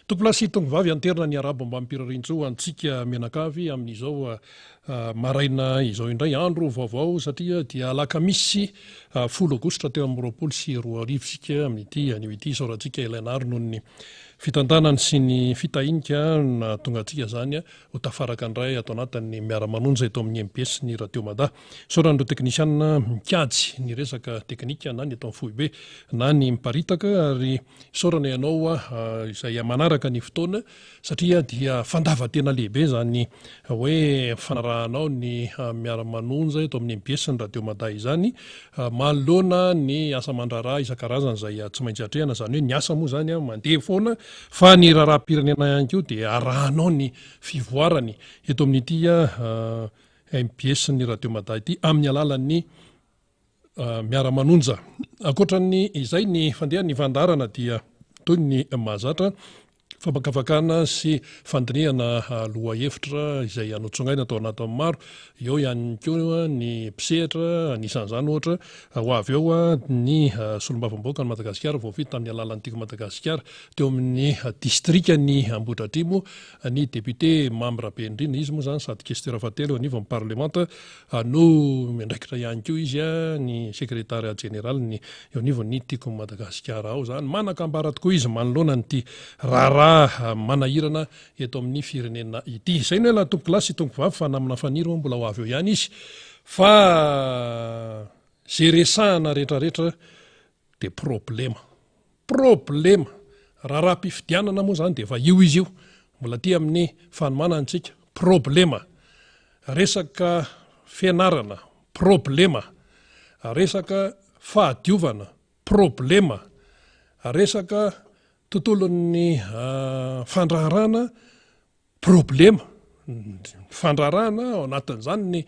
Tompolahy sy tompovavy anterina ny arabo ambamim-pirariantsoa antsika mianakavy amin'izao maraina izao indray andro vaovao satria dia alakamisy folo aogositra 2023 isika amin'ity anio ity. Isaorantsika ilay Nary noho ny fitantanany sy ny fitahiany ka nahatonga antsika izany ho tafaraka indray ato anatin'ny miara-manonja eto amin'ny mbs ny Radio Mada. Isaorana ireo teknisianina mikajy ny resaka teknika na ny eto amin'ny foibe na ny miparitaka ary Isaorana ianao izay manaraka ny fotoana satria dia fandavan-tena lehibe izany hoe fanarahanao ny miara-manonja eto amin'ny mbs sy ny Radio Mada izany manoloana ny asa aman-draharaha isan-karazany izay tsy maintsy atrehana, izany hoe ny asa moa izany mandeha foana fa ny raharaham-pirenena ihany koa dia arahanao ny fivoarany eto amin'ity mbs sy ny Radio Mada ity amin'ny alalan'ny miara-manonja. Ankoatra ny izay, ny fandehan'ny fandaharana dia toy ny mahazatra, famakafakana sy fandinihana lohahevitra izay notsongaina tao anatin'ny maro. Eo ihany koa ny mpisehatra, anisan'izany ohatra ho avy eo ny solombavambahoakan'i Madagasikara voafidy tamin'ny alalan'ny Tiako Madagasikara teo amin'ny distrikan'i Ambohidratrimo, ny député Mamy Rabenirina, izy moa izany sady questeur fahatelo eo anivon'ny parlemanta no miandraikitra ihany koa izy ny sekretariat jeneralin'ny eo anivon'ny Tiako Madagasikara ao izany. Manan-kambara tokoa izy manoloana an'ity raharaha manahirana eto amin'ny firenena ity. Izay no ela tompokolahy sy tompokovavy fa namana Faniry moa mbola ho avy eo ihany izy fa ze resahana retraretra dia problema. Problema! Raharaham-pifidianana moa izany dia efa io izy io, mbola aty amin'ny fanomanana isika. Problema! Resaka fianarana, problema! Resaka fahadiovana, problema! Resaka tontolon'ny fandraharahana, Problema, ny fandraharahana, ao anatin'izany ny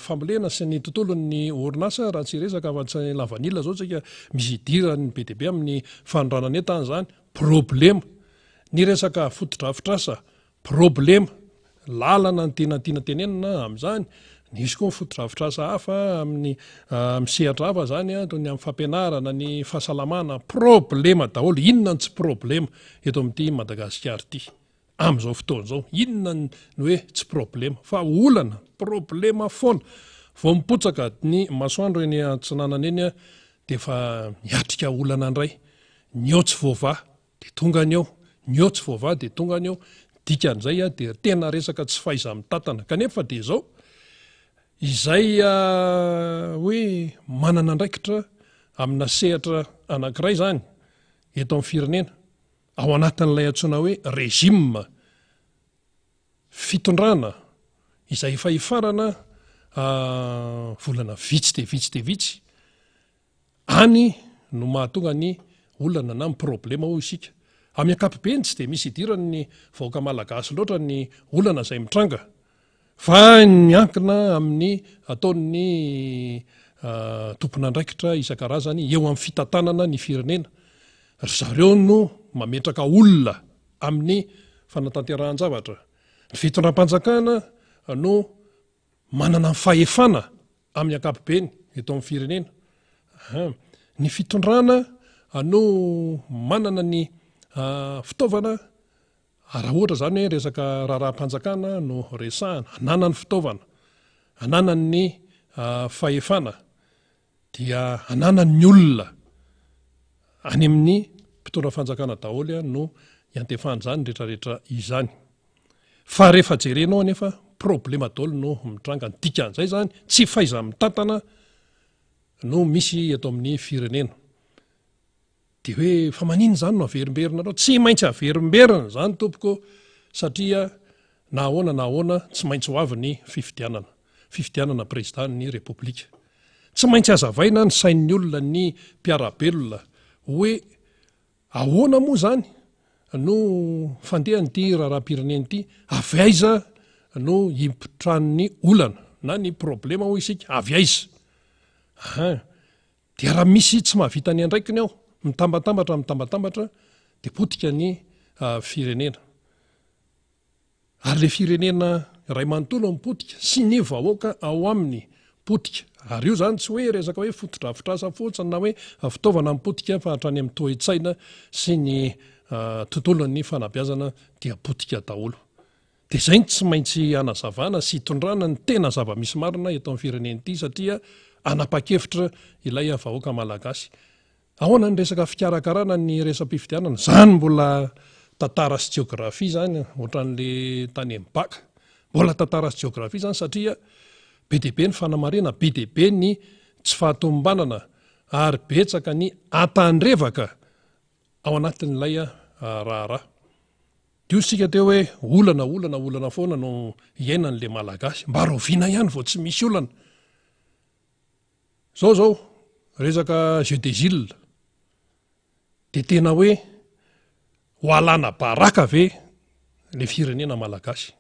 fambolena sy ny tontolon'ny orinasa, raha tsy hiresaka afa-tsy ny lavanila izao tsika, misy idirany be dia be amin'ny fanondranana entana izany, problema. Ny resaka fotodrafitrasa, problema. Lalana no tena tiana tenenina amin'izany, nisy koa ny fotodrafitrasa hafa amin'ny amin'ny sehatra hafa izany, toy ny amin'ny fampianarana, ny fahasalamana, problema daholo. Inona no tsy problema eto amin'ity Madagasikara ity? Amin'izao fotoana izao, inona ny hoe tsy problema fa olana, problema foana. Vao mipotsaka ny masoandro eny antsinanana eny dia efa miatrika olana indray. Ny eo tsy voavaha dia tonga ny eo, ny eo tsy voavaha dia tonga ny eo. Dikan'izay dia tena resaka tsy fahaiza-mitantana. Kanefa dia izao, izay hoe manana andraikitra amina sehatra anankiray izany eto amin'ny firenena, ao anatin'ilay antsoina hoe régime, fitondrana, izay efa hifarana volana vitsy dia vitsy dia vitsy, any no mahatonga ny olana na ny problema hoy isika. Amin'ny ankapobeny tsy dia misy idiran'ny vahoaka malagasy loatra ny olana izay mitranga fa miankina amin'ny ataon'ny tompon'andraikitra isan-karazany eo amin'ny fitantanana ny firenena. Ry zareo no mametraka olona amin'ny fanatanterahan-javatra. Ny fitondram-panjakana no manana ny fahefana amin'ny ankapobeny eto amin'ny firenena. Ny fitondrana no manana ny fitaovana, raha ohatra izany hoe resaka raharaham-panjakana no resahana, ananany fitaovana, ananany ny fahefana. dia ananan'ny olona any amin'ny mpitondra fanjakana daholo no iantefan'izany retraretra izany. Fa rehefa jerenao anefa problema daholo no mitranga, ny dikan'izay izany tsy fahaiza-mitantana no misy eto amin'ny firenena. Dia hoe fa maninona izany no averimberinareo? Tsy maintsy averimberina izany tompoko satria na ahoana na ahoana tsy maintsy ho avy ny fifidianana. Fifidianana président ny Repoblika. Tsy maintsy hazavaina ny sain'ny olona ny mpiara-belona hoe ahoana moa izany no fandehan'ity raharaham-pirenena ity, avy aiza no hipotran'ny olana na ny problema hoy isika, avy aiza? Hein. Dia raha misy tsy mahavita ny andraikiny ao, mitambatambatra mitambatambatra dia potika ny firenena. Ary ilay firenena iray manontolo no potika sy ny vahoaka ao aminy potika. Ary io izany tsy hoe resaka hoe fotodrafitrasa fotsiny na hoe fitaovana mipotika fa hatrany amin'ny toe-tsaina sy ny tontolon'ny fanabeazana dia potika daholo. Dia izay no tsy maintsy hanazavana sy hitondrana ny tena zava-misy marina eto amin'ny firenena ity satria hanapa-kevitra ilay vahoaka malagasy. Ahoana ny resaka fikarakarana ny resa-pifidianana? Izany mbola tantara sy jeografia izany, ohatran'le tany amin'ny bac. Mbola tantara sy jeografia izany satria be dia be ny fanamarihana, be dia be ny tsy fahatomombanana ary betsaka ny atandrevaka ao anatin'ilay raharaha. Dio isika teo hoe olana, olana, olana foana no iainan'le Malagasy. Mba rahoviana ihany vao tsy misy olana? Zao zao, resaka jeu des îles, dia tena hoe ho alana baraka ve le firenena Malagasy?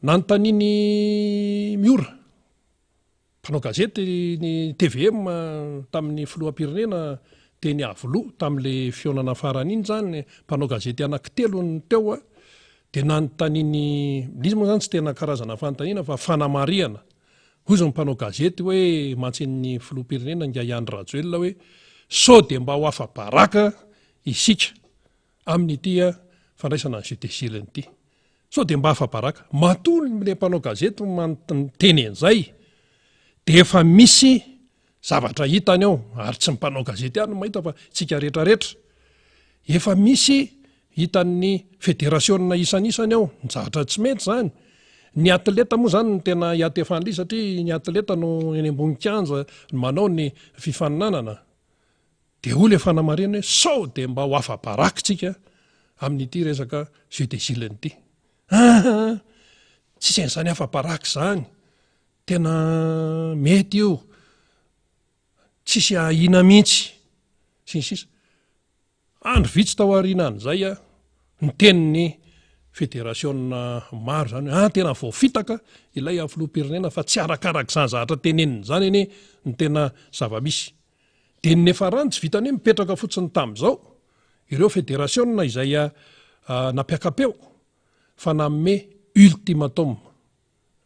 Nanontanian'i Miora, mpanao gazety ny tvm tamin'ny filoham-pirenena teny Iavoloha tamin'ilay fihaonana farany iny izany, mpanao gazety anankitelo no teo dia nanontanian'i, ilay izy moa izany tsy tena karazana fanontaniana fa fanamarihana. Hoy izao ny mpanao gazety hoe mantsin'ny filoham-pirenena Ingahy Andry Rajoelina hoe sao dia mba ho afa-baraka isika amin'ity fandraisana ny jeu des îles ity. Sao dia mba afa-baraka. Matoa ilay mpanao gazety miteny an'izay dia efa misy zavatra hitany ao, ary tsy ny mpanao gazety ihany no mahita fa isika rehetra rehetra. Efa misy hitan'ny federasiona isanisany ao, ny zavatra tsy mety izany. Ny atleta moa izany no tena iantefan'ilay izy satria ny atleta no eny ambony kianja no manao ny fifaninanana. Dia hoy ilay fanamarihana hoe sao dia mba ho afa-baraka isika amin'ity resaka jeu des îles ity. Aa! Tsisy an'izany afa-baraka izany. Tena mety io. Tsisy ahiana mihitsy. Sy ny sisa. Andro vitsy tao aorianan'izay, niteny ny federasiona maro izany hoe ah tena voafitaka ilay filoham-pirenena fa tsy arakaraka izany zavatra teneniny izany anie ny tena zava-misy. Dia ny niafarany tsy vitan'ny hoe mipetraka fotsiny tamin'izao ireo federasiona izay nampiaka-peo fa nanome ultimatum.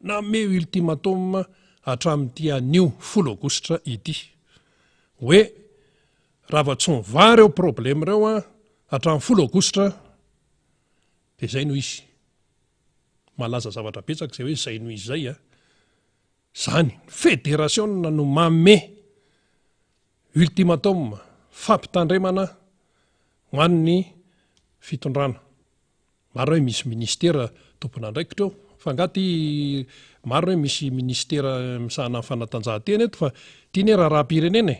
Nanome ultimatum hatramin'ity anio folo aogositra ity. Hoe raha vao tsy mivaha ireo problème ireo hatramin'ny folo aogositra dia izay no izy. Malaza zavatra betsaka izay hoe izay no izy izay a. Izany, ny federasiona no manome ultimatum, fampitandremana ho an'ny fitondrana. Marina hoe misy ministera tompon'andraikitra eo, fa angaha ity marina hoe misy ministera misahana ny fanatanjahantena eto fa ity anie raharaham-pirenena e!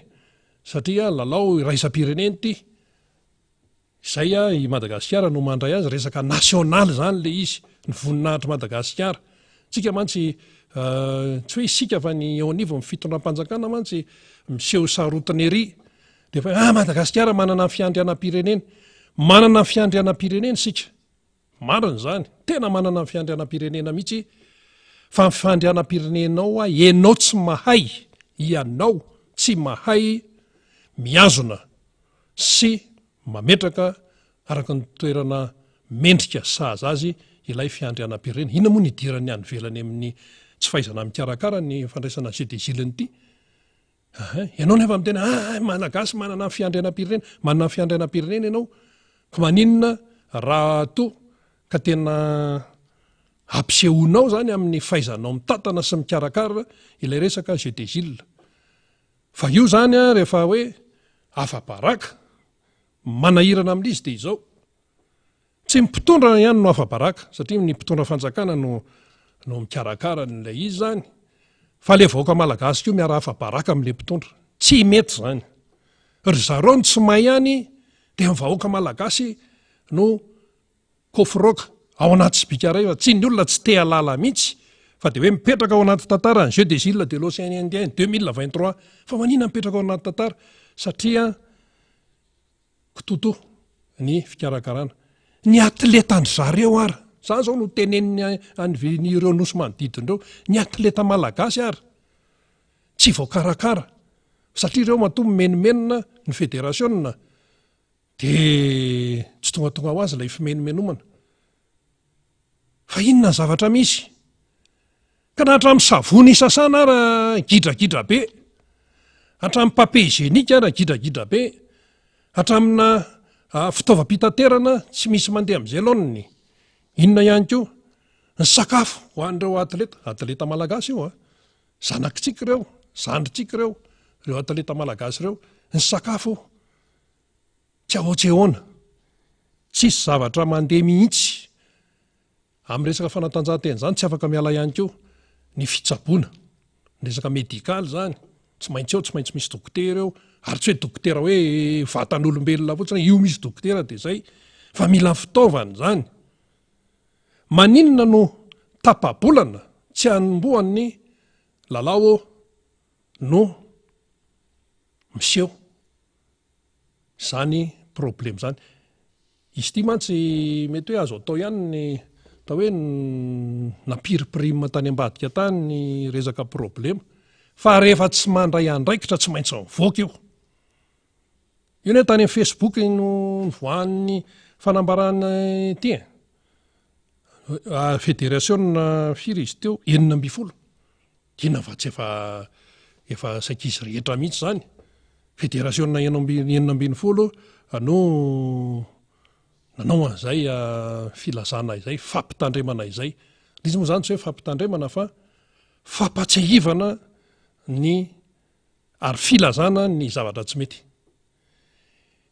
Satria lalao iraisam-pirenena ity. Izay i Madagasikara no mandray azy, resaka nasionaly izany ilay izy, ny voninahitr'i Madagasikara. Tsika mantsy, tsy hoe isika fa ny eo anivon'ny fitondram-panjakana mantsy miseho sarotiny ery, dia efa hoe ah Madagasikara manana ny fiandrianam-pirenena. Manana ny fiandrianam-pirenena isika. Marina izany, tena manana ny fiandrianam-pirenena mihitsy, fa ny fiandrianam-pirenenao hoa ianao tsy mahay, ianao tsy mahay mihazona sy mametraka araka ny toerana mendrika sahaza azy ilay fiandrianam-pirenena. Inona moa no idiran'ny any ivelany amin'ny tsy fahaizana mikarakara ny fandraisana jeu des îles ity? Aha, ianao nefa miteny ah, Malagasy manana ny fiandrianam-pirenena, manana ny fiandrianam-pirenena ianao, ka maninona raha toa ka tena ampisehoanao izany amin'ny fahaizanao mitantana sy mikarakara ilay resaka jeu des îles. Fa io izany an, rehefa hoe afa-baraka, manahirana amin'izy dia izao, tsy ny mpitondra ihany no afa-baraka, satria ny mpitondra fanjakana no no mikarakara an'ilay izy izany, fa ilay vahoaka malagasy koa miara afa-baraka amin'ilay mpitondra. Tsy mety izany. Ry zareo no tsy mahay ihany, dia ny vahoaka malagasy no Kofroka ao anaty sobika iray fa tsy ny olona tsy te halala mihitsy fa dia hoe mipetraka ao anaty tantara ny jeux des îles de l'océan Indien 2023 fa manina mipetraka ao anaty tantara satria kitoto ny fikarakarana ny atletan-dry zareo ara zany zao no teneniny any ireo nosy manodidina ireo ny atleta malagasy ara tsy voakarakara satria ireo matoa mimenomenona ny federasiona Dia tsy tongatonga ho azy ilay fimenomenomana. Fa inona ny zavatra misy? Ka na hatramin'ny savony isasana ara gidragidra be, hatramin'ny papier hygiénique ara gidragidra be, hatramina Fitaovam-pitaterana tsy misy mandeha amin'izay laoniny. Inona ihany koa? Ny sakafo ho an'ireo atleta, atleta malagasy io a! Zanakitsika ireo, zandrintsika ireo, ireo atleta malagasy ireo. Ny sakafo tsy ahoatsehoana. Tsisy zavatra mandeha mihitsy. Amin'ny resaka fanatanjahantena izany tsy afaka miala ihany koa ny fitsaboana, ny resaka medikaly izany, tsy maintsy eo, tsy maintsy misy dokotera eo, ary tsy hoe dokotera hoe vatan'olombelona fotsiny, io misy dokotera dia izay, fa mila fitaovana izany. Maninona no tapa-bolana tsy hanombohan'ny lalao no miseho izany problema izany? Izy ity mantsy mety hoe azo atao ihany ny atao hoe nampirimpirima tany ambadika tany ny resaka problema fa rehefa tsy mandray andraikitra tsy maintsy mivoaka io. Io anie tany amin'ny Facebook no nivoahan'ny fanambarana ity e. Federasiona firy izy teo? 16. Inona fa tsy efa efa saika izy rehetra mihitsy izany. Federasiona 16 no nanao an'izay filazana izay, fampitandremana izay. Ilay izy moa izany tsy hoe fampitandremana fa fampatsiahivana ny ary filazana ny zavatra tsy mety.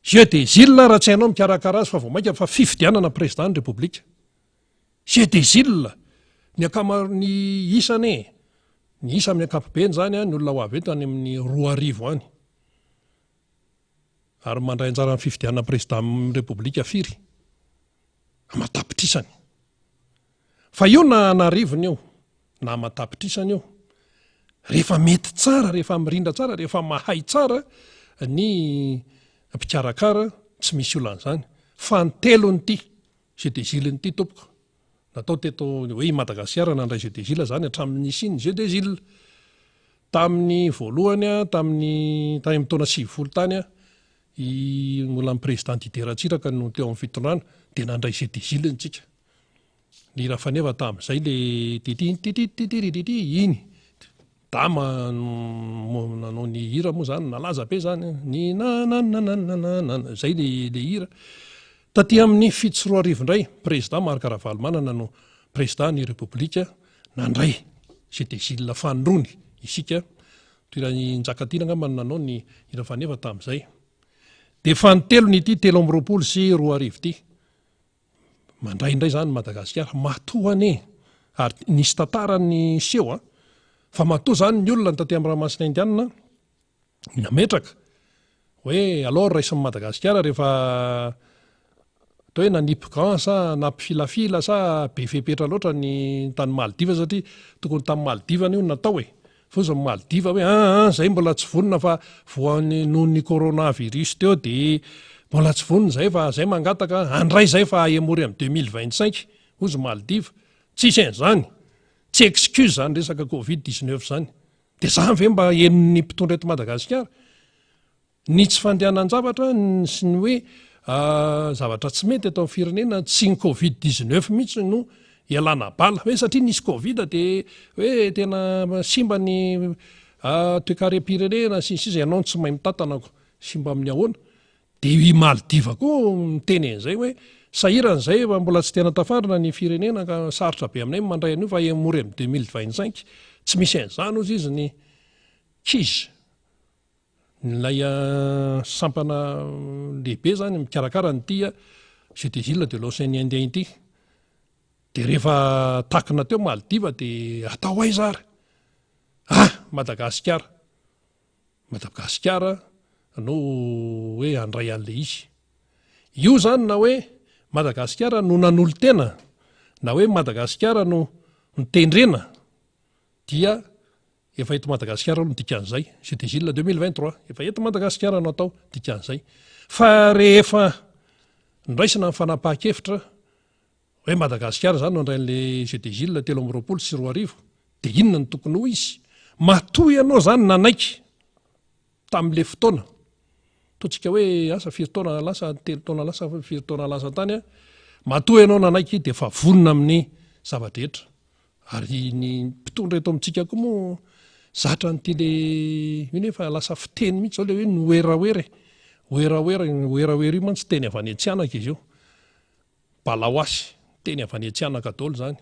Jeu des îles raha tsy hainao mikarakara azy fa vao mainka fa fifidianana président ny Repoblika. Jeu des îles! Ny ankamaroan'ny isa anie e! Ny isa amin'ny ankapobeny izany an, ny olona ho avy eto any amin'ny 2000 any. Ary mandray anjara amin'ny fifidianana président ny Repoblika firy? Aman-tapitrisany. Fa io na an'arivony io, na aman-tapitrisany io, rehefa mety tsara, rehefa mirindra tsara, rehefa mahay tsara ny mpikarakara, tsy misy olana izany. Fa ny telony ity, Jeux des îles ity tompoko, natao teto hoe i Madagasikara nandray jeux des îles zany hatramin'ny nisian'ny jeux des îles. Tamin'ny voalohany, tamin'ny tany amin'ny taona 90 tany, i mbola ny président Didier Ratsiraka no teo amin'ny fitondrana dia nandray jeux des îles ntsika. Ny hira faneva tamin'izay le titi titi titi titi iny. Dama no nanao ny hira moa zany, nalaza be zany ny nanananananana, zay le le hira. Taty amin'ny 2007 indray, Président Marc Ravalomanana no Président ny Repoblika nandray jeux des îles fanindroany isika, toy i Njakatiana angamba no nanao ny hira faneva tamin'izay. Dia fanintelony ity 2023 ity. Mandray indray izany Madagasikara, matoa anie, ary nisy tantara niseho an, fa matoa izany ny olona taty amin'ny ranomasina Indianina nametraka hoe alao raisin'i Madagasikara rehefa atao hoe nanipy gant sa nampifilafila sa be fepetra loatra ny tany Maldives satria tokony tany Maldives anie no natao e. Foza ny Maldives hoe aa zay mbola tsy vonona fa voan'ny noho ny coronavirus teo de mbola tsy vonona zay fa zay mangataka handray zay fa ahemory amin'ny 2025 hozy Maldives. Tsisy an'izany. Tsy excuse zany resaka covid 19 zany. De zany ve mba henon'ny mpitondra eto Madagasikara? Ny tsy fandehanan-javatra sy ny hoe zavatra tsy mety eto amin'ny firenena, tsy ny covid 19 mihitsy no ialana bala. Hoe satria nisy covid dia hoe tena simba ny toekarem-pirenena sy ny sisa, ianao no tsy mahay mitantana ko, simba amin'ny ahoana? Dia i Maldives koa miteny an'izay hoe sahirana izay fa mbola tsy tena tafarina ny firenena ka sarotra be aminay ny mandray an'io fa hemory amin'ny 2025. Tsy misy an'izany hozy izy ny kiz. Ilay sampana lehibe zany mikarakara an'ity Jeux des îles de l'Océan Indien ity. Dia rehefa takina teo Maldives dia atao aiza ary? Ah! Madagasikara. Madagasikara no hoe handray an'ilay izy. Io zany na hoe Madagasikara no nanolo-tena na hoe Madagasikara no notendrena dia Efa eto Madagasikara aloha ny dikan'izay, Jeux des îles 2023, efa eto Madagasikara no atao dikan'izay. Fa rehefa noraisina ny fanapahan-kevitra hoe Madagasikara izany no handray an'ilay Jeux des îles 2023, dia inona no tokony ho izy? Matoa ianao izany nanaiky tamin'ilay fotoana, ataontsika hoe asa firy taona lasa, telo taona lasa, firy taona lasa tany, matoa ianao nanaiky dia efa vonona amin'ny zava-drehetra. Ary ny mpitondra eto amintsika koa moa zatra an'ity le io nefa lasa fiteny mihitsy zao le hoe noeraoera e. Werawera, werawera io mantsy teny avy any Antsihanaka izy io. Balaoasy, teny avy any Antsihanaka daholo izany.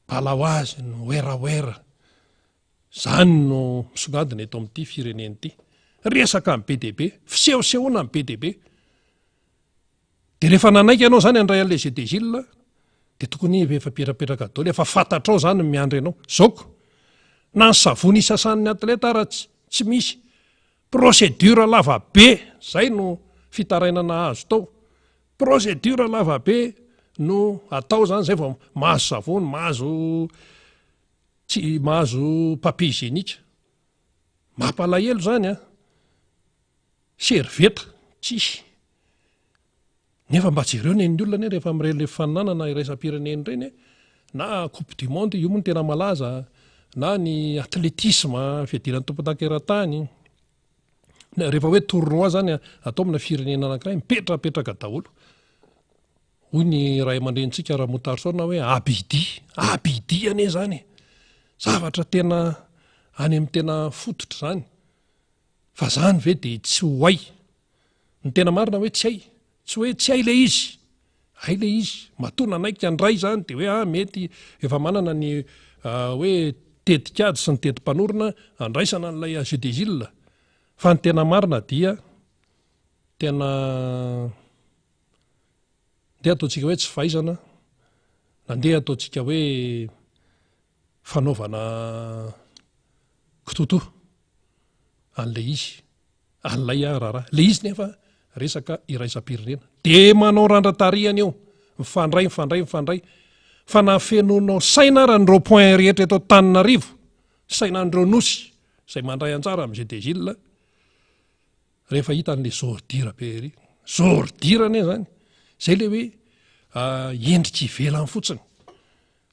Balaoasy, ny werawera. Izany no misongadina eto amin'ity firenena ity. Resaka ny be dia be, fisehosehoana ny be dia be. Dia rehefa nanaiky ianao izany handray an'ilay jeu des îles, dia tokony efa pirapetraka daholo, efa fantatrao izany ny miandry anao. Zaoko, na ny savony isasan'ny atleta ara tsy misy. Procédure lava be, izay no fitarainana azo tao. Procédure lava be no atao izany izay vao mahazo savony, mahazo tsy mahazo papier hygiénique. Mampalahelo izany an. Servieta, tsisy. Nefa mba jereo ny an'ny olona anie rehefa amin'ireny fifaninanana iraisam-pirenena ireny e, na coupe du monde, io moa no tena malaza, na ny athlétisme, fiadiana ny tompondaka eran-tany, rehefa hoe tournoi zany atao amina firenena anankiray, mipetrapetraka daholo. Hoy ny ray aman-drenintsika Ramotarison hoe abidia, abidia anie zany e. Zavatra tena any amin'ny tena fototra izany. Fa zany ve dia tsy ho hay? Ny tena marina hoe tsy hay. Tsy hoe tsy hay ilay izy. Hay ilay izy. Matoa nanaiky handray izany dia hoe ah mety efa manana ny hoe tetikady sy ny teti-panorona handraisana an'ilay jeu des îles. Fa ny tena marina dia tena ndeha ataontsika hoe tsy fahaizana na ndeha ataontsika hoe fanaovana kitotoa an'ilay izy, an'ilay raharaha. Ilay izy nefa resaka iraisam-pirenena. Dia manao randra-tarihana eo, mifandray, mifandray, mifandray. Fa na fenoinao saina ara ny rond point rehetra eto Antananarivo, saina an'ireo nosy izay mandray anjara amin'ny jeu des îles, rehefa hita an'ilay zordira be ery. Zordira anie izany. Izay ilay hoe endrika ivelany fotsiny.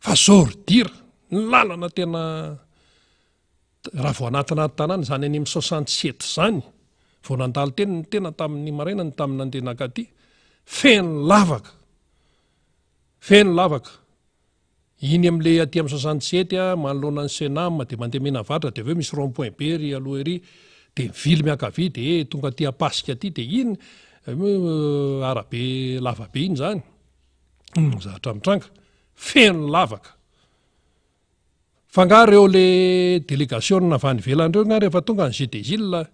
Fa zordira, ny lalana tena raha vao anatinaty tanàna izany any amin'ny 67 izany, vao nandalo teny ny tena tamin'ny maraina ny tamin'ny nandeha nankaty, feno lavaka, feno lavaka. Iny amin'ilay aty amin'ny 67 a, manoloana ny Cenam dia mandeha Menavatra dia avy eo misy rond point be ery aloha ery, dia mivily miankavia dia tonga aty Ampasika aty dia iny arabe lava be iny izany. Ny zavatra mitranga, feno lavaka. Fa nga reo le delegasiona avy any ivelany reo nga rehefa tonga ny jeu des îles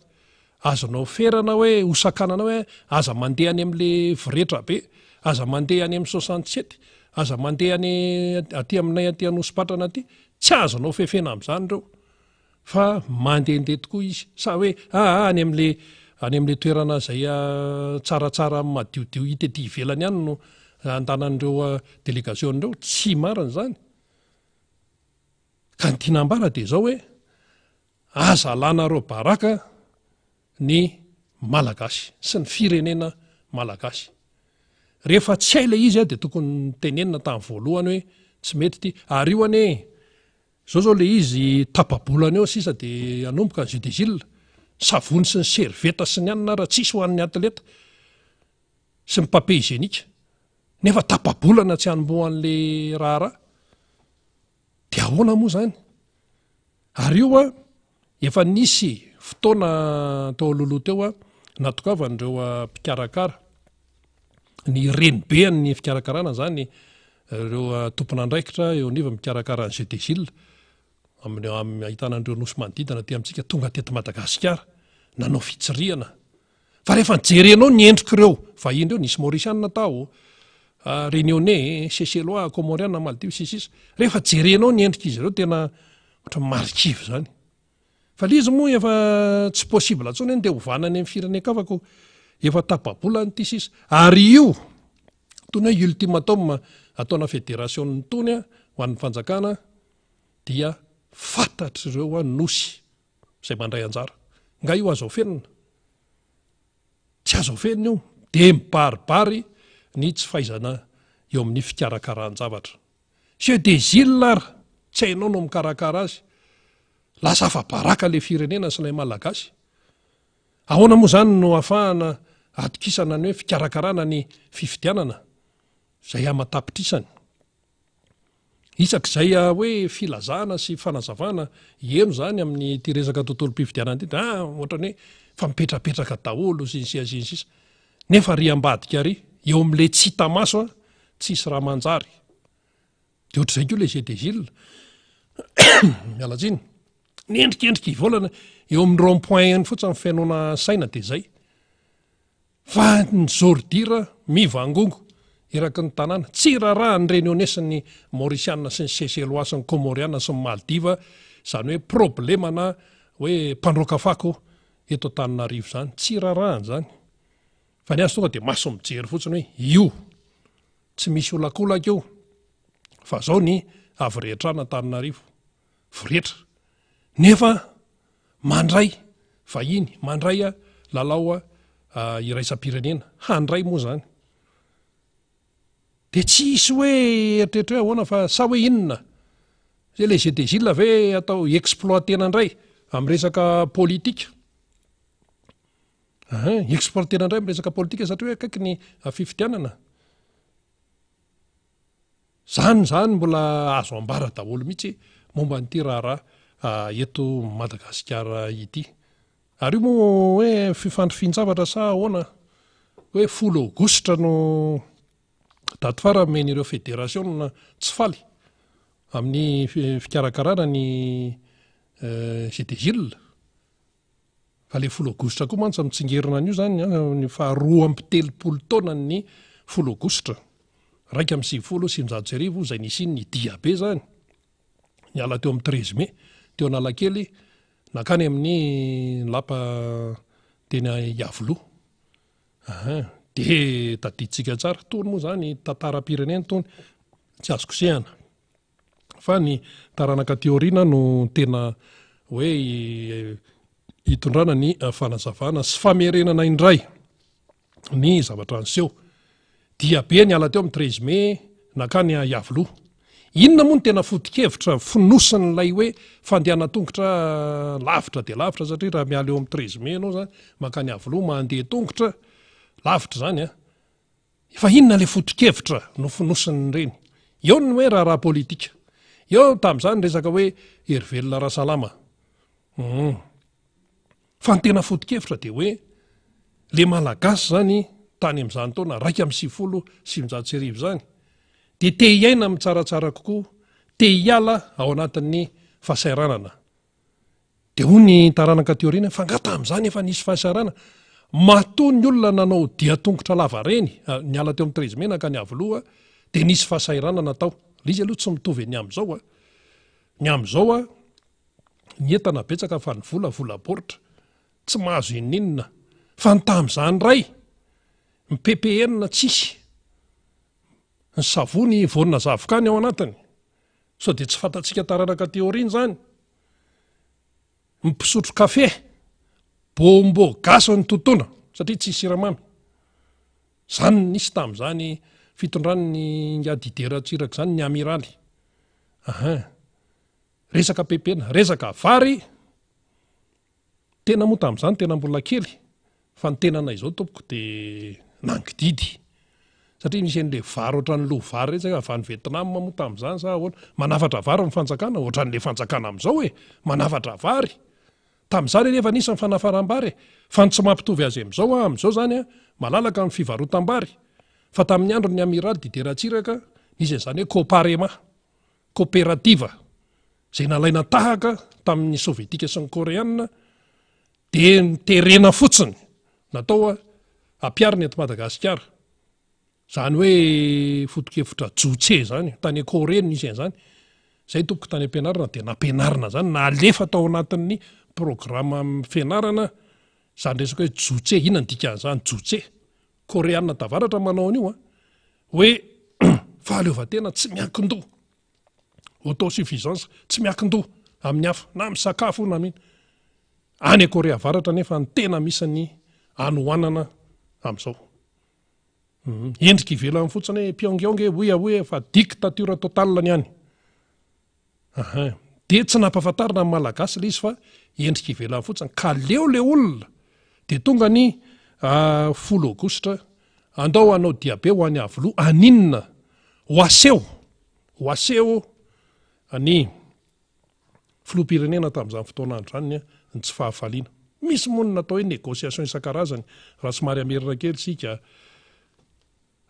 azonao ferana hoe ho sakanana hoe aza mandeha any amle voretra be, aza mandeha any am 67, aza mandeha any aty aminay aty Anosipatrana aty, tsy azonao fefena amzany reo. Fa mandehandeha tokoa izy. Sa hoe aa any amin'le any amin'le toerana izay tsaratsara madiodio hita ety ivelany any no andanan'ireo delegasiona ireo? Tsy marina izany. Ka ny tiana ambara dia izao hoe aza alanareo baraka ny Malagasy sy ny firenena Malagasy. Rehefa tsy hay ilay izy dia tokony notenenina tamin'ny voalohany hoe tsy mety ity. Ary io anie Zao zao le izy tapa-bolana eo sisa de hanomboka ny jeux des îles, savony sy ny serviette sy ny anona ara tsisy ho an'ny atleta sy ny papier hygiénique nefa tapa-bolana tsy hanombohan'le raharaha de ahoana moa zany? Ary io an efa nisy fotoana teo alohaloha teo an natokavan'ireo mpikarakara ny renibean'ny fikarakarana zany ireo tompon'andraikitra eo anivon'ny mikarakara ny jeux des îles amin'ny amin'ny ahitana an'ireo nosy manodidina aty amintsika tonga teto Madagasikara nanao fitsirihana fa rehefa nijerenao ny endrik'ireo vahiny ireo nisy Maurisiana tao Réunionnais, Seychellois, Comoriana, Maldives sy sisa rehefa jerenao ny endrik'izy ireo tena ohatran'ny marikivy izany Fa le izy moa efa tsy possible intsony hoe ndeha hovana any amin'ny firenen-kafa ko efa tapa-bolana ity sisa. Ary io tony hoe ultimatum ataona federation itony ho an'ny fanjakana dia fantatr'ireo nosy izay mandray anjara. Nga io azo afenina? Tsy azo afenina io. Dia mibaribary ny tsy fahaizana eo amin'ny fikarakaran-javatra. Jeu des îles ary tsy hainao no mikarakara azy. Lasa afa-baraka ilay firenena sy ilay Malagasy. Ahoana moa izany no ahafahana atokisana ny hoe fikarakarana ny fifidianana izay aman-tapitrisany? Isak'izay hoe filazana sy fanazavana heno izany amin'ity resaka tontolom-pifidianana ity dia ah, ohatran'ny hoe Fa mipetrapetraka daholo sy ny sisa sy ny sisa. Nefa ary ambadika ary, eo amin'ilay tsy hita maso an, tsisy raha manjary. Dia ohatr'izay koa ilay Jeu des îles. Miala tsiny. Ny endrikendrika ivolana eo amin'ny rond point eny fotsiny fenoana saina dia izay. Fa ny zôridira mivangongo eraky ny tanàna. Tsy raharahan'ny Réunionnais sy ny Maurisiana sy ny Seychellois sy ny Comoriana sy ny Maldives izany hoe problemana hoe mpandroaka fako eto Antananarivo izany. Tsy raharahany izany. Fa ny azy tonga dia maso mijery fotsiny hoe io. Tsy misy olakolaka io. Fa zao ny havirehetrana Antananarivo. Voretra. Nefa mandray vahiny, mandray lalao iraisam-pirenena. Handray moa izany. Dia tsy hisy hoe eritreritra hoe ahoana fa sa hoe inona? Zay le jeu des îles ve atao exploiter-na indray amin'ny resaka politika? Ahin, exploiter-na indray amin'ny resaka politika satria hoe akaiky ny fifidianana. Zany zany mbola azo ambara daholo mihitsy momba an'ity raharaha eto Madagasikara ity. Ary io moa hoe fifandrifian-javatra sa ahoana? Hoe folo aogositra no daty farany omen'ireo federasiona tsy faly amin'ny fikarakarana ny GDGIL. Fa le folo aogositra koa mantsy mitsingerina an'io zany an, ny faha 32 taonan'ny folo aogositra 1991 izay nisian'ny diabe zany, niala teo amin'ny treize mai teo Analakely nankany amin'ny lapa teny Iavoloha. Ahan, de tadidintsika tsara, tony moa zany tantaram-pirenena tony, tsy azo kosehana. Fa ny taranaka aty aoriana no tena hoe hitondrana ny fanazavana sy famerenana indray ny zavatra niseho. Dia be niala teo amin'ny treize mai nankany Iavoloha. Inona moa no tena foto-kevitra fonosin'ilay hoe fandehanan-tongotra lavitra dia lavitra satria raha miala eo amin'ny treize mai ianao zany mankany Iavoloha mandeha tongotra lavitra izany an. Fa inona ilay foto-kevitra nofonosin'ireny? Eo ny hoe raharaha politika. Eo tamin'izany resaka hoe Herivelona Rasalama. Hum. Fa ny tena foto-kevitra dia hoe le Malagasy izany tany amin'izany taona 1991 izany dia te hiaina amin'ny tsaratsara kokoa, te hiala ao anatin'ny fahasahiranana. Dia hoy ny taranaka aty aoriana, fa nga tamin'izany efa nisy fahasahiranana? Matoa ny olona nanao dian-tongotra lavareny, niala teo amin'ny treize mai nankany Iavoloha, dia nisy fahasahiranana tao. Ilay izy aloha tsy mitovy ny amin'izao a. Ny amin'izao a, ny entana betsaka fa ny vola, vola baoritra. Tsy mahazo inoninona. Fa ny tamin'izany indray, ny PPN tsisy. Ny savony voanina zavoka ny ao anatiny. Sao dia tsy fantatsika taranaka aty aoriana izany? Ny mpisotro kafe, bonbon gasy no totoina satria tsisy siramamy. Izany no nisy tamin'izany fitondran'ny ingahy Didier Ratsiraka izany, ny amiraly. Ahin. Resaka pepena, resaka vary. Tena moa tamin'izany tena mbola kely fa ny tenanay izao tompoko dia nangididy satria nisy an'ilay vary ohatran'ny loha vary ireny avy any Vietnam moa tamin'izany sa ahoana, manafatra vary ny fanjakana, ohatran'ilay fanjakana amin'izao e, manafatra vary. Tamin'izany anefa nisy ny fanafaram-bary e, fa ny tsy mampitovy azy amin'izao an, amin'izao izany an, malalaka ny fivarotam-bary fa tamin'ny andron'ny Amiraly Didier Ratsiraka nisy an'izany hoe Coparema. Koperativa izay nalaina tahaka tamin'ny Sovietika sy ny Koreana dia noterena fotsiny natao hampiharina eto Madagasikara. Izany hoe foto-kevitra Juche izany, tany Korea no nisy an'izany. Izay tompoko tany am-pianarana dia nampianarina izany, nalefa tao anatin'ny programa fianarana izany resaka hoe Juche. Inona ny dikan'izany Juche? Koreana tavaratra manao an'io an, hoe fahaleovantena tsy miankin-doha, autosuffisance, tsy miankin-doha amin'ny hafa, na amin'ny sakafo na amin'inona. Any Korea Avaratra anefa ny tena misy ny hanoanana amin'izao. Mhm. Endrika ivelany fotsiny hoe Pyongyang e, hoy ahoy e, fa dictature totale ny any. Ahin. Dia tsy nampahafantarina ny Malagasy ilay izy fa endrika ivelany fotsiny. Ka leo ilay olona. Dia tonga ny folo aogositra, andao hanao diabe ho any Iavoloha, haninona? Ho aseho, ho aseho ny filoham-pirenena tamin'izany fotoana andro izany ny tsy fahafaliana. Misy moa ny natao hoe négociation isan-karazany, raha somary hamerina kely isika,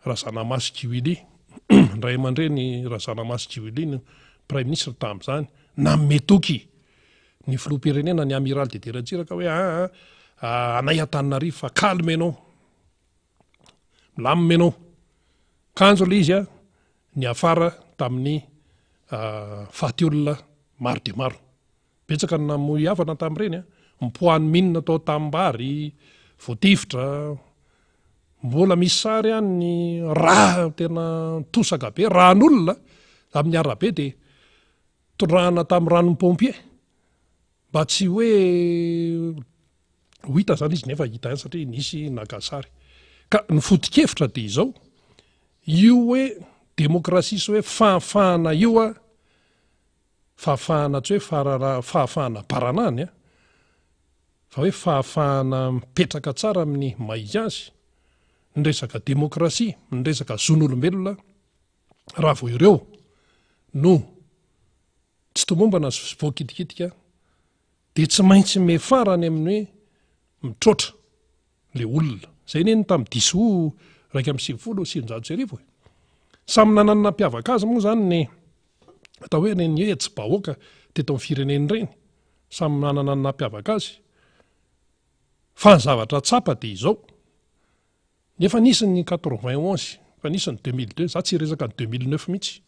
Razanamasy Guy Willy, ny ray aman-dreny Razanamasy Guy Willy no Praiminisitra tamin'izany, nanome toky ny filoham-pirenena, ny Amiral Didier Ratsiraka hoe aa anay Antananarivo fa calme ianao, milamina ianao. Kanjo ilay izy niafara tamin'ny faty olona maro dia maro. Betsaka ny namoy havana tamin'ireny an! Nipoahan'ny mine tao Tanimbary, voatifitra, mbola misy sary any ny rà tena nitosaka be, ràn'olona amin'ny arabe dia tondrahana tamin'ny ranon'ny pompier mba tsy hoe ho hita izany izy nefa hita ihany satria nisy naka sary. Ka ny foto-kevitra dia izao, io hoe demokrasia sy hoe fahafahana io an, Fahafahana tsy hoe farara fahafahana baranahiny an, fa hoe fahafahana mipetraka tsara amin'ny maha izy azy, ny resaka demokrasia, ny resaka zon'olombelona, raha vao ireo no tsy tomombana sy voakitikitika dia tsy maintsy miafara any amin'ny hoe mitroatra. le olona. Zay anie ny tamin'ny dix août 1991 e. Samy nanana ny nampiavaka azy moa zany ny atao hoe ireny hetsi-bahoaka teto amin'ny firenena ireny. Samy nanana ny nampiavaka azy. Fa ny zavatra tsapa dia izao, efa nisy ny 91, efa nisy ny 2002, za tsy hiresaka ny 2009 mihitsy.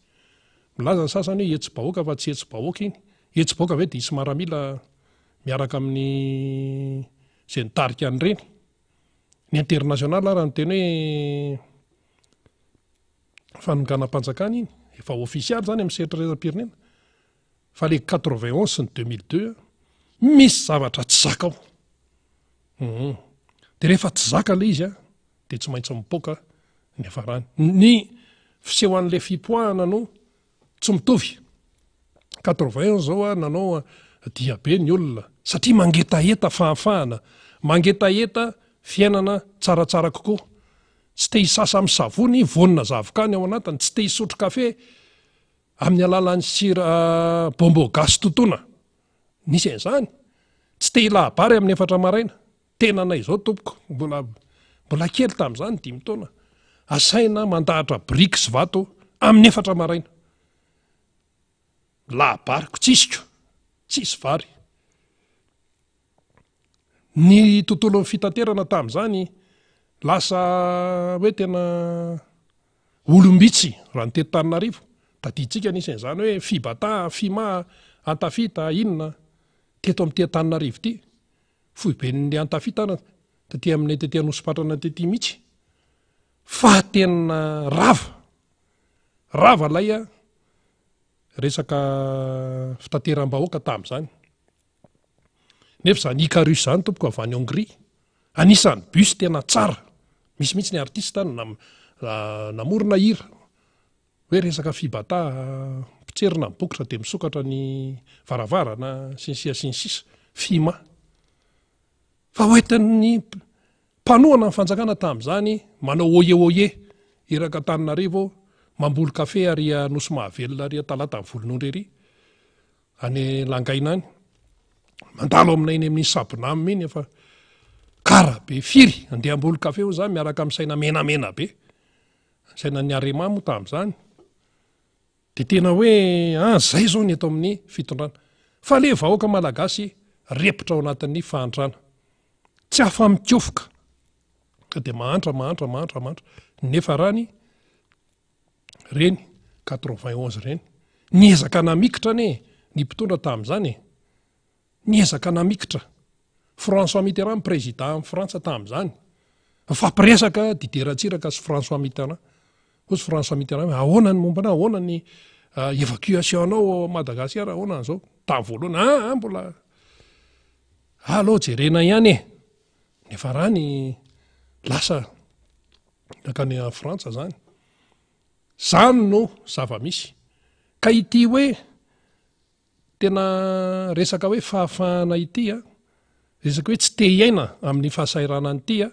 Milaza ny sasany hoe hetsi-bahoaka fa tsy hetsi-bahoaka iny. Hetsi-bahoaka ve dia hisy maramila miaraka amin'ny izay nitarika an'ireny. Ny international ara niteny hoe fanonganam-panjakana iny, efa ofisialy izany amin'ny sehatra iraisam-pirenena. Fa le 91 sy ny 2002 misy zavatra tsy zaka ao. Hum. Dia rehefa tsy zaka ilay izy dia tsy maintsy mipoaka ny hafarany. Ny fisehoan'ilay fipoahana no Tsy mitovy. 81 zao a nanao dia be ny olona satria mangetaheta fahafahana, mangetaheta fiainana tsaratsara kokoa. Tsy te hisasa amin'ny savony voanina zavoka ny ao anatiny, tsy te hisotro kafe amin'ny alalan'ny sira bonbon gasy totoina. Nisy an'izany. Tsy te hilaha-bary amin'ny efatra maraina. Tenanay izao tompoko, mbola mbola kely tamin'izany, dimy taona, asaina mandahatra biriky sy vato amin'ny efatra maraina. Lahabariko tsisiko, tsisy vary. Ny tontolon'ny fitaterana tamin'izany lasa hoe tena olom-bitsy raha ny teto Tananarivo. Tadidintsika nisy an'izany hoe Fibata, Fima, Antafita, inona teto amin'ity Antananarivo ity. Foiben'ny Antafitana taty aminay taty Anosipatrana taty mihitsy fa tena rava, rava ilay resaka fitateram-bahoaka tamin'izany. Nefa izany Icarus izany tompoko avy any Hongrie, anisan'ny bus tena tsara, misy mihitsy ny artiste namorona hira hoe resaka fibata, potserina ny bokotra dia misokatra ny varavarana sy ny sisa sy ny sisa, fima. Fa hoentin'ny mpanohana ny fanjakana tamin'izany manao oye oye iraka Antananarivo, mamboly kafe ary Nosy Mahavelona ary Talata ny Volonondry ery, any Langaina any. Mandalo aminay eny amin'ny Sabonam iny efa kara be firy andeha hamboly kafe hoy za miaraka amin'ny saina menamena be. Sainan'ny Arema moa tamin'izany. Dia tena hoe ah zay zao ny eto amin'ny fitondrana. Fa le vahoaka malagasy repotra ao anatin'ny fahantrana. Tsy afa-mikofoka. Ka dia mahantra, mahantra, mahantra, mahantra. Nefa rany reny 91 reny. Niezaka namikitra anie ny mpitondra tamin'izany e. Niezaka namikitra. François Mitterrand président Frantsa tamin'izany. Nifampiresaka Didier Ratsiraka sy François Mitterrand. Hoy François Mitterrand hoe ahoana ny momba anao, ahoana ny ah, évacuation anao ao Madagasikara, ahoana an'izao. Tamin'ny voalohany, ah, ah mbola aleo jerena ihany e. Nefa rany lasa nankany Frantsa zany. Zany no zava-misy. Ka ity hoe Tena resaka hoe fahafahana ity a, resaka hoe tsy te hiaina amin'ny fahasahiranana ity a,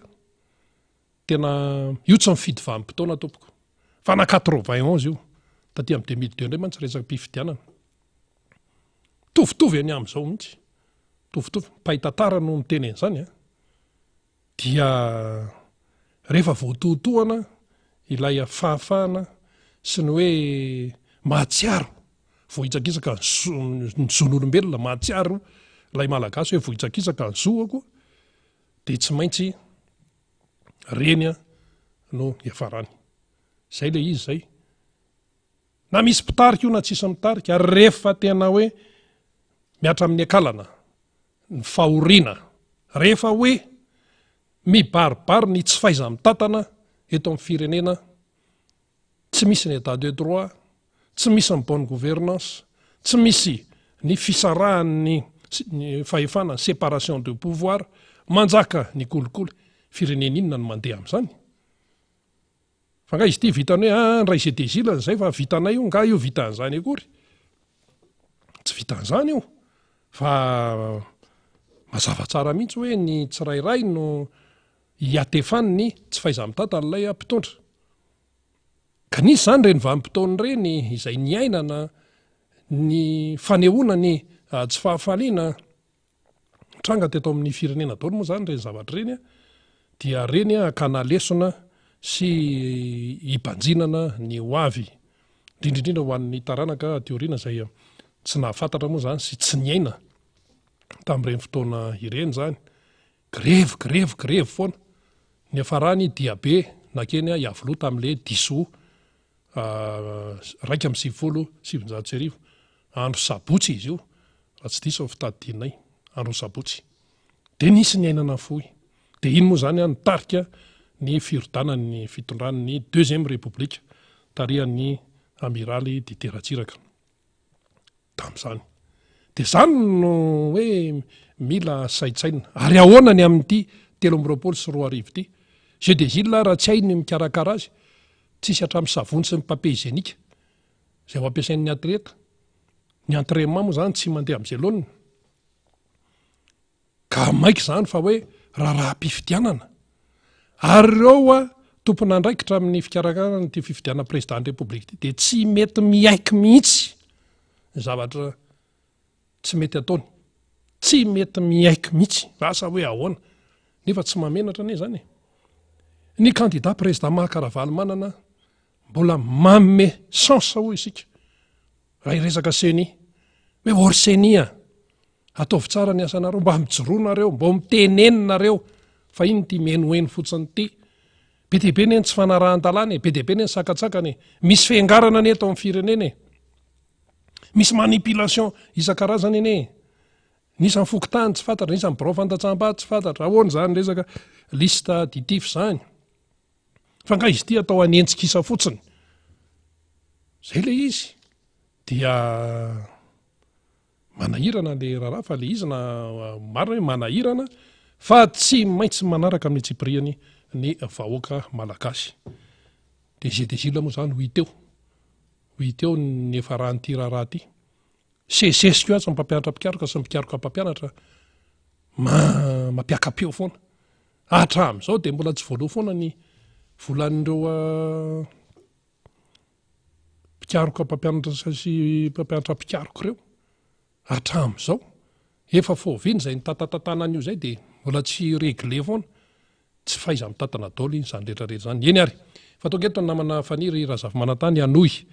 tena io tsy mifidy vanim-potoana tompoko. Fa na 91 io, taty amin'ny 2002 indray mantsy resaka-pifidianana. Mitovitovy any amin'izao mihitsy. Mitovitovy, mpahay tantara no miteny an'izany an! Dia rehefa voatohatohana ilay fahafahana sy ny hoe mahatsiaro voahitsakitsaka ny zo, ny zon'olombelona, mahatsiaro ilay Malagasy hoe voahitsakitsaka ny zoako, dia tsy maintsy reny no hiafarany. Izay ilay izy izay. Na misy mpitarika io na tsisy mitarika, rehefa tena hoe mihatra amin'ny akalana ny fahoriana, rehefa hoe mibaribary ny tsy fahaiza-mitantana eto amin'ny firenena, tsy misy ny état de droit, tsy misy ny bonne gouvernance, tsy misy ny fisarahan'ny fahefana, ny séparation de pouvoir, manjaka ny kolikoly, firenena inona no mandeha amin'izany? Fa nga izy ity vitany hoe ah ndray ze dezilany zay fa vitanay io, nga io vitan'izany akory? Tsy vitan'izany io fa mazava tsara mihitsy hoe ny tsirairay no hiatefany ny tsy fahaiza-mitantan'ilay mpitondra. Ka nisy izany ireny vanim-potoana ireny izay niainana ny fanehoana ny tsy fahafaliana Nitranga teto amin'ny firenena daholo moa izany ireny zavatra ireny dia ireny hakana lesona sy hibanjinana ny ho avy, indrindra indrindra ho an'ny taranaka aty aoriana izay tsy nahafantatra moa izany sy tsy niaina tamin'ireny fotoana ireny izany. Grevy, grevy, grevy foana. Niafarany diabe nakeny Iavoloha tamin'ilay diso 1991, andro sabotsy izy io, raha tsy diso ny fitadidianay, andro sabotsy. Dia nisy ny aina nafoy. Dia iny moa izany nitarika ny firodanan'ny fitondran'ny deuxième république tarihan'ny amiraly Didier Ratsiraka tamin'izany. Dia izany no hoe mila saintsainina. Ary ahoana ny amin'ity 2023 ity? Jeu des îles raha tsy hay ny mikarakara azy, tsisy hatramin'ny savony sy ny papier hygiénique izay ho ampiasain'ny atleta. Ny entraînement moa izany tsy mandeha amin'izay laoniny. Ka maika izany fa hoe raharaham-pifidianana. Ary ireo tompon'andraikitra amin'ny fikarakarana ity fifidianana président ny République ity dia tsy mety miaiky mihitsy ny zavatra tsy mety ataony. Tsy mety miaiky mihitsy. Asa hoe ahoana. Nefa tsy mahamenatra anie izany e. Ny candidat président Marc Ravalomanana mbola manome chance hoy isika raha hiresaka ceni hoe hors ceni a. Ataovy tsara ny asanareo, mba mijoroa nareo, mba mitenena nareo fa inn ity mihenoheno fotsiny ity. Be dia be anie ny tsy fanarahan-dalàna e, be dia be anie ny sakantsakana e. Misy fiangarana anie eto amin'ny firenena e. Misy manipulation isan-karazany anie e. Ny isan'ny fokontany tsy fantatra, ny isan'ny birao fandatsaham-bato tsy fantatra. Ahoana izany resaka liste additif izany? Fa nga izy ity atao hanenjika isa fotsiny? Zay le izy. Dia manahirana le raharaha fa le izy na marina hoe manahirana fa tsy maintsy manaraka amin'ny antsipiriany ny vahoaka malagasy. Dia G des îles moa izany ho hita eo. Ho hita eo ny niafaran'ity raharaha ity. Sesesiko aza ny mpampianatra mpikaroka sy ny mpikaroka mpampianatra mampiaka-peo foana. Hatramin'izao dia mbola tsy voaloa foana ny volan'ireo mpikaroka mpampianatra sy mpampianatra mpikaroka ireo. Hatramin'izao. Efa faoviana izay nitatatatana an'io izay dia mbola tsy réglé foana. Tsy fahaiza-mitantana daholo izany rehetra rehetra izany. Eny ary, fa tonga eto ny namana Faniry Razafimanantany hanohy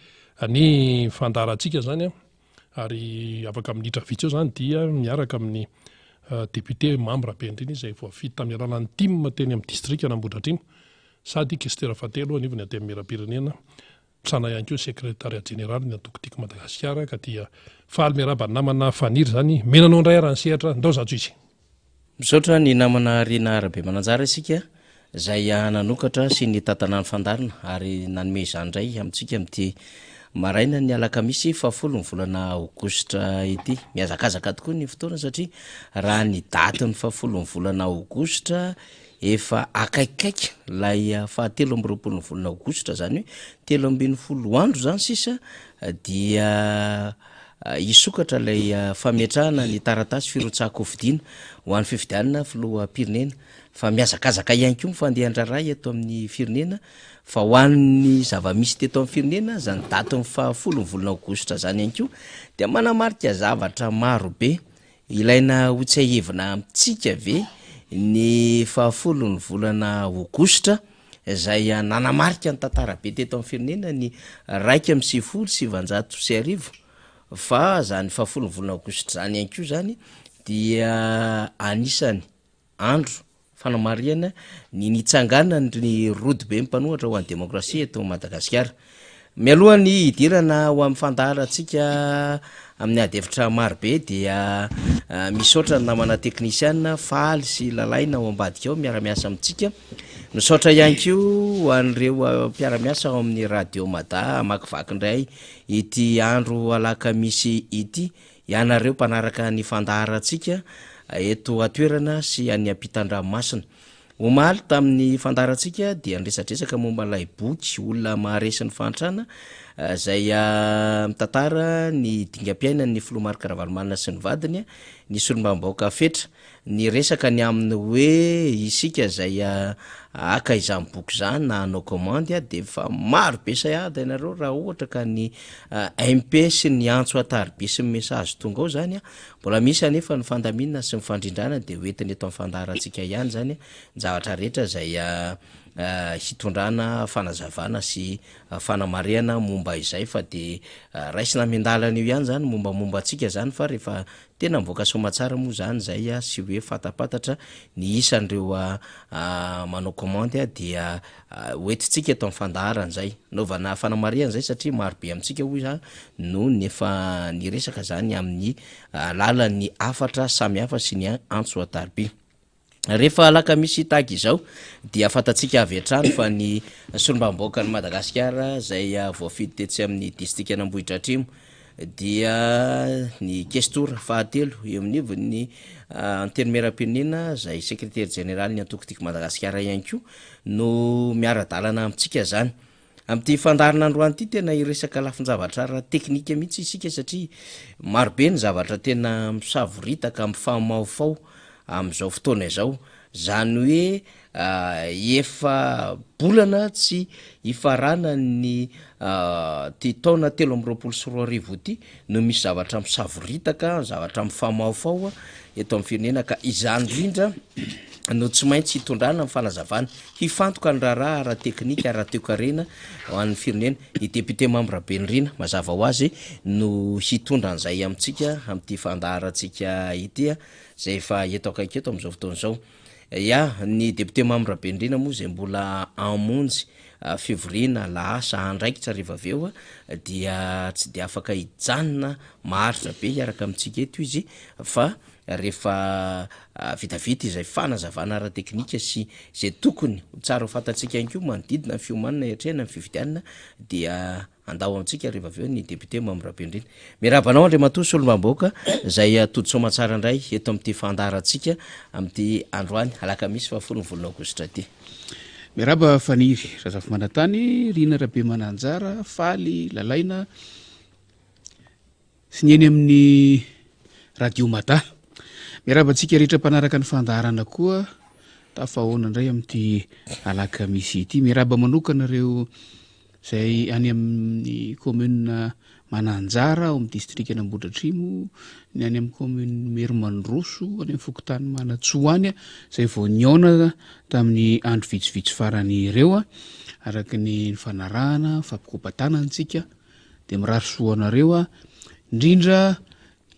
ny fandaharantsika izany an, ary afaka minitra vitsy eo izany dia miaraka amin'ny député membre be indrindra izy izay voafidy tamin'ny alalan'ny tim teny amin'ny distrikan'Ambohidratrimo sady questeur fahatelo anivon'ny Antenimierampirenena Mpisana ihany koa ny sekretariat jeneraly ny antoko Tiako Madagasikara ka dia faly miarahaba ny namana Faniry izany. Omena anao indray ary ny sehatra. Ndao zajo izy. Misaotra ny namana Rina Rabemananjara isika izay nanokatra sy nitantana ny fandaharana ary nanome izany indray amintsika amin'ity marainan'ny alakamisy fahafolo ny volana aogositra ity. Mihazakazaka tokoa ny fotoana satria raha ny datin'ny fahafolo ny volana aogositra Efa akaikikaiky ilay fahatelo amby roapolo ny volana aogositra, izany hoe 13 andro izany sisa dia hisokatra ilay fametrahana ny taratasy firotsahan-kofidina ho an'ny fifidianana filoham-pirenena. Fa mihazakazaka ihany koa ny fandehan-draharaha eto amin'ny firenena fa ho an'ny zava-misy teto amin'ny firenena izany datin'ny fahafolo ny volana aogositra izany ihany koa dia manamarika zavatra maro be. Ilaina hotsiahivina amintsika ve ny fahafolon'ny volana aogositra izay nanamarika ny tantara be teto amin'ny firenena ny 1991 fa izany fahafolon'ny volana aogositra izany ihany koa izany dia anisany andro fanamarihana ny nitsanganan'ny rodoben'ny mpanohatra ho an'ny demokrasia eto Madagasikara. Mialoha ny hidirana ho amin'ny fandaharantsika amin'ny ady hevitra marobe dia misaotra ny namana teknisiana Faly sy Lalaina ao ambadika ao miara-miasa amintsika. Misaotra ihany koa ho an'ireo mpiara-miasa ao amin'ny Radio Mada hamakivaky indray ity andro alakamisy ity. Ianareo mpanaraka ny fandaharantsika eto an-toerana sy any ampitan-dranomasina. Omaly tamin'ny fandaharantsika dia niresadresaka momba ilay boky Olona maharesy ny fahantrana izay mitantara ny dingam-piainan'ny filoha Marc Ravalomanana sy ny vadiny, ny solombavambahoaka Fetra. Niresaka ny amin'ny hoe isika izay haka izany boky izany na hanao commande dia efa maro be sahady ianareo raha ohatra ka ny MP sy ny antso an-tariby sy ny message tonga ao izany. Mbola misy anefa ny fandaminana sy ny fandrindrana dia hoentina eto amin'ny fandaharantsika ihany izany ny zavatra rehetra izay hitondrana fanazavana sy fanamarihana momba izay fa dia raisina miandalana eo ihany izany mombamomba antsika izany fa rehefa Tena mivoaka soamatsara moa zany zay sy hoe fatapatatra ny isan'ireo manao commande dia hoentintsika eto amin'ny fandaharana zay. Anaovana fanamarihana zay satria maro be amintsika hoy za no efa niresaka zany amin'ny alalan'ny hafatra samihafa sy ny antso an-tariby. Rehefa alakamisy tahaka izao dia fantatsika avy hatrany fa ny solombavambahoakan'i Madagasikara izay voafidy tetsy amin'ny distrikan'Ambohidratrimo dia ny kestora fahatelo eo anivon'ny Antenimierampirenena izay sekretera jeneralin'ny antoko Tiako Madagasikara ihany koa no miara-dalana amintsika izany. Amin'ity fandaharana androany ity tena hiresaka lafin-javatra ara-teknika mihitsy isika satria marobe ny zavatra tena misavoritaka, mifamahofaho amin'izao fotoana izao. Izany hoe efa bolana tsy hifaranan'ny ity taona 2023 ity no misy zavatra misavoritaka, zavatra mifamahofaho eto amin'ny firenena ka izany indrindra no tsy maintsy hitondrana ny fanazavana. Hifantoka ny raharaha ara-teknika, ara-toekarena ho an'ny firenena. Ny député Mamy Rabenirina, mazava ho azy, no hitondra an'izay amintsika amin'ity fandaharantsika ity, izay efa eto akaiky eto amin'izao fotoana izao. Ya, ny député Mamy Rabenirina moa izay mbola hamonjy fivoriana, lahasa, andraikitra rehefa avy eo dia tsy dia afaka hijanona maharitra be hiaraka amintsika eto izy fa rehefa vitavita izay fanazavana ara-teknika sy izay tokony ho tsara ho fantatsika ihany koa manodidina ny fiomanana hiatrehana ny fifidianana dia handao antsika rehefa avy eo ny député Mamy Rabenirina. Miarahaba anao Andriamatoa Solombavambahoaka izay tody soamantsara indray eto amin'ity fandaharantsika amin'ity androany alakamisy fahafolo ny volana aogositra ity. Miarahaba Faniry Razafimanantany, Rina Rabemananjara, Faly, Lalaina, Sy ny eny amin'ny Radio Mada. Miarahaba antsika rehetra mpanaraka ny fandaharana koa tafahaona indray amin'ity alakamisy ity. Miarahaba manokana ireo izay any amin'ny commune Mananjara ao amin'ny distrikan'Ambohidratrimo, ny any amin'ny commune Merimandroso, any amin'ny fokontany Manantsoa any, izay vao nihaona tamin'ny andro vitsivitsy farany ireo, araka ny nifanarahana, fampikopa-tanana antsika. Dia mirary soa anareo aho, indrindra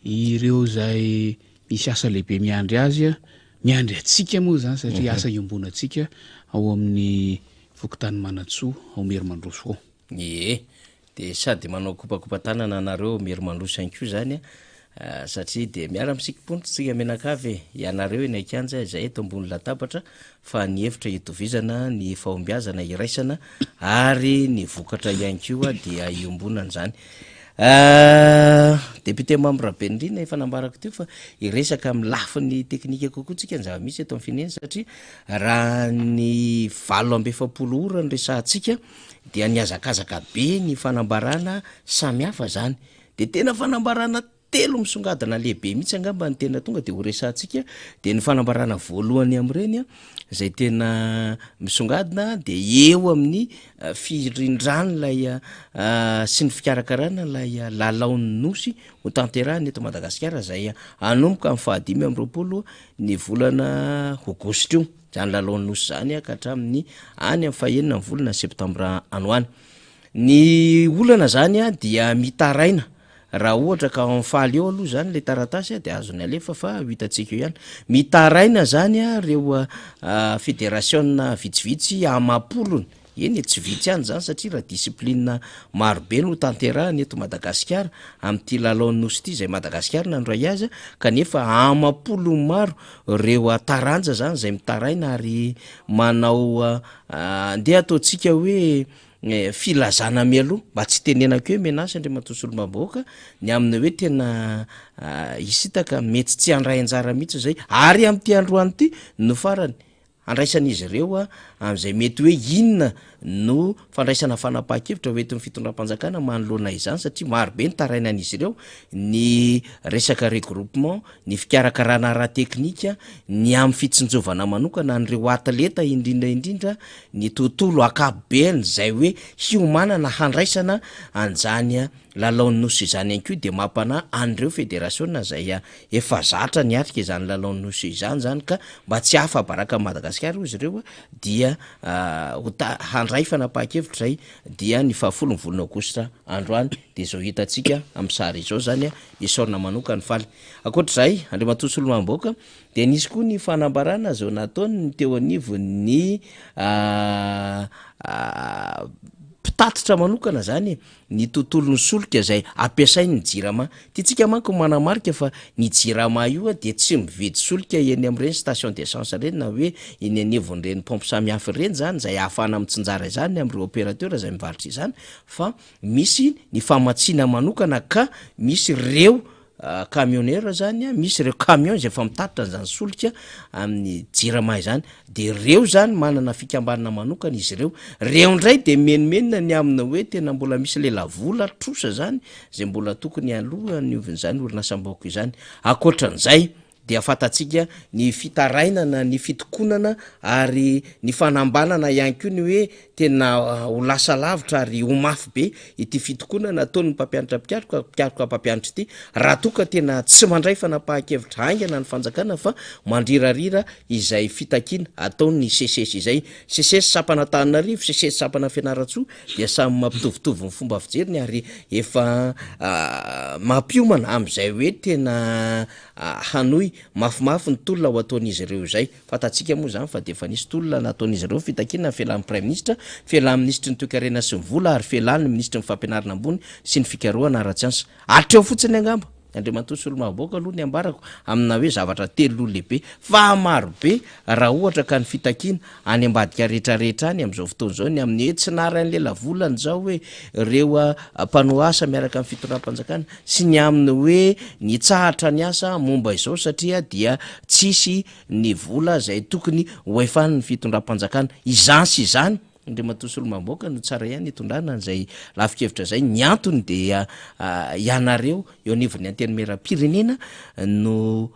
ireo izay misy asa lehibe miandry azy, miandry antsika moa izany satria asa iombonantsika ao amin'ny fokontany Manantsoa ao Merimandroso ao. Ie, dia sady manao kopakopa-tanana anareo Merimandroso ihany koa izany satria dia miara-misikim-ponitra isika mianakavy e, ianareo eny an-kianja, izahay eto ambony latabatra fa ny hevitra itovizana, ny fahombiazana iraisana ary ny vokatra ihany koa dia iombonana izany. Député Mamy Rabenirina efa nambarako teo fa hiresaka amin'ny lafiny teknika kokoa tsika ny zava-misy eto amin'ny firenena satria raha ny 48 ora no resahantsika dia nihazakazaka be ny fanambarana samihafa izany. Dia tena fanambarana. telo misongadina lehibe mihitsy angamba ny tena tonga dia horesahantsika dia ny fanambarana voalohany amin'ireny izay tena misongadina dia eo amin'ny firindran'ilay sy ny fikarakarana ilay lalaon'ny nosy ho tanterahina eto Madagasikara izay hanomboka amin'ny fahadimy amby roapolo ny volana aogositra io, izany lalaon'ny nosy izany ka hatramin'ny any amin'ny fahenina ny volana septambra any ho any. Ny olana izany dia mitaraina raha ohatra ka ao amin'ny faly eo aloha izany ilay taratasy dia azony alefa fa ho hitantsika eo ihany. Mitaraina izany ireo federasiona vitsivitsy amam-polony Eny e, tsy vitsy ihany izany satria raha discipline maro be no tanterahina eto Madagasikara amin'ity lalaon'ny Nosy ity izay Madagasikara nandray azy kanefa amam-polony maro ireo taranja izany izay mitaraina ary manao andeha ataontsika hoe filazana mialoha mba tsy hitenenako hoe menace Andriamatoa Solombavambahoaka ny amin'ny hoe tena hisintaka mety tsy handray anjara mihitsy izay ary amin'ity androany ity no farany Handraisan'izy ireo amin'izay mety hoe inona no fandraisana fanapahan-kevitra ho entin'ny fitondram-panjakana manoloana izany satria maro be ny tarainan'izy ireo, ny resaka regroupement, ny fikarakarana ara-teknika, ny amin'ny fitsinjovana manokana an'ireo atleta indrindra indrindra ny tontolo ankapobeny izay hoe hiomanana handraisana an'izany lalaon'ny Nosy izany ihany koa dia mampanahy an'ireo federasiona izay efa zatra niatrika izany lalaon'ny Nosy izany izany ka mba tsy hahafa-baraka an'i Madagasikara hoy izy ireo dia ho ta- handray fanapahan-kevitra izay dia ny fahafolo ny volana aogositra androany dia izao hitantsika amin'ny sary izao izany isaorana manokana faly. Ankoatr'izay Andriamatoa Solombavambahoaka dia nisy koa ny fanambarana izao nataony teo anivon'ny mpitatitra manokana izany e. ny tontolon'ny solika izay ampiasain'ny Jirama. Tiantsika manko ny manamarika fa ny Jirama io dia tsy mividy solika eny amin'ireny station d'essence ireny na hoe eny anivon'ireny pompe samihafa ireny izany izay ahafahana mitsinjara izany amin'ireo opérateur izay mivarotra izany fa misy ny famatsiana manokana ka misy ireo camionneur zany a, misy ireo camion izay efa mitatitra an'izany solika amin'ny jirama izany, de reo zany manana fikambanana manokana izy ireo, reo indray de mimenomenona ny amina hoe tena mbola misy lelavola trosa zany zay mbola tokony aloha ny ovin'izany orinasam-bahoaka izany, ankoatran'izay dia fantatsika ny fitarainana, ny fitokonana ary ny fanambanana ihany koa ny hoe tena ho lasa lavitra ary ho mafy be ity fitokonana ataon'ny mpampianatra mpikaroka, mpikaroka mpampianatra ity raha toa ka tena tsy mandray fanapahan-kevitra haingana ny fanjakana fa mandrirarira izay fitakiana ataon'ny Seces izay. Seces sampana Antananarivo, Seces sampana Fianarantsoa dia samy mampitovitovy ny fomba fijeriny ary efa mampiomana amin'izay hoe tena hanohy mafimafy ny tolona ho ataon'izy ireo izay. Fantatsika moa izany fa dia efa nisy tolona nataon'izy ireo fitakiana ny fialan'ny Praiminisitra, fialan'ny minisitry ny toekarena sy ny vola ary fialan'ny minisitry ny fampianarana ambony sy ny fikarohana ara-tsiansa. Hatreo fotsiny angamba, Andriamatoa Solombavambahoaka aloha ny ambarako amina hoe zavatra telo loha lehibe fa marobe raha ohatra ka ny fitakiana any ambadika rehetra rehetra any amin'izao fotoana izao ny amin'ny hoe tsy naran'ny lelavolana izao hoe ireo mpanao asa miaraka amin'ny fitondram-panjakana sy ny amin'ny hoe nitsahatra ny asa momba izao satria dia tsisy ny vola izay tokony ho efan'ny fitondram-panjakana. Izany sy izany, Andriamatoa Solombavambahoaka, no tsara ihany hitondrana an'izay lafin-kevitra izay. Ny antony dia ianareo eo anivon'ny Antenimierampirenena no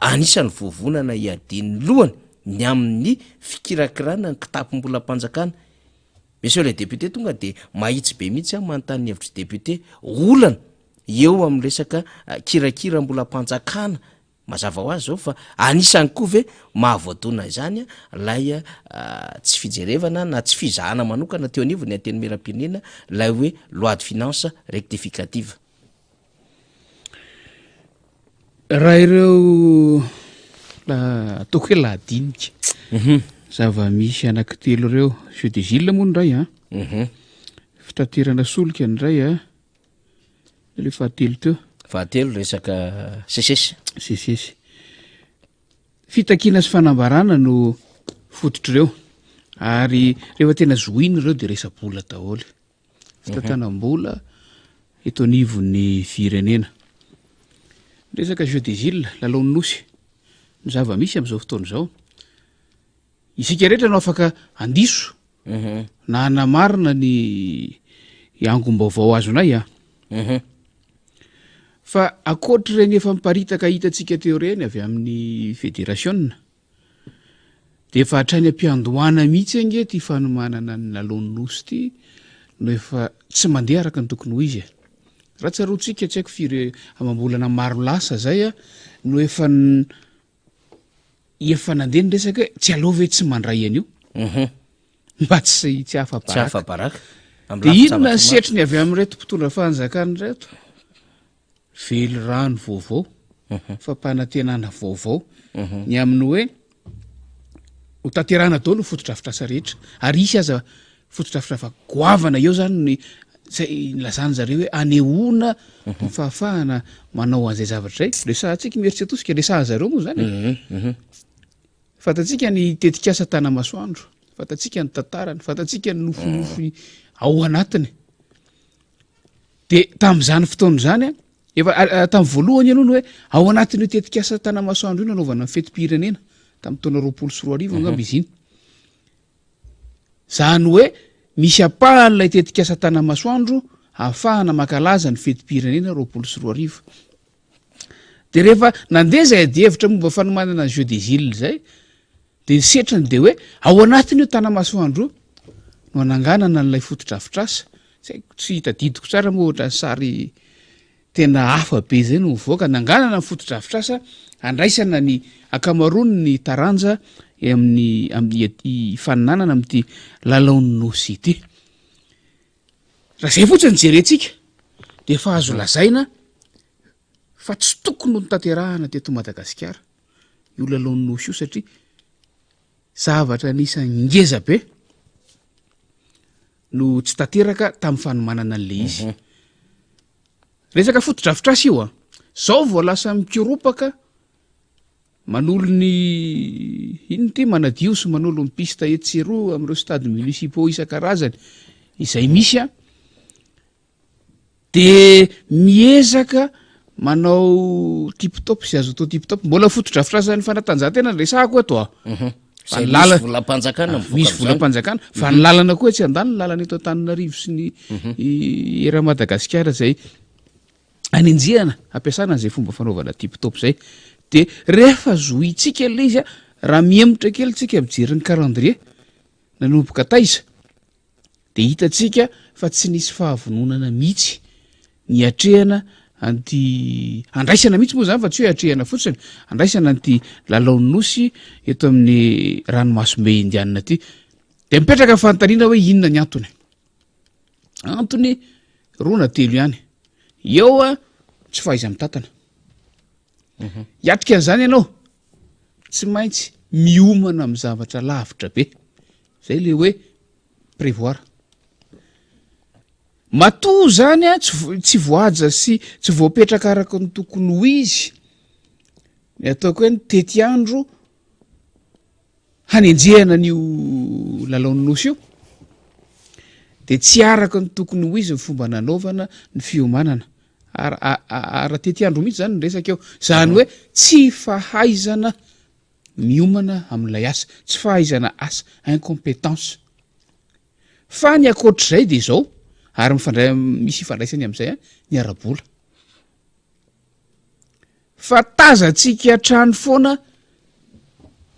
anisan'ny vovonana hiadian'ny lohany ny amin'ny fikirakirana ny kitapom-bolam-panjakana. Monsieur le député tonga dia mahitsy be mihitsy aho manontany ny hevitr'i député. Olana eo amin'ny resaka kirakiram-bolam-panjakana mazava ho azy izao fa anisany koa ve mahavoadona izany ilay tsy fijerevana na tsy fizahana manokana teo anivon'ny Antenimierampirenena ilay hoe loi de finance rectificative. Raha ireo ataoko hoe lahadinika zava-misy anankitelo ireo, jeu des îles moa ny iray an, fitaterana solika ny iray an, ilay fahatelo teo. Fahatelo resaka sesesy. Sesesy. Fitakiana sy fanambarana no fototr'ireo ary rehefa tena zohina ireo dia resa-bola daholo. Fitantanam-bola eto anivon'ny firenena. Resaka jeux des îles, lalaon'ny nosy. Ny zava-misy amin'izao fotoana izao. Isika rehetra no afaka handiso na hanamarina ny angom-baovao azonay a. Fa ankoatr'ireny efa miparitaka hitantsika teo ireny avy amin'ny federasiona dia efa hatrany am-piandohana mihitsy ange ity fanomanana ny lalaon'ny Nosy ity no efa tsy mandeha araka ny tokony ho izy e. Raha tsaroantsika tsy haiko firy amam-bolana maro lasa izay a, no efa efa nandeha ny resaka hoe tsy aleo ve tsy mandray an'io? Mhm. Mba tsy tsy afa-baraka. Tsy afa-baraka. Dia inona ny setriny avy amin'ireto mpitondra fanjakana ireto? Velirano vaovao, fampanantenana vaovao ny amin'ny hoe ho tanterahana daholo ny fotodrafitrasa rehetra ary hisy aza fotodrafitrasa goavana eo zany ny zay nilazany zareo hoe anehoana ny fahafahana manao an'izay zavatra izay. Resahantsika Imerintsiatosika, resahan zareo moa zany e. Fantatsika ny tetikasa Tanamasoandro, fantatsika ny tantarany, fantatsika ny nofinofy ao anatiny. De tamin'izany fotoana izany a, efa tamin'ny voalohany aloha ny hoe ao anatin'io tetikasa Tanamasoandro io nanaovana ny fetim-pirenena tamin'ny taona 2020 angamba izy iny. Izany hoe misy ampahan'ilay tetikasa Tanamasoandro ahafahana mankalaza ny fetim-pirenena 2020. De rehefa nandeha izay adihevitra momba fanomanana ny Jeux des Îles izay, de ny setriny de hoe ao anatin'io Tanamasoandro io no ananganana an'ilay fotodrafitrasa, tsy haiko, tsy tadidiko tsara moa ohatran'ny sary tena hafa be izay no mivoaka, ananganana ny fotodrafitrasa andraisana ny ankamaroan'ny taranja amin'ny amin'ny hifaninanana amin'ity lalaon'ny Nosy ity. Raha izay fotsiny no jerentsika dia efa azo lazaina fa tsy tokony ho notanterahana teto Madagasikara io lalaon'ny Nosy io satria zavatra anisan'ny ngeza be no tsy tanteraka tamin'ny fanomanana an'ilay izy. Mhm. Resaka fotodrafitrasa io a. Zao vao lasa mikoropaka Manolo ny inona ity manadio sy manolo ny piste etsy sy eroa amin'ireo stade municipaux isan-karazany izay misy a de miezaka manao tip top izay azo atao tip top mbola fotodrafitrasan'ny fanatanjahantena ny resahako eto a mhm. fa ny lala volam-panjakana ah, misy volam-panjakana fa ny mhm. lalana koa etsy andaniny lalana eto Antananarivo sy ny mhm. era Madagasikara izay anenjehana ampiasana an'izay fomba fanaovana tip top zay de rehefa zohintsika le izy a raha mihemotra kely tsika mijery ny calendrier nanomboka taiza de hitantsika fa tsy nisy fahavononana mihitsy ny atrehana an'ity andraisana mihitsy moa zany fa tsy hoe atrehana fotsiny andraisana an'ity lalaon'ny nosy eto amin'ny ranomasimbe indianina ty de mipetraka fanontaniana hoe inona ny antony Antony roa na telo ihany. Eo a, tsy fahaiza-mitantana. Mhm. Hiatrika an'izany ianao, tsy maintsy miomana amin'ny zavatra lavitra be. Zay le hoe prévoir. Matoa zany a, tsy voahaja sy tsy voapetraka araka ny tokony ho izy, ny ataoko hoe ny tetiandro hanenjehana an'io lalaon'ny Nosy io dia tsy araka ny tokony ho izy ny fomba nanaovana ny fiomanana. Ara-tetiandro mihitsy izany ny resaka eo. Izany hoe tsy fahaizana miomana amin'ilay asa, tsy fahaizana asa, incompétence. Fa ny ankoatr'izay dia izao, ary mifandray misy ifandraisany amin'izay ny ara-bola. Fa tazantsika hatrany foana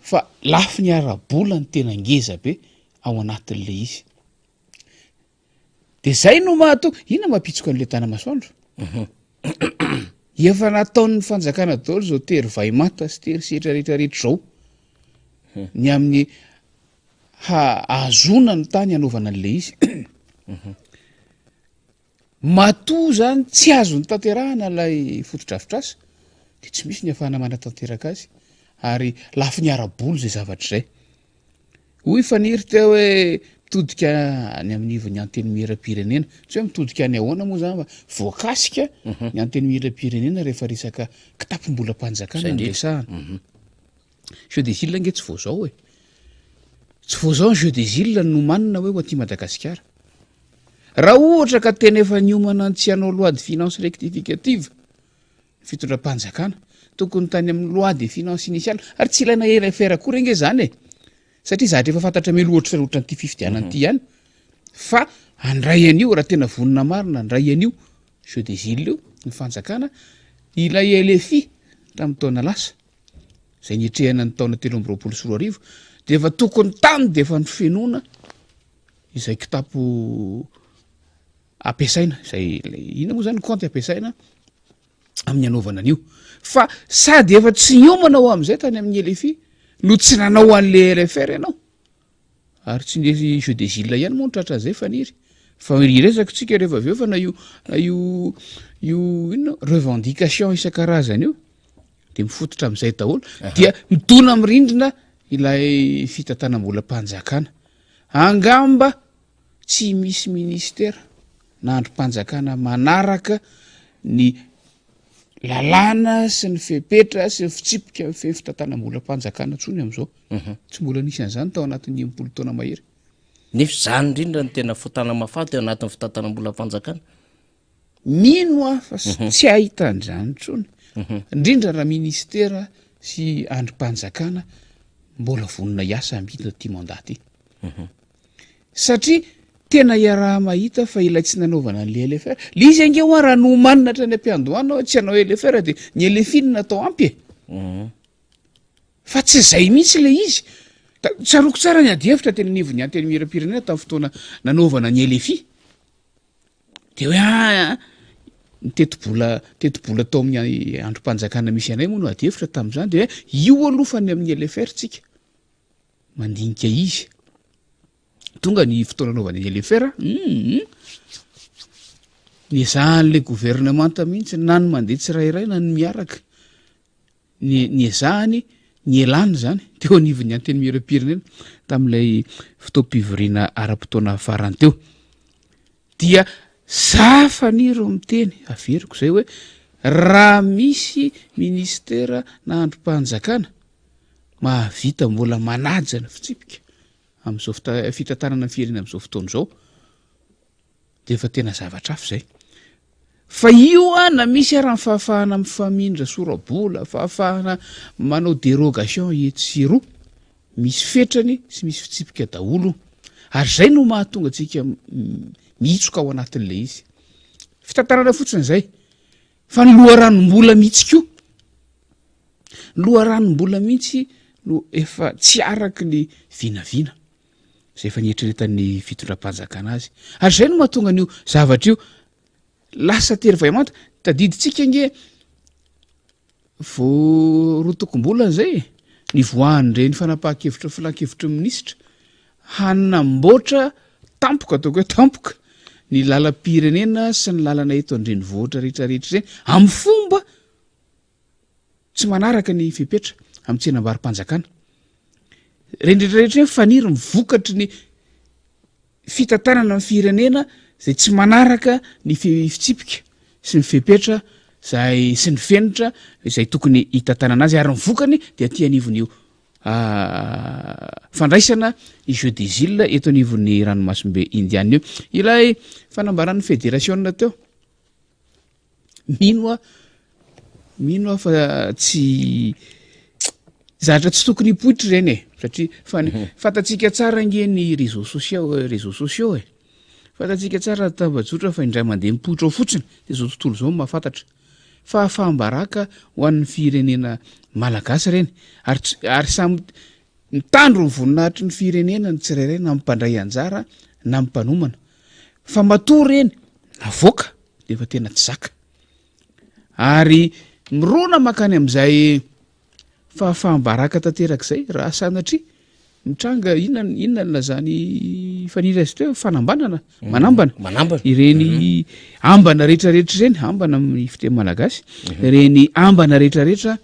fa lafiny ara-bola no tena ngeza be ao anatin'ilay izy. De zay no mahatonga, inona mampitsoka an'ilay tanamasoandro? Efa nataon'ny fanjakana daholo zao tery vay manta sy tery setra rehetra rehetra zao. Ny amin'ny ha- ahazoana ny tany hanaovana an'ilay izy. Matoa zany tsy azo notanterahana ilay fotodrafitrasa dia tsy misy ny ahafahana manatanteraka azy ary lafiny ara-bola izay zavatra izay. Hoy Faniry teo hoe mitodika any amin'ny ivon'ny antenimieram-pirenena. Tsy hoe mitodika any ahoana moa zany fa voakasika mhm. ny antenimieram-pirenena rehefa resaka kitapom-bolam-panjakana ny resahana. Mhm. Jeux des îles ange tsy vao zao e. Tsy vao zao ny jeux des îles nomanina hoe ho aty Madagasikara. Raha ohatra ka tena efa niomana ny tsy hanao loi de finance rectificative ny fitondram-panjakana, tokony tany amin'ny loi de finance initiale, ary tsy ilaina LFR akory ange zany e, satria zavatra efa fantatra mialoha ohatry ohatran'ity fifidianana ity ihany, fa handray an'io raha tena vonona marina handray an'io jeux des îles io ny fanjakana. Ilay LFI tamin'ny taona lasa, izay niatrehana ny taona 2023, dia efa tokony tany dia efa nofenoina izay kitapo ampiasaina, izay inona moa zany kaonty ampiasaina amin'ny anaovana an'io. Fa sady efa tsy niomana ho amin'izay tany amin'ny LFI no tsy nanao an'le LFR ianao. Ary tsy ny jeu des îles ihany moa no tratran'izay Faniry fa hiresaka tsika rehefa avy eo fa na io na io io inona revendication isan-karazany io de mifototra amin'izay daholo dia midona amin'ny rindrina ilay fitantanam-bolam-panjakana. Angamba tsy misy ministera na andrim-panjakana manaraka ny lalàna sy ny fepetra sy ny fitsipika mifehy fitantanam-bolam-panjakana intsony amin'izao. Tsy mbola nisy an'izany tao anatin'ny 60 taona mahery. Nefa izany indrindra no tena fotana mafaty ao anatin'ny fitantanam-bolam-panjakana. Mino aho fa tsy hahita an'izany intsony, indrindra raha ministera sy andrim-panjakana mbola vonona hiasa hamita ity mandat ity. Satria tena iaraha-mahita fa ilay tsy nanaovana an'ilay LFR, le izy ange hoa raha nomanina hatrany am-piandohana hoe tsy hanao LFR dia ny LFI no natao ampy e. Fa tsy izay mihitsy ilay izy. Tsaroako tsara ny adihevitra teny anivon'ny Antenimierampirenena tamin'ny fotoana nanaovana ny LFI. Dia hoe ah, ny tetibola, tetibola tao amin'ny andrim-panjakana misy anay moa no adihevitra tamin'izany, dia hoe io aloha fa ny amin'ny LFR tsika mandinika izy. Tonga ny fotoana anaovana ny LFR, hum, niezahan'ilay governemanta mihitsy na ny mandeha tsirairay na ny miaraka. Ny niezahany nialany izany teo anivon'ny Antenimierampirenena tamin'ilay fotoam-pivoriana ara-potoana farany teo. Dia za Faniry miteny, averiko izay hoe raha misy ministera na andrim-panjakana mahavita mbola manaja ny fitsipika amin'izao fitantanana ny firenena amin'izao fotoana izao, dia efa tena zavatra hafa izay. Fa io an, na misy ara ny fahafahana mifamindra sora-bola, fahafahana manao dérogation etsy sy eroa, misy fetrany sy misy fitsipika daholo io. Ary izay no mahatonga antsika mihitsoka ao anatin'ilay izy. Fitantarana fotsiny izay. Fa ny loharanom-bola mihitsy koa, ny loharanom-bola mihitsy no efa tsy araky ny vinavina. izay efa nieritreretan'ny fitondram-panjakana azy. Ary izay no mahatonga an'io zavatra io lasa tery vay manta. Tadidintsika ange vao roa tokom-bolana izay e, nivoahan'ireny fanapahan-kevitra filan-kevitry ny minisitra hanamboatra tampoka, ataoko hoe tampoka, ny lalam-pirenena sy ny lalana eto an-drenivohitra rehetrarehetra ireny amin'ny fomba Tsy manaraka ny fepetra amin'ny tsenambaro-panjakana. Ireny rehetra rehetra ireny faniry ny vokatry ny fitantanana ny firenena izay tsy manaraka ny fitsipika sy ny fepetra izay sy ny fenitra izay tokony hitantanana azy ary ny vokany dia aty anivon'io fandraisana ny jeux des îles eto anivon'ny ranomasimbe indiana io. Ilay fanambaran'ny federasiona teo. Mino aho, mino aho fa tsy zavatra tsy tokony hipoitra ireny e, satria fa ny mhm. fantatsika tsara ange ny réseaux sociaux, euh, réseaux sociaux e. Fantatsika tsara ny tambajotra fa indray mandeha mipoitra ao fotsiny de zao tontolo zao no mahafantatra. Fahafaham-baraka ho an'ny firenena malagasy ireny ary ary samy mitandro ny voninahitry ny firenena ny tsirairay na ny mpandray anjara na ny mpanomana. Fa matoa ireny navoaka dia efa tena tsy zaka. Ary mirona mankany amin'izay fahafaham-baraka tanteraka izay raha sanatria mitranga inona inona ny lazany faniry azy teo fanambanana mm. manambana manambana ireny mm-hmm. ambana rehetrarehetra ireny ambana amin'ny fiteny malagasy mm-hmm. ireny ambana rehetrarehetra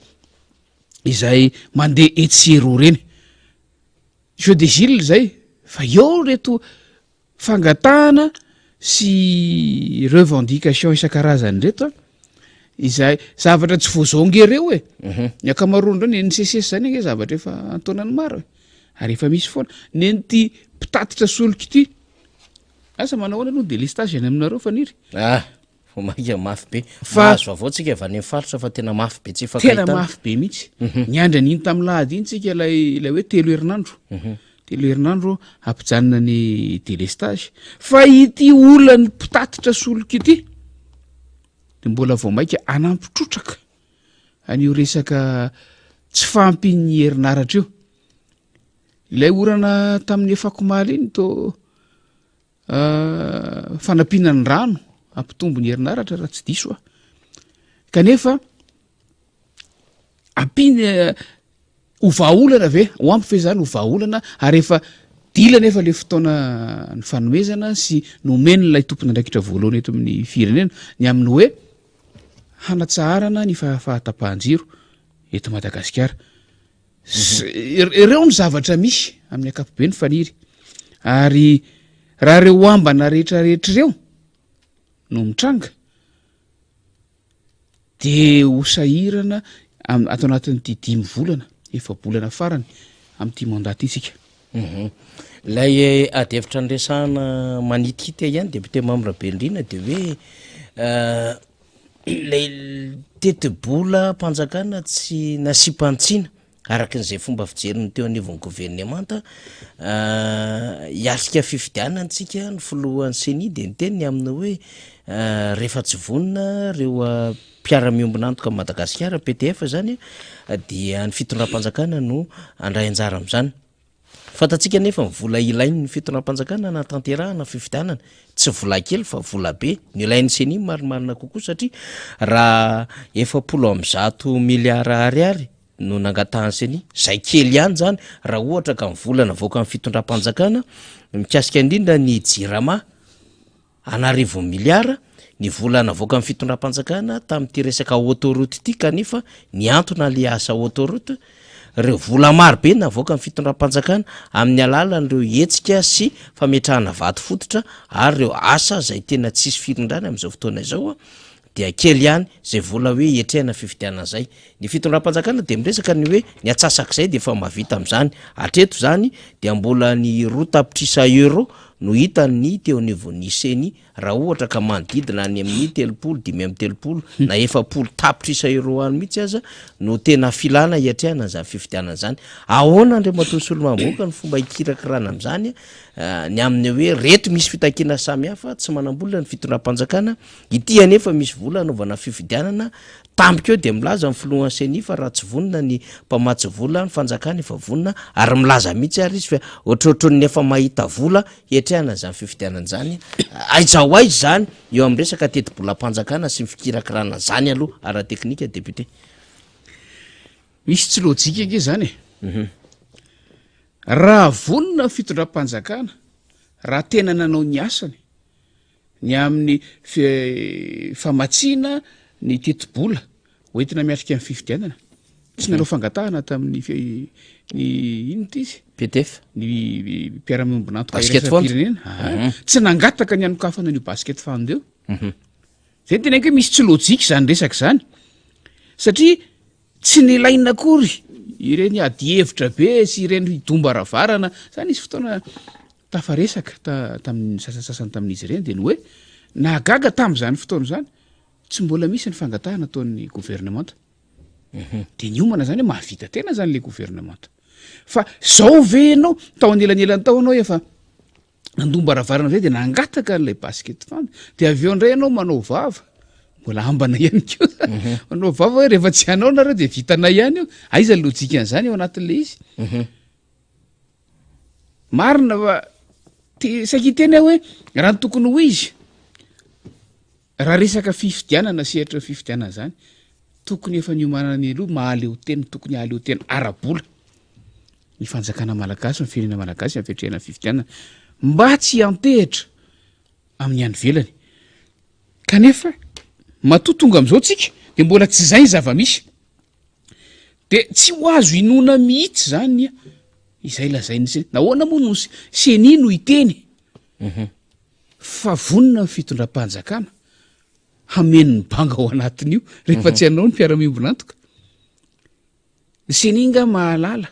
izay mandeha etsy sy eroa ireny jeu des îles zay fa eo reto Fangatahana sy revendication isan-karazany ireto an, izay zavatra tsy voazonga ireo e. Mhm. Ny ankamaroan'ireo ny NCC zany ange zavatra efa an-taonany maro e. Ary efa misy foana. Nen'ity mpitatitra solika ity, asa manao ahoana aloha ny délestage any aminareo Faniry? Ah. Vao mainka mafy be. Fa Mahazo vaovao tsika avy any amin'ny faritra fa tena mafy be tsy ifankahitana. Tena mafy be mihitsy. Mhm. Niandry an'iny tamin'ny lahady iny tsika ilay ilay hoe telo herinandro. Mhm. Telo herinandro hampijanona ny délestage. Fa ity olan'ny mpitatitra solika ity. de mbola vao mainka hanampy trotraka an'io resaka tsy fahampian'ny herinaratra io. Ilay orana tamin'ny afakomaly iny to fanampiana ny rano hampitombo ny herinaratra raha tsy diso aho. Kanefa ampiana ho vahaolana ve? Ho ampy ve izany ho vahaolana ary efa dila nefa le fotoana ny fanomezana sy nomen'ilay tompon'andraikitra voalohany eto amin'ny firenena ny amin'ny hoe hanatsaharana ny fahatapahan-jiro eto Madagasikara. Ireo ny zavatra misy amin'ny ankapobeny faniry ary raha ireo ambana rehetrarehetra ireo no mitranga dia ho sahirana ato anatin'ity dimy volana, efa-bolana farany amin'ity mandat ity isika. Mhm. Ilay eh, ady hevitra niresahana manitikitika ihany député Mamy Rabenirina dia hoe eh, ilay tetibolam-panjakana tsy nasiam-panitsiana Araka izay fomba fijerin'ny teo anivon'ny governemanta, hiatrika fifidianana isika, ny filohan'ny Ceni dia niteny ny amin'ny hoe rehefa tsy vonona ireo mpiara-miombon'antoka amin'i Madagasikara, PTF izany, dia ny fitondram-panjakana no handray anjara amin'izany. Fantatsika anefa ny vola ilain'ny fitondram-panjakana hanatanterahana fifidianana, tsy vola kely fa vola be, ny ilain'ny Ceni marimarina kokoa satria raha 140 miliara ariary no nangatahan'ny Ceni, izay kely ihany izany raha ohatra ka ny vola navoakan'ny fitondram-panjakana mikasika indrindra ny Jirama an'arivony miliara, ny vola navoakan'ny fitondram-panjakana tamin'ity resaka autoroute ity kanefa nihantona ilay asa autoroute, ireo vola maro be navoakan'ny fitondram-panjakana amin'ny alalan'ireo hetsika sy fametrahana vato fototra ary ireo asa izay tena tsisy firindrany amin'izao fotoana izao dia kely ihany izay vola hoe hiatrehana fifidianana izay. Ny fitondram-panjakana dia miresaka ny hoe ny atsasak'izay dia efa mahavita amin'izany. Hatreto izany dia mbola ny roa tapitrisa euro no hitan'ny teo anivon'ny Ceni raha ohatra ka manodidina any amin'ny 30, 35 na 40 tapitrisa euro any mihitsy aza no tena filana hiatrehana an'izany fifidianana izany. Ahoana Andriamatoa Solombavambahoaka ny fomba hikirakirana amin'izany ny amin'ny hoe reto misy fitakiana samihafa tsy manam-bola ny fitondram-panjakana Ity anefa misy vola hanaovana fifidianana, tampoka eo dia milaza ny filohan'ny Ceni fa raha tsy vonona ny mpamatsy vola, ny fanjakana efa vonona ary milaza mihitsy ary izy fa ohatrohatran'ny efa mahita vola hiatrehana izany fifidianana izany. Aiza ho aiza izany eo amin'ny resaka tetibolam-panjakana sy ny fikirakirana izany aloha ara-teknika député? Misy tsy lojika ange izany e. Mhm. Raha vonona ny fitondram-panjakana, raha tena nanao ny asany, Ny amin'ny famatsiana ny tetibola hoentina miatrika ny fifidianana. Tsy nanao fangatahana tamin'ny ny inona ity izy? PTF. Ny mpiara-miombon'antoka iraisam-pirenena. Mhm. Tsy nangataka ny hanokafana an'io basket fund io. Mhm. Zay no teneniko hoe misy tsy lojika izany resaka izany. Satria tsy nilaina akory ireny adihevitra be sy ireny dom-baravarana. Zany nisy fotoana Tafaresaka tamin'ny sasantsasany tamin'izy ireny dia ny hoe nahagaga tamin'izany fotoana izany tsy mbola misy ny fangatahana ataon'ny governemanta. Mhm. Dia niomana izany hoe mahavita tena izany ilay governemanta. Fa zao ve ianao tao anelanelany tao ianao efa nandom-baravarana izay dia nangataka an'ilay basket fund dia avy eo indray ianao manao vava mbola ambana ihany koa mhm. manao vava hoe rehefa tsy hanao nareo dia vitanay ihany io aiza ny lojikan'izany eo anatin'ilay izy mhm. Marina fa te saika hiteny aho hoe raha ny tokony ho izy, raha resaka fifidianana sehatra fifidianana zany, tokony efa niomanana mialoha mahaleo tena, tokony hahaleo tena ara-bola ny fanjakana malagasy, ny firenena malagasy amin'ny fiatrehana fifidianana mba tsy hiantehitra amin'ny any ivelany. Kanefa matoa tonga amin'izao tsika de mbola tsy izay ny zava-misy. De tsy ho azo inoana mihitsy zany izay lazain'ny ceni. Nahoana moa no ceni no hiteny fa vonona ny fitondram-panjakana hameno ny banga ao anatin'io rehefa tsy hanao ny mpiara-miombon'antoka. Ny ceni nga mahalala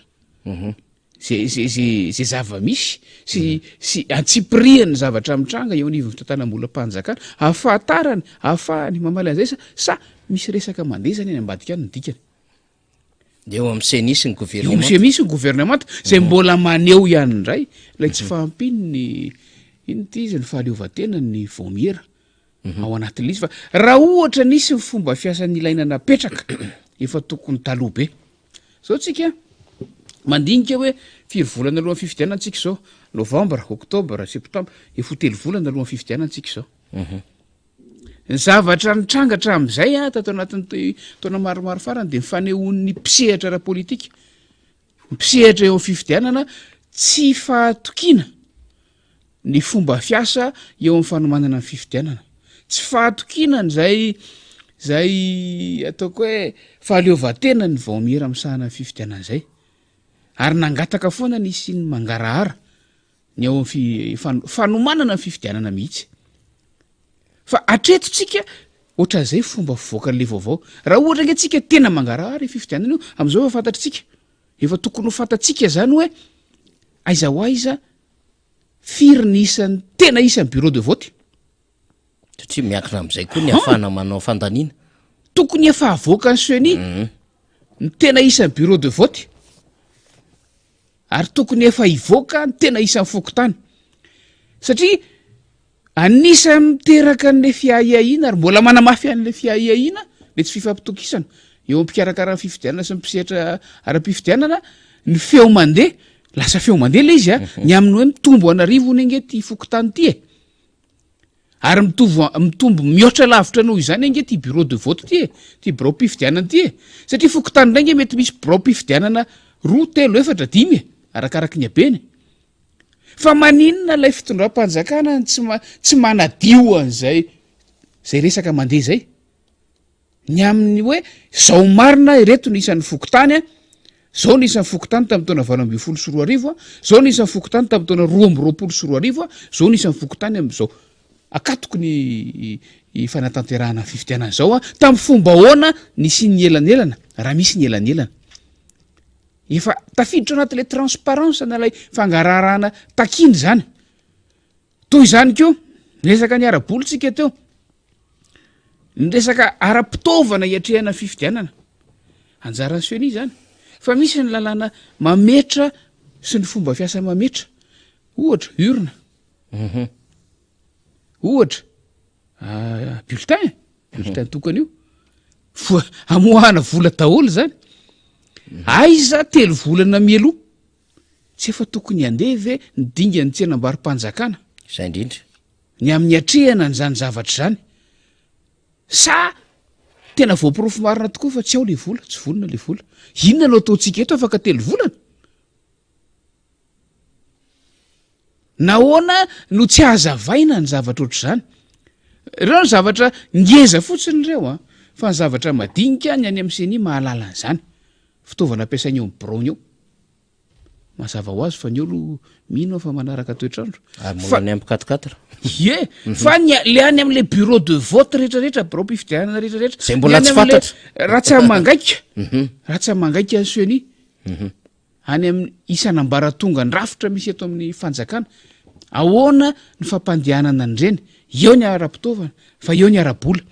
ze ze ze ze zava-misy sy sy antsipirihan'ny zavatra mitranga eo anivon'ny fitantanam-bolam-panjakana ahafahatarany ahafahany mamaly an'izay sa sa misy resaka mandeha zany any ambadika any ny dikany. Eo amin'ny CENI sy ny Eo amin'ny governemanta. CENI sy ny governemanta izay mbola maneho ihany indray ilay tsy fahampian'ny inona ity izy ny fahaleovantenan'ny vaomiera. Ao anatin'ilay izy fa raha ohatra nisy ny fomba fiasa nilaina napetraka efa tokony taloha be. Zao tsika mandinika hoe firy volana alohan'ny fifidianana tsika izao, novambra, oktobra, septambra, efa ho telo volana alohan'ny fifidianana tsika izao. Ny zavatra nitranga hatramin'izay a, tato anatin'ny taona maromaro farany dia ny fanehoan'ny mpisehatra ara-politika, mpisehatra eo amin'ny fifidianana tsy fahatokiana ny fomba fiasa eo amin'ny fanomanana ny fifidianana. Tsy fahatokiana an'izay izay ataoko hoe fahaleovantena ny vaomiera misahana ny fifidianana izay. Ary nangataka foana ny hisian'ny mangarahara ny ao amin'ny fanomanana ny fifidianana mihitsy. Fa hatreto tsika ohatran'izay fomba fivoakan'ilay vaovao. Raha ohatra ange tsika tena mangarahara io fifidianana io, amin'izao efa fantatritsika. Efa tokony ho fantatsika izany hoe aiza ho aiza, firy ny isan'ny tena isan'ny bureau de vote. Satria miankina amin'izay koa ny ahafahana manao fandaniana. Tokony efa havoakan'ny CENI ny tena isan'ny bureau de vote. Ary tokony efa hivoaka ny tena isan'ny fokontany. Satria anisan'ny miteraka an'ilay fiahiahiana ary mbola manamafy an'ilay fiahiahiana ilay tsy fifampitokisana eo amin'ny mpikarakara ny fifidianana sy ny mpisehatra ara-pifidianana ny feo mandeha, lasa feo mandeha ilay izy a, ny amin'ny hoe mitombo an'arivony ange ity fokontany ity e. Ary mitovy mitombo mihoatra lavitra noho izany ange ity bureau de vote ity e, ity biraom-pifidianana ity e. Satria fokontany indray ange mety misy biraom-pifidianana roa, telo, efatra, dimy e, arakaraky ny habeny. Fa maninona ilay fitondram-panjakana no tsy tsy manadio an'izay izay resaka mandeha izay? Ny amin'ny hoe zao marina ireto ny isan'ny fokontany a, zao ny isan'ny fokontany tamin'ny taona 2018 a, zao ny isan'ny fokontany tamin'ny taona 2022 a, zao ny isan'ny fokontany amin'izao akatoky ny fanatanterahana ny fifidianana izao a, tamin'ny fomba ahoana nisian'ny elanelana, raha misy ny elanelana. Efa tafiditra ao anatin'ilay transparence na ilay fangaraharahana takiana izany. Toy izany koa, niresaka ny ara-bola tsika teo, ny resaka ara-pitaovana hiatrehana ny fifidianana. Anjaran'ny CENI izany. Fa misy ny lalàna mametra sy ny fomba fiasa mametra. Ohatra, urne. Mhm. Ohatra, ah, bulletin, bulletin tokana io. Voa, amoahana vola daholo izany. Aiza telo volana mialoha Tsy efa tokony handeha ve ny dingan'ny tsenambaro-panjakana? Izay indrindra. Ny amin'ny hiatrehana an'izany zavatra izany. Sa tena voaporofo marina tokoa fa tsy ao ilay vola, tsy vonona ilay vola. Inona no ataontsika eto afaka telo volana? Nahoana no tsy hazavaina ny zavatra ohatr'izany? Ireo ny zavatra ngeza fotsiny ireo an, fa ny zavatra madinika ny any amin'ny CENI mahalala an'izany. Fitaovana ampiasainy eo amin'ny biraony eo. Mazava ho azy fa ny eo aloha mino aho fa manaraka toetr'andro. Ary mbola ny ampy quatre quatre. Ie, mhm. fa ny le any amin'le bureau de vote rehetrarehetra, biraom-pifidianana rehetrarehetra. Zay mbola tsy fantatra. Raha tsy mangaika, mhm. raha tsy mangaika ny CENI. Mhm. Any amin'ny isan'ambaratonga ny rafitra misy eto amin'ny fanjakana. Ahoana ny fampandehanana an'ireny? Eo ny ara-pitaovana, fa eo ny ara-bola.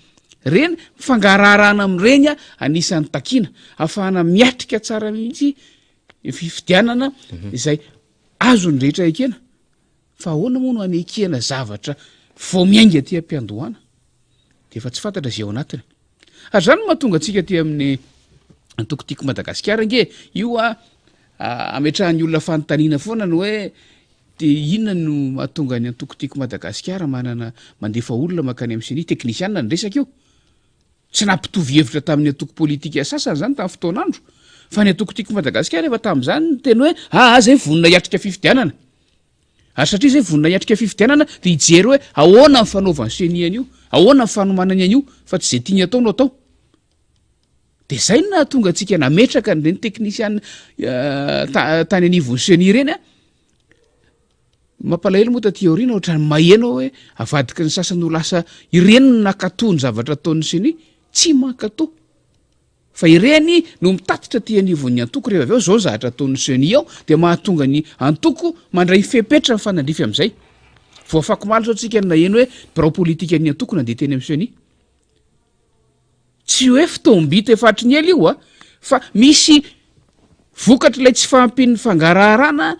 Ireny fangaraharahana amin'ireny anisan'ny takiana, ahafahana miatrika tsara mihitsy fifidianana izay azon'ny rehetra ekena. Fa ahoana moa no anekena zavatra vao miainga aty am-piandohana? Dia efa tsy fantatra izay ao anatiny. Ary izany no mahatonga antsika aty amin'ny antoko Tiako Madagasikara ange io a, ametrahan'ny olona fanontaniana foana ny hoe dia inona no mahatonga ny antoko Tiako Madagasikara manana mandefa olona mankany amin'ny CENI, teknisianina ny resaka io. Tsy nampitovy hevitra tamin'ny antoko politika sasany izany tamin'ny fotoan'andro, fa ny antoko Tiako Madagasikara efa tamin'izany niteny hoe aa zay vonona hiatrika fifidianana. Ary satria zay vonona hiatrika fifidianana dia hijery hoe ahoana ny fanaovan'ny CENI an'io, ahoana ny fanomanany an'io, fa tsy izay tiany atao no atao. Dia izay no nahatonga antsika nametraka an'ireny teknisiana tany anivon'ny CENI ireny a. Mampalahelo moa taty aoriana ohatran'ny maheno aho hoe avadiky ny sasany ho lasa ireny no nankatò ny zavatra ataon'ny CENI. Tsy mankatò. Fa ireny no mitatitra aty anivon'ny antoko rehefa avy eo izao ny zavatra ataon'ny CENI ao dia mahatonga ny antoko mandray fepetra mifanandrify amin'izay. Vao afakomaly izao tsika no naheno hoe birao politikan'ny antoko nandeha teny amin'ny CENI. Tsy hoe fotoam-bita efa hatry ny ela io a, fa misy vokatr'ilay tsy fahampian'ny fangaraharana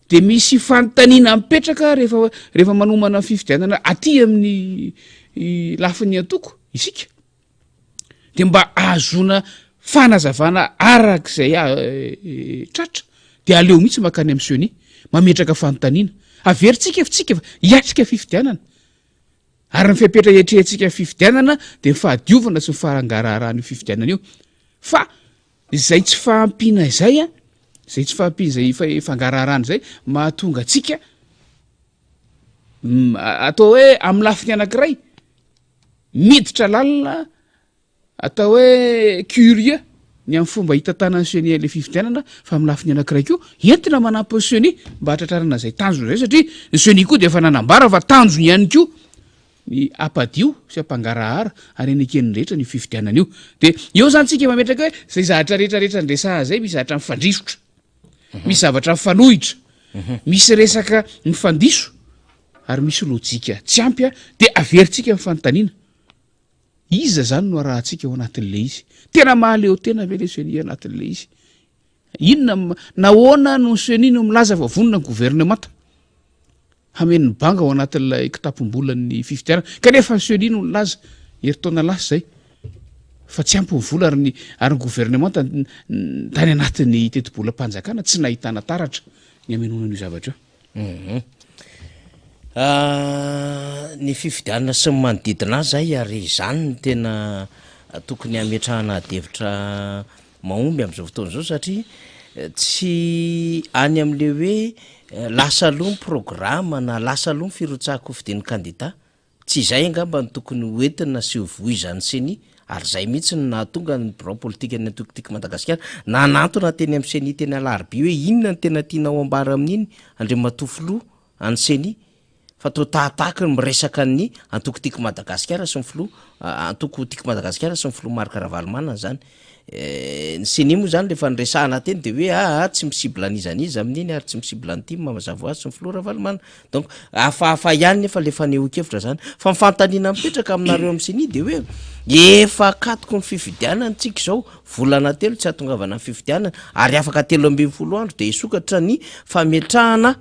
dia misy fanontaniana mipetraka rehefa rehefa manomana ny fifidianana aty amin'ny lafiny antoko isika de mba ahazoana fanazavana arak'izay tratra de aleo mihitsy mankany amin'ny ceni mametraka fanontaniana. Averintsika fitsika fa hiatrika fifidianana ary ny fepetra hiatrehantsika fifidianana de ny fahadiovana sy ny farangaraharahan'io fifidianana io fa izay tsy fahampiana izay a, izay tsy fahampiana izay fangaraharahana izay mahatonga antsika atao hoe amin'ny lafiny anankiray miditra lalina atao hoe curieux ny amin'ny fomba hitantanan'ny ceni ilay fifidianana fa amin'ny lafiny anankiray koa entina manampy ny ceni mba hatratrarana izay tanjona izay satria ny ceni koa dia efa nanambara fa tanjony ihany koa ny hampadio sy hampangarahara ary haneken'ny rehetra ny fifidianana io. Dia eo izany tsika mametraka hoe izay zavatra rehetra rehetra niresahana izay misy zavatra mifandrisotra, misy zavatra mifanohitra, misy resaka mifandiso ary misy lojika tsy ampy dia averintsika ny fanontaniana, iza izany no arahantsika ao anatin'ilay izy? Tena mahaleo tena ve ilay ceni anatin'ilay izy? Inona, nahoana no ny ceni no milaza fa vonona ny governemanta? Hameno ny banga ao anatin'ilay kitapom-bolan'ny fifidianana. Kanefa ny ceni no nilaza, herintaona lasa izay, fa tsy ampy ny vola ary ny ary ny governemanta tany anatin'ny tetibolam-panjakana tsy nahitana taratra ny hamenoana an'io zavatra io. Mhm. Ny fifidianana sy ny manodidina azy izay ary izany no tena tokony hametrahana adihevitra mahomby amin'izao fotoana izao satria tsy any amin'le hoe lasa aloha ny programa na lasa aloha ny firotsahan-kofidin'ny kandida, tsy izay angamba no tokony ho entina sy ho voizan'ny ceni ary izay mihitsy no nahatonga ny birao politikan'ny antoko Tiako Madagasikara nanantona teny amin'ny ceni teny Alarobia hoe inona no tena tianao ambara amin'iny Andriamatoa Filoha an'ny ceni fa toa tahatahaky ny miresaka ny antoko Tiako Madagasikara sy ny filoha antoko Tiako Madagasikara sy ny filoha Marc Ravalomanana zany. Ny ceni moa zany rehefa niresahana teny de hoe aa tsy mi-cible an'iza n'iza amin'iny ary tsy mi-cible ny tim mazava ho azy sy ny filoha Ravalomanana. Donc hafahafa ihany nefa le fanehoan-kevitra zany. Fa ny fanontaniana mipetraka aminareo amin'ny ceni de hoe efa akatoky ny fifidianana tsika izao, volana telo tsy hahatongavana ny fifidianana ary afaka 13 andro de hisokatra ny fametrahana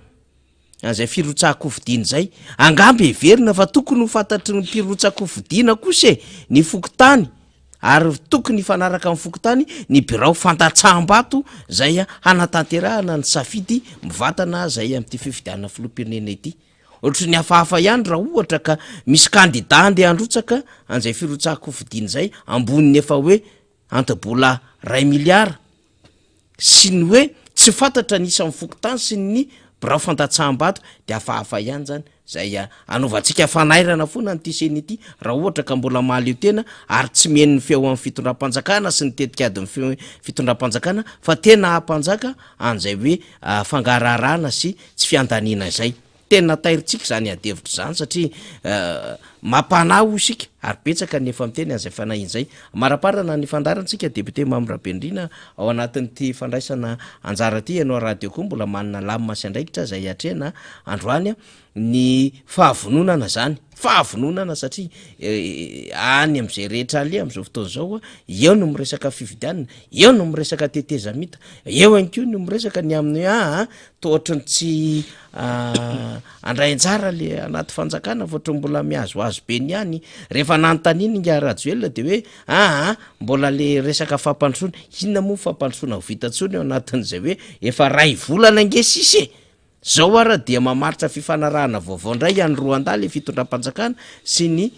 an'izay firotsahan-kofidina izay. Angamba heverina fa tokony ho fantatry ny mpirotsa-kofidina kosa e, ny fokontany ary tokony hifanaraka amin'ny fokontany ny birao fandatsaham-bato izay hanatanterahana ny safidy mivantana izay amin'ity fifidianana filoham-pirenena ity. Ohatry ny hafahafa ihany raha ohatra ka misy kandida andeha handrotsaka an'izay firotsahan-kofidina izay ambonin'ny efa hoe anti-bola ray miliara sy ny hoe tsy fantatra ny isan'ny fokontany sy ny birao fandatsaham-bato de hafahafa ihany zany zay anaovantsika fanairana foana an'ity ceni ity raha ohatra ka mbola mahaleo tena ary tsy mihaino ny feo amin'ny fitondram-panjakana sy ny tetikadin'ny fitondram-panjakana fa tena hampanjaka an'izay hoe fangaraharahana sy tsy fiandaniana izay. Tena tairintsika izany adihevitra izany satria mampanahy hoy isika ary betsaka ny efa miteny an'izay fanahiana izay. Amaraparana ny fandaharantsika Député Mamy Rabenirina ao anatin'ity fandraisana anjara ity ianao radio koa mbola manana lamina sy andraikitra izay atrehina androany ny fahavononana izany. Fahavononana satria any amin'izay rehetra aleha amin'izao fotoana izao eo no miresaka fifidianana, eo no miresaka tetezamita, eo ihany koa no miresaka ny amin'ny hoe aa toa ohatran'ny tsy handray anjara le anaty fanjakana fa ohatran'ny mbola mihazohazo be ny any, rehefa nanontaniana ingahy Rajoelina de hoe aa mbola le resaka fampandrosoana, inona moa ny fampandrosoana ho vita intsony ao anatin'izay hoe efa ray volana ange sisa e! Zao ara dia mamaritra fifanarahana vaovao indray any Rwanda le fitondram-panjakana sy ny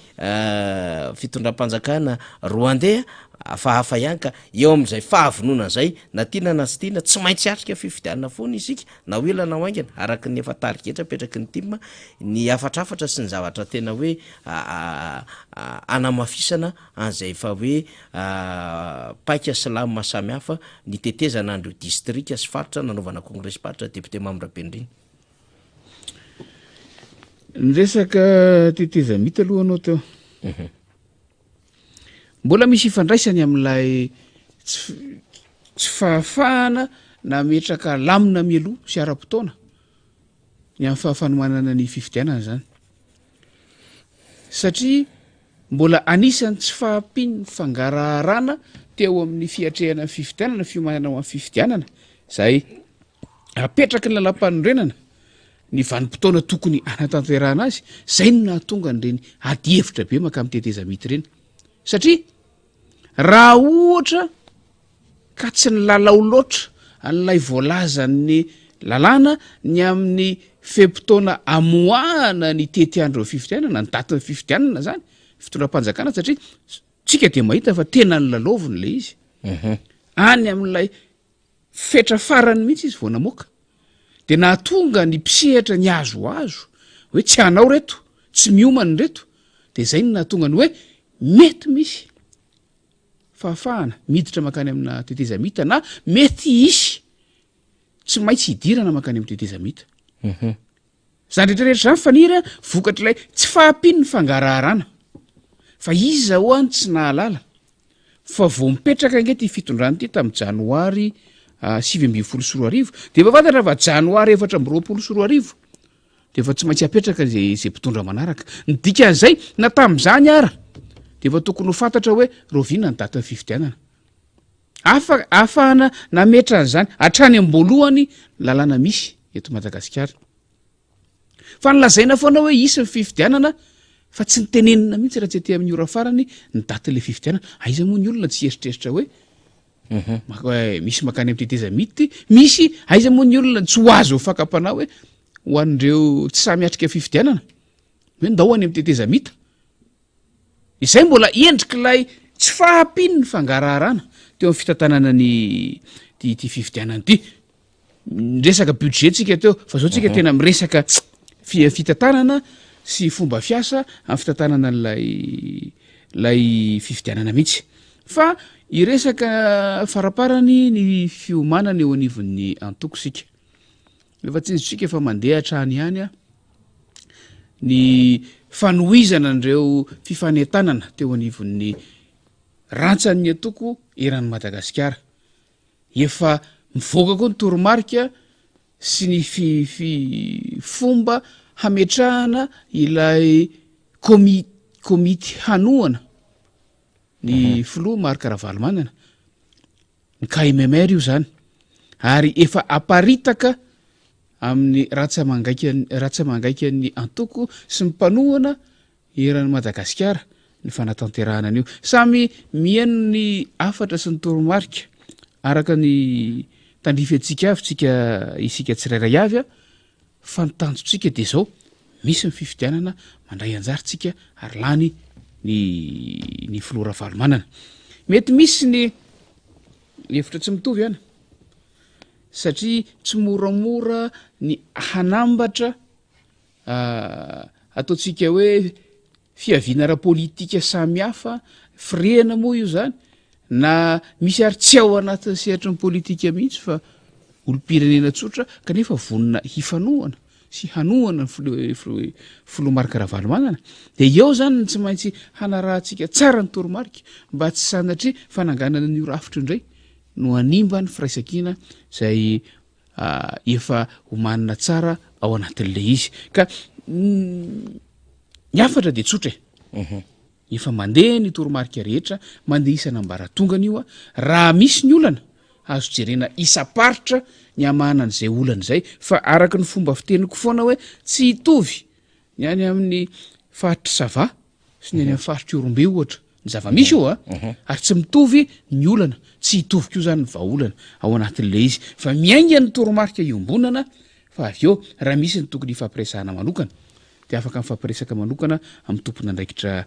fitondram-panjakana Rwandais hafahafa ihany ka eo amin'izay fahavononana izay na tiana na tsy tiana tsy maintsy hiatrika fifidianana foana isika na ho ela na ho haingana araka ny efa tarigetra apetraky ny tim ny hafatrafatra sy ny zavatra tena hoe hanamafisana an'izay efa hoe paika sy lamina samihafa nitetezana an'ireo distrika sy faritra nanaovana kongresim-paritra Député Mamy Rabenirina. Niresaka tetezamita aloha anao teo. Mbola misy ifandraisany amin'ilay tsy tsy fahafahana nametraka lamina mialoha sy ara-potoana ny amin'ny fahafanomanana ny fifidianana izany. Satria mbola anisan'ny tsy fahampian'ny fangaraharana teo amin'ny fiatrehana ny fifidianana, fiomanana ho amin'ny fifidianana, izay apetraky ny lalàmpanorenana. ny vanim-potoana tokony hanatanterahana azy, izay no nahatonga an'ireny adihevitra be mankamin'ny tetezamita ireny. Satria raha ohatra ka tsy nilalao loatra an'ilay voalazan'ny lalàna ny amin'ny fe-potoana amoahana ny tetiandron'ny fifidianana, ny datin'ny fifidianana izany, fitondram-panjakana satria tsika dia mahita fa tena nilalaoviny ilay izy. Any amin'ilay fetra farany mihitsy izy vao namoaka. Dia nahatonga ny mpisehatra nihazohazo hoe tsy hanao reto, tsy miomana ireto. Dia izay no nahatonga ny hoe mety misy fahafahana miditra mankany amina tetezamita na mety hisy tsy maintsy hidirana mankany amin'ny tetezamita. Izany rehetra rehetra izany Faniry a, vokatr'ilay tsy fahampian'ny fangaraharana. Fa iza ho'a no tsy nahalala fa vao mipetraka ange ity fitondrana ity tamin'ny janoary 2019 dia efa fantatra fa janoary 2024 dia efa tsy maintsy apetraka izay izay mpitondra manaraka. Ny dikan'izay na tamin'izany ara dia efa tokony ho fantatra hoe rahoviana ny datin'ny fifidianana. Afa, ahafahana nametra an'izany hatrany am-boalohany ny lalàna misy eto Madagasikara. Fa nolazaina foana hoe hisy ny fifidianana fa tsy nitenenina mihitsy raha tsy aty amin'ny ora farany ny datin'ilay fifidianana. Aiza moa ny olona tsy hieritreritra hoe mhm. misy makany amin'ny tetezamita ity, misy aiza moa ny olona tsy ho azo fakam-panahy hoe ho an'ireo tsy samy hiatrika fifidianana hoe ndao any amin'ny tetezamita. Izay mbola endrik'ilay tsy fahampian'ny fangaraharana teo amin'ny fitantanana ny ity fifidianana ity. Niresaka budget tsika teo fa zao tsika tena miresaka fitantanana sy fomba fiasa amin'ny fitantanana an'ilay ilay fifidianana mihitsy. Fa hiresaka faraparany ny fiomanana eo anivon'ny antoko isika. Efa tsinjontsika efa mandeha hatrany ihany a ny fanohizana an'ireo fifanentanana teo anivon'ny rantsan'ny antoko eran'i Madagasikara. Efa mivoaka koa ny toromarika sy ny fomba hametrahana ilay komity hanohana ny filoha Marc Ravalomanana. Ny KMMR io izany ary efa aparitaka amin'ny ratsa-mangaikan'ny antoko sy ny mpanohana eran'i Madagasikara ny fanatanterahana an'io. Samy mihaino ny hafatra sy ny toromarika araka ny tandrify antsika avy tsika isika tsirairay avy fa ny tanjontsika dia izao, misy ny fifidianana, mandray anjara tsika ary lany ny ny filoha Ravalomanana. Mety misy ny hevitra tsy mitovy any satria tsy moramora ny hanambatra ataontsika hoe fiaviana ara-politika samihafa, firehana moa io zany, na misy ary tsy ao anatin'ny sehatry ny politika mihitsy fa olom-pirenena tsotra kanefa vonona hifanohana sy hanohana ny filoha Marc Ravalomanana, dia eo zany no tsy maintsy hanarahantsika tsara ny toromarika mba tsy sanatria fananganana an'io rafitra io indray no hanimba ny firaisankina izay efa omanina tsara ao anatin'ilay izy. Ka ny hafatra dia tsotra e. Mhm. Efa mandeha ny toromarika rehetra, mandeha isan'ambaratongany io a. Raha misy ny olana, azo jerena isam-paritra ny hamahana an'izay olana izay, fa araka ny fomba fiteniko foana hoe tsy hitovy ny any amin'ny faritr'i Sava sy ny any amin'ny faritr'i Ihorombe ohatra. Ny zava-misy io a, ary tsy mitovy ny olana, tsy hitovy koa izany ny vahaolana ao anatin'ilay izy, fa miainga ny toromarika iombonana fa avy eo raha misy ny tokony hifampiresahana manokana dia afaka mifampiresaka manokana amin'ny tompon'andraikitra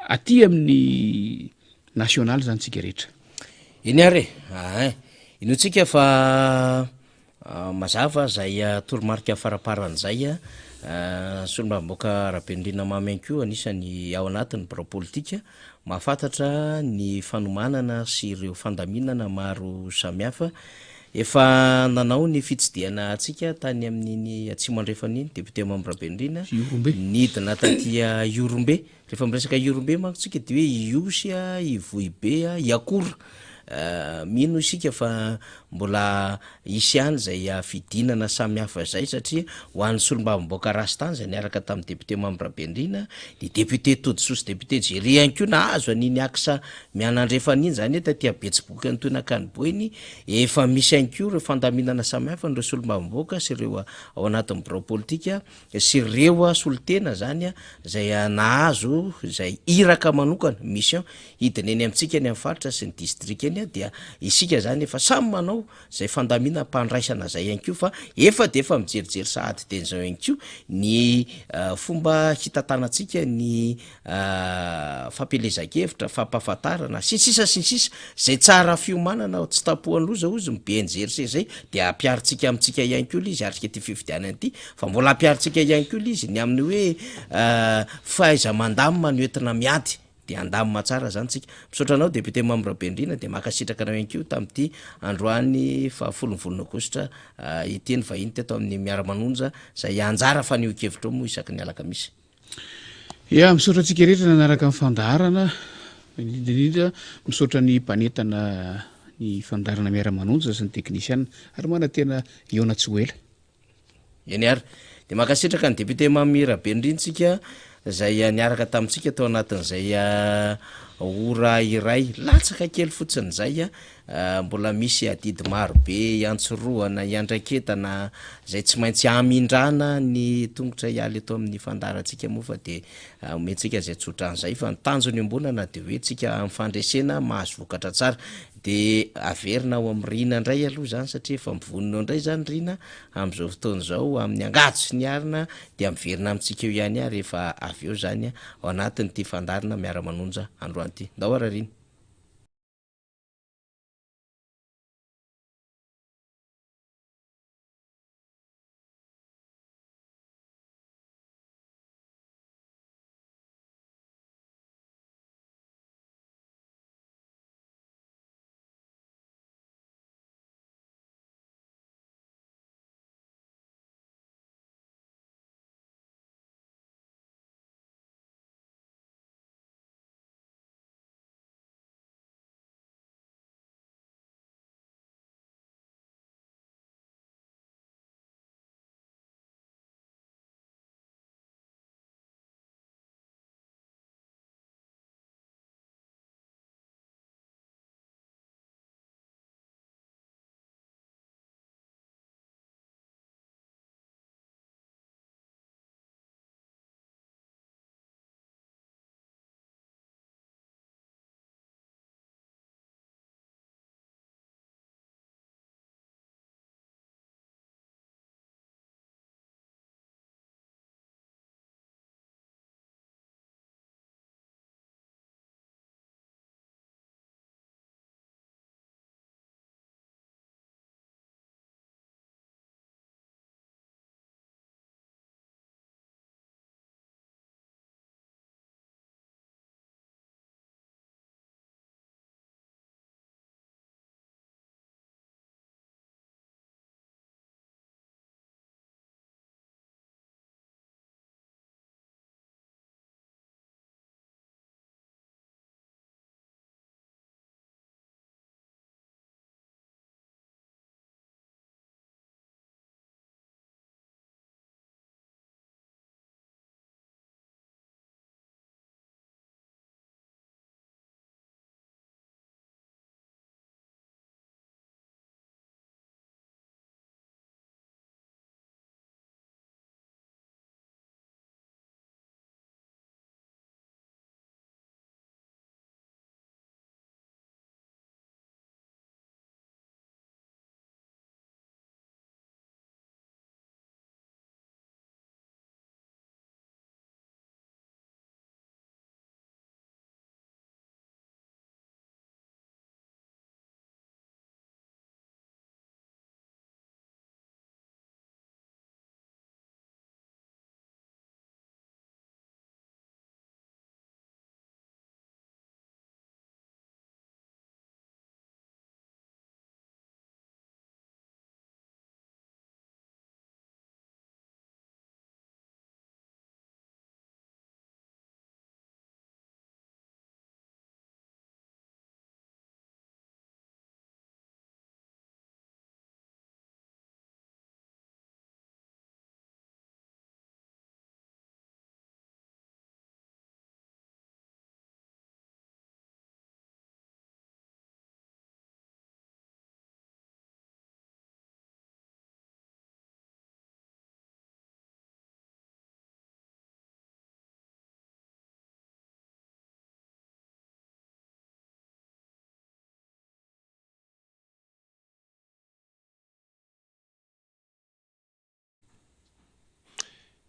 aty amin'ny nasionaly izany tsika rehetra. Eny ary e! Ahay. Inoantsika fa mazava izay toromarika faraparany izay. Solombavambahoaka Rabenirina Mamy ihany koa anisan'ny ao anatin'ny birao politika mahafantatra ny fanomanana sy ireo fandaminana maro samihafa. Efa nanao ny fitsidihana antsika tany amin'iny Atsimo Andrefana iny député Mamy Rabenirina, nidina taty Ihorombe. Rehefa miresaka Ihorombe manko tsika dia hoe Ihosy, Ivohibe, Iakora. Mino isika fa mbola hisy ihany izay fidinana samihafa izay satria ho an'ny solombavambahoaka Rasta izay niaraka tamin'ny député Mamy Rabendrina, ny député Todisoa sy député Jerry ihany koa nahazo an'iny axe mianandrefana iny izany hoe taty Betsiboka nitohy nankany Boeny, efa misy ihany koa ireo fandaminana samihafa an'ireo solombavambahoaka sy ireo ao anatin'ny birao politika sy ireo solontena izany izay nahazo izay iraka manokana, mission, hidina eny amintsika eny amin'ny faritra sy ny distrika eny dia isika izany efa samy manao izay fandaminam-pandraisana izay ihany koa fa efa dia efa mijerijery sahady teny izao ihany koa ny fomba hitantanantsika ny fampielezan-kevitra, fampahafantarana, sy ny sisa sy ny sisa, izay tsara fiomanana tsy tampohan'ny loza hozy ny BNGRC izay dia ampiharintsika amintsika ihany koa ilay izy araka ity fifidianana ity fa mbola ampiharintsika ihany koa ilay izy ny amin'ny hoe fahaiza-mandamina no entina miady dia handamina tsara zany tsika. Misaotra anao Député Mamy Rabendrina dia mankasitraka anao ihany koa tamin'ity androany fahafolon'ny volana aogositra ity ny vahiny teto amin'ny Miara-manonja izay anjara fanehoan-kevitrao moa isaky ny alakamisy. Ya, misaotra antsika rehetra nanaraka ny fandaharana, indrindra indrindra misaotra ny mpanentana ny fandaharana Miara-manonja sy ny teknisiana ary manantena hihaona tsy ho ela. Eny ary. Dia mankasitraka ny député Mamy Rabenirina tsika izay niaraka tamintsika tao anatin'izay ora iray latsaka kely fotsiny izay. Mbola misy adidy maro be iantsorohana, iandraiketana izay tsy maintsy hamindrana ny tongotra hiala eto amin'ny fandaharantsika moa fa dia omentsika izay tso-drano izay fa ny tanjona iombonana dia hoe tsika amin'ny fandresena mahazo vokatra tsara. Dia averina ao amin'i Rina indray aloha izany satria efa mivonona eo indray izany Rina amin'izao fotoana izao amin'ny angady sy ny arina dia miverina amintsika eo ihany aho rehefa avy eo izany ao anatin'ity fandaharana miara-manonja androany ity. Ndao ary Rina.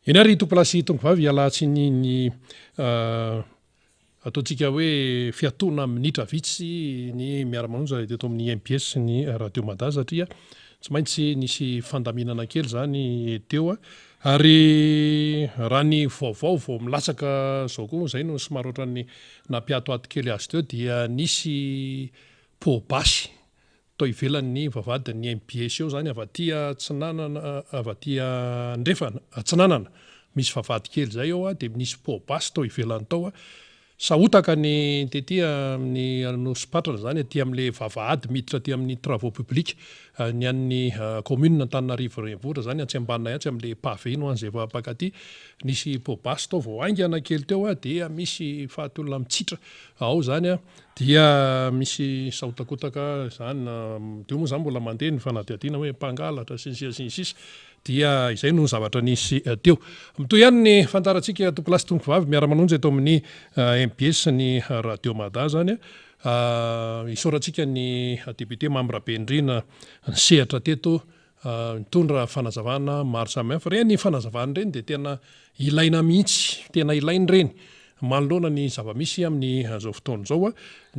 Eny ary tompolahy sy tompovavy ialatsiny ny ataontsika hoe fiatoana minitra vitsy ny miara-manonja teto amin'ny mbs sy ny Radio Mada satria tsy maintsy nisy fandaminana kely izany teo ary raha ny vaovao vao milatsaka izao koa izay no somary ohatran'ny nampiatoato kely azy teo dia nisy poa-basy Tao ivelan'ny vavahadin'ny mbs eo zany avy aty atsinanana avy aty andrefana atsinanana misy vavahady kely zay eo dia nisy poa-basy tao ivelany tao sahotaka ny tety amin'ny Anosipatrana zany aty amin'le vavahady miditra aty amin'ny travaux publics ny an'ny commune Antananarivo renivohitra zany atsy ambaninay atsy amin'le pavé no an'izay efa mpakaty nisy poa-basy tao vao haingana kely teo dia misy faty olona mitsitra ao zany a Dia misy sahotakotaka izany, teo moa izany mbola mandeha ny fanadihadiana hoe mpangalatra sy ny sisa sy ny sisa, dia izay no zavatra nisy teo. Mitohy ihany ny fandaharantsika tompolahy sy tompovavy miara-manonja eto amin'ny mbs sy ny Radio Mada izany. Isaorantsika ny député Mamy Rabenirina nisehatra teto Nitondra fanazavana maro samihafa. Ireny fanazavana ireny dia tena ilaina mihitsy, tena ilaina ireny manoloana ny zava-misy amin'izao fotoana izao.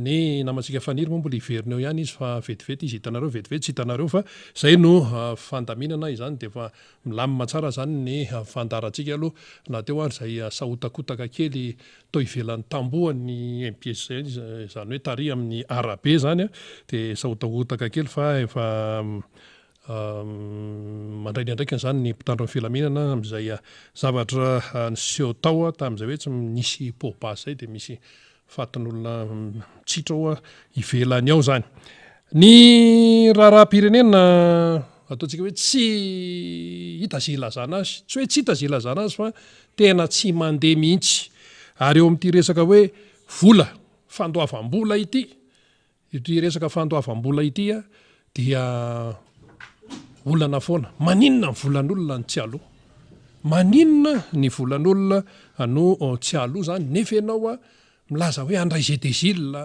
Ny namantsika Faniry moa mbola hiverina eo ihany izy fa vetivety izy hitanareo, vetivety tsy hitanareo fa izay no fandaminana izany dia efa milamina tsara izany ny fandaharantsika aloha na teo ary izay sahotakotaka kely tao ivelan'ny tambohon'ny MPS izany hoe tary amin'ny arabe izany dia sahotakotaka kely fa efa Mandray ny andraikiny izany ny mpitandro ny filaminana amin'izay zavatra niseho tao tamin'izay hoe tsy nisy poa-basy izay dia misy fatin'olona mitsitra ao ivelany ao izany. Ny raharaham-pirenena ataontsika hoe tsy hita izay ilazana azy, tsy hoe tsy hita izay ilazana azy fa tena tsy mandeha mihitsy. Ary eo amin'ity resaka hoe vola, fandoavam-bola ity Ity resaka fandoavam-bola ity dia olana foana. Maninona ny volan'olona no tsy aloa? Maninona ny volan'olona no tsy aloa zany nefa ianao milaza hoe handray GDGIL,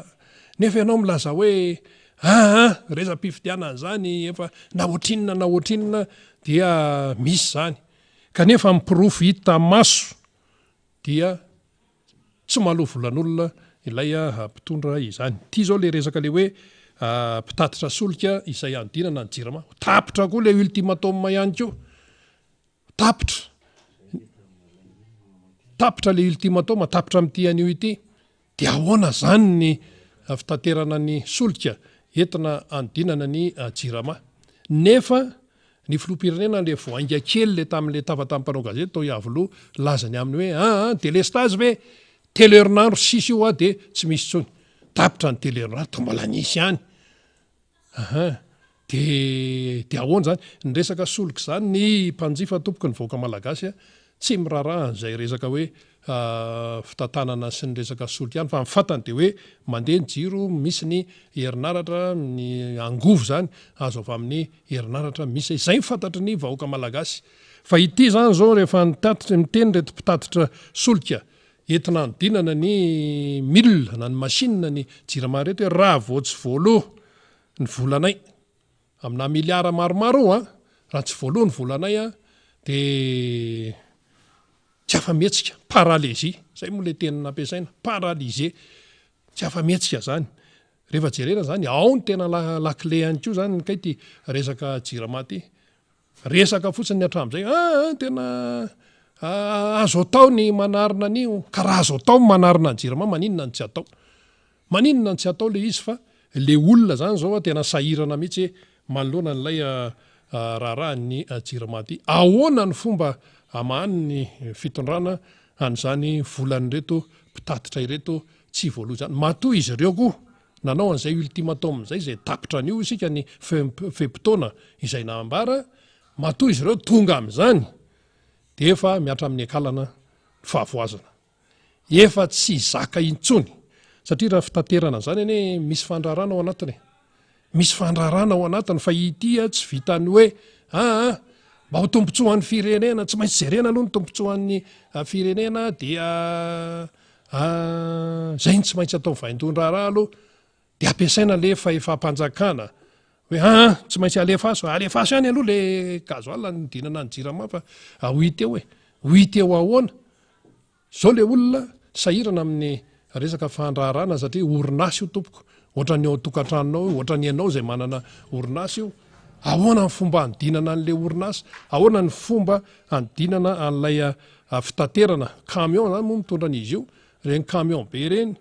nefa ianao milaza hoe aa resa-pifidianana zany efa na ohatrinona na ohatrinona dia misy zany. Kanefa ny porofo hita maso dia Tsy mahaloa volan'olona ilay mpitondra izany. Ity izao ilay resaka ilay hoe mpitatitra solika izay hanodinana ny jirama. Ho tapitra koa ilay ultimatum ihany koa. Tapitra. Tapitra ilay ultimatum, tapitra amin'ity anio ity. Dia ahoana izany ny fitaterana ny solika entina hanodinana ny jirama? Nefa Ny filoham-pirenena le vao hainga kely le tamin'le tafa tamin'ny mpanao gazety tao Iavoloha nilaza ny aminy hoe aa delestazy ve? Telo herinandro sisa io a de tsy misy intsony. Tapitra ny telo herinandro de mbola nisy ihany. Aha. De de ahoana zany? Ny resaka solika izany ny mpanjifa tompoko ny vahoaka malagasy a tsy miraharaha an'izay resaka hoe fitantanana sy ny resaka solika ihany fa ny fantany dia hoe mandeha ny jiro, misy ny herinaratra, ny angovo izany azo avy amin'ny herinaratra misy, izay ny fantatry ny vahoaka malagasy. Fa ity izany izao rehefa nitatitra, miteny ireto mpitatitra solika entina hanodinana ny milina na ny machine ny jirama ireto hoe raha vao tsy voaloa ny volanay Amina miliara maromaro io an, raha tsy voaloa ny volanay an, dia tsy afa-mihetsika, paralysie, zay moa le teny nampiasaina, paralysé, tsy afa-mihetsika zany. Rehefa jerena zany, ao ny tena lakile ihany koa zany kay ty resaka jirama ty. Resaka fotsiny hatramin'izay, aa tena azo atao ny manarina an'io, ka raha azo atao ny manarina ny jirama maninona no tsy atao? Maninona no tsy atao le izy fa le olona zany zao tena sahirana mihitsy manoloana an'ilay raharahan'ny jirama ty. Ahoana ny fomba hamahan'ny fitondrana an'izany volan'ireto mpitatitra ireto tsy voaloa izany? Matoa izy ireo koa nanao an'izay ultimatum izay, izay tapitra an'io isika ny fe-potoana izay nambara, matoa izy ireo tonga amin'izany dia efa mihatra amin'ny akalana ny fahavoazana. Efa tsy zaka intsony satria raha fitaterana an'izany anie misy fandraharana ao anatiny e. Misy fandraharana ao anatiny fa ity a tsy vitan'ny hoe aa mba ho tombontsoan'ny firenena, tsy maintsy jerena aloha ny tombontsoan'ny firenena dia zay no tsy maintsy atao vaindohan-draharaha aloha. Dia ampiasaina le fahefam-panjakana hoe aa tsy maintsy alefaso, alefaso ihany aloha le gasoil nidinana ny jirama fa ho hita eo e. Ho hita eo ahoana? Izao le olona sahirana amin'ny resaka fandraharahana satria orinasa io tompoko, ohatran'ny ao an-tokantranonao io, ohatran'ny ianao izay manana orinasa io. Ahoana ny fomba hanodinana an'ilay orinasa? Ahoana ny fomba hanodinana an'ilay fitaterana? Camion izany moa mitondra an'izy io, ireny camion be ireny,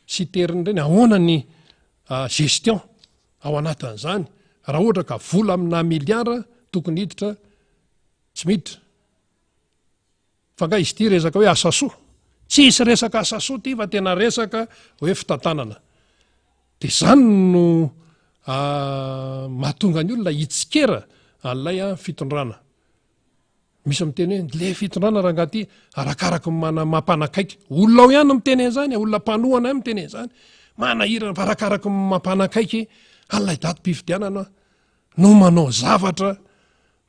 citerne ireny, ahoana ny gestion ao anatin'izany? Raha ohatra ka vola amina miliara tokony hiditra, tsy miditra. Fa nga izy ity resaka hoe asa soa? Tsisy resaka asa soa ity fa tena resaka hoe fitantanana. De zany no mahatonga ny olona hitsikera an'ilay fitondrana. Misy miteny hoe le fitondrana rangaha ty arakaraky ny mana mampanakaiky. Olona ao ihany no miteny an'izany, olona mpanohana ihany miteny an'izany. Manahirana fa arakaraky ny mampanakaiky an'ilay datim-pifidianana no manao zavatra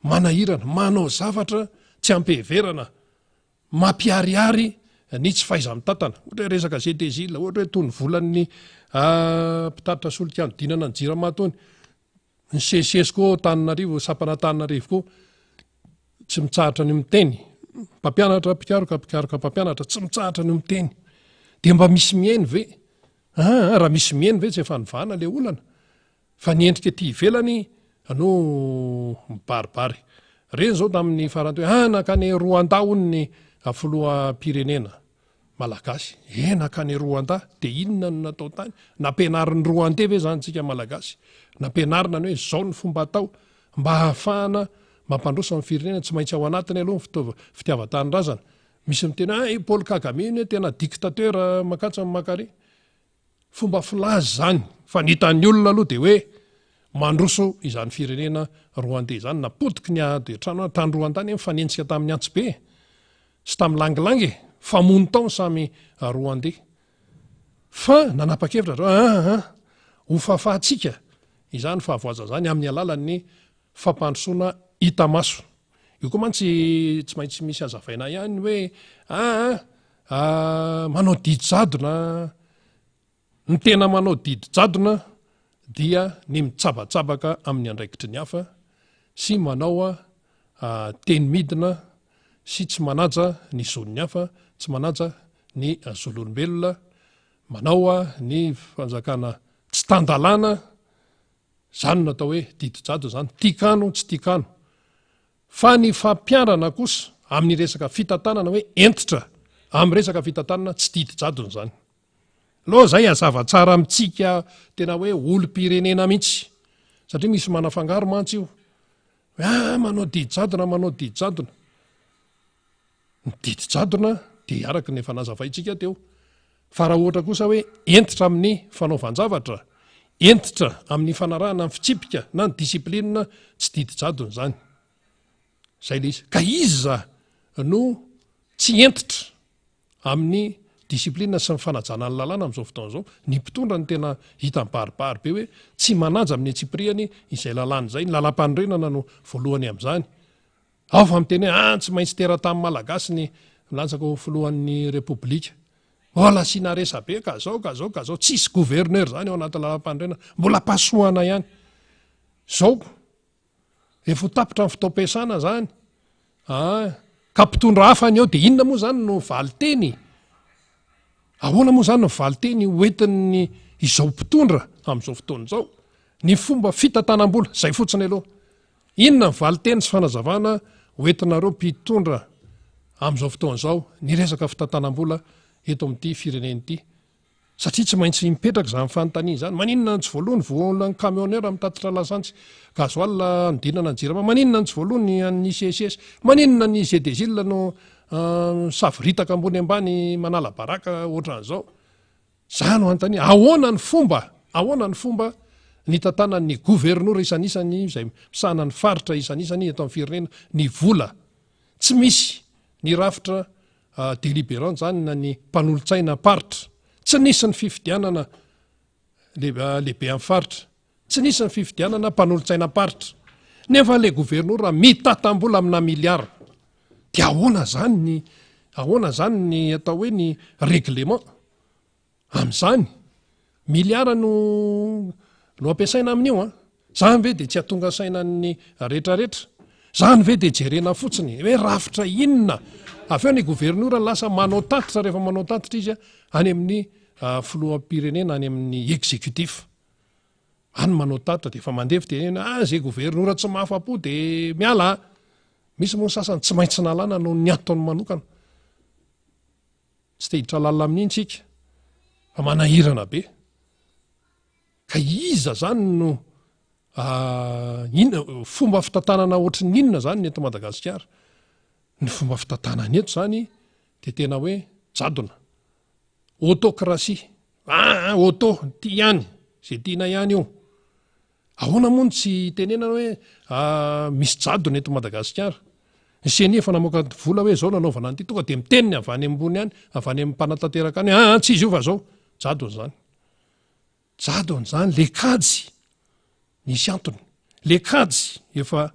manahirana, manao zavatra tsy ampiheverana, mampiharihary ny tsy fahaiza-mitantana. Ohatra hoe resaka GTGIL, ohatra hoe tony volan'ny mpitatitra solika hanodinana ny Jirama tony. Ny CSS koa ao Antananarivo, sampana Antananarivo koa tsy mitsahatra ny miteny. Mpampianatra mpikaroka, mpikaroka mpampianatra, tsy mitsahatra ny miteny. Dia mba misy mihaino ve? Aa, raha misy mihaino ve tsy efa nivahana ilay olana? Fa ny endrika ety ivelany no mibaribary. Reny izao tamin'ny farany teo hoe ah nankany Rwanda hono ny filoham-pirenena malagasy. Eh nankany Rwanda, dia inona no natao tany? Nampianarin'ny Rwandais ve izany isika malagasy? Nampianarina ny hoe izao ny fomba atao mba hahafahana mampandroso ny firenena, tsy maintsy ao anatiny aloha ny fitaova- fitiavan-tanindrazana. Misy miteny hoe ah i Paul Kagame io anie tena dictateur mankatsa ny mankary. Fomba filaza izany fa ny hitan'ny olona aloha dia hoe mandroso izany firenena Rwandais izany na potiky ny ady an-trano tany Rwanda anie nifanenjika tamin'ny antsibe sy tamin'ny langilangy e, famono tao ny samy Rwandais fa nanapa-kevitra zareo aa ho fahafahantsika izany fahavoazana izany amin'ny alalan'ny fampandrosoana hita maso. Io koa mantsy tsy maintsy misy hazavaina ihany hoe aa manao didy jadona, ny tena manao didy jadona dia ny mitsabatsabaka amin'ny andraikitry ny hafa sy manao teny midina sy tsy manaja ny zon'ny hafa, tsy manaja ny zon'olombelona, manao ny fanjakana tsy tan-dalàna. Izany no atao hoe didy jadona izany, tiakano tsy tiakano. Fa ny fampianrana kosa amin'ny resaka fitantanana hoe hentitra amin'ny resaka fitantanana tsy didy jadona izany. Aleo izay hazava tsara amintsika tena hoe olom-pirenena mihitsy satria misy manafangaro mantsy io. Hoe ah manao didy jadona, manao didy jadona. Ny didy jadona dia araka ny efa nazavaintsika teo. Fa raha ohatra kosa hoe hentitra amin'ny fanaovan-javatra, hentitra amin'ny fanarahana ny fitsipika na ny discipline, tsy didy jadona izany. Izay ilay izy. Ka iza no tsy hentitra amin'ny discipline sy ny fanajana ny lalàna amin'izao fotoana izao? Ny mpitondra no tena hita mibaribary be hoe tsy manaja amin'ny antsipiriany izay lalàna izay. Ny lalàmpanorenana no voalohany amin'izany. Ao fa miteny hoe ah tsy maintsy teratany malagasy ny milatsaka ho filohan'ny repoblika. Mbola asiana resabe ka zao ka zao ka zao. Tsisy gouverneur zany ao anaty lalam-panorenana. Mbola pasohana ihany. Zao efa ho tapitra ny fotoam-piasana zany. Ah, ka mpitondra hafa ny eo dia inona moa zany no valinteny? Ahoana moa zany no valinteny hoentin'ny izao mpitondra amin'izao fotoana izao? Ny fomba fitantanam-bola, zay fotsiny aloha. Inona ny valinteny sy fanazavana hoentinareo mpitondra amin'izao fotoana izao ny resaka fitantanam-bola eto amin'ity firenena ity? Satria tsy maintsy mipetraka izany fanontaniana izany. Maninona no tsy voaloa ny volan'ny camionneur mitatitra lasantsy, gasoil hanodinana ny jirama? Maninona no tsy voaloa ny an'ny ICSS? Maninona ny GDGIL no misavoritaka ambony ambany manala baraka ohatran'izao? Za no anontaniana, ahoana ny fomba, ahoana ny fomba nitantanan'ny governora isanisany izay misahana ny faritra isanisany eto amin'ny firenena ny vola? Tsy misy ny rafitra deliberant izany na ny mpanolotsaina paritra. Tsy nisy ny fifidianana lehibe amin'ny faritra. Tsy nisy ny fifidianana mpanolotsainam-paritra. Nefa ilay governora mitatam-bola amina miliara. Dia ahoana izany ny ahoana izany ny atao hoe ny règlement amin'izany? Miliara no no ampiasaina amin'io an. Izany ve dia tsy hahatonga saina ny rehetrarehetra? Izany ve dia jerena fotsiny hoe rafitra inona? Avy eo ny governora lasa manao tatitra rehefa manao tatitra izy any amin'ny filoham-pirenena any amin'ny executif. Any manao tatitra dia efa mandeha fitenenana ah zay governora tsy mahafa-po dia miala a. Misy moa ny sasany tsy maintsy nalana noho ny antony manokana. Tsy te hiditra lalina amin'iny tsika fa manahirana be. Ka iza zany no inona fomba fitantanana ohatry ny inona zany ny eto Madagasikara? Ny fomba fitantanana eto zany dia tena hoe jadona. Autocratie. Ah, ah, auto, ty ihany, zay tiana ihany io. Ahoana moa no tsy hitenenana hoe ah, misy jadona eto Madagasikara? Ny CENI efa namoaka vola hoe zao nanaovana an'ity, tonga dia miteny ny avy any ambony any, avy any amin'ny mpanatanteraka any, ah, ah, tsy izy io fa zao. Jadona izany. Jadona izany, le kajy nisy antony. Le kajy efa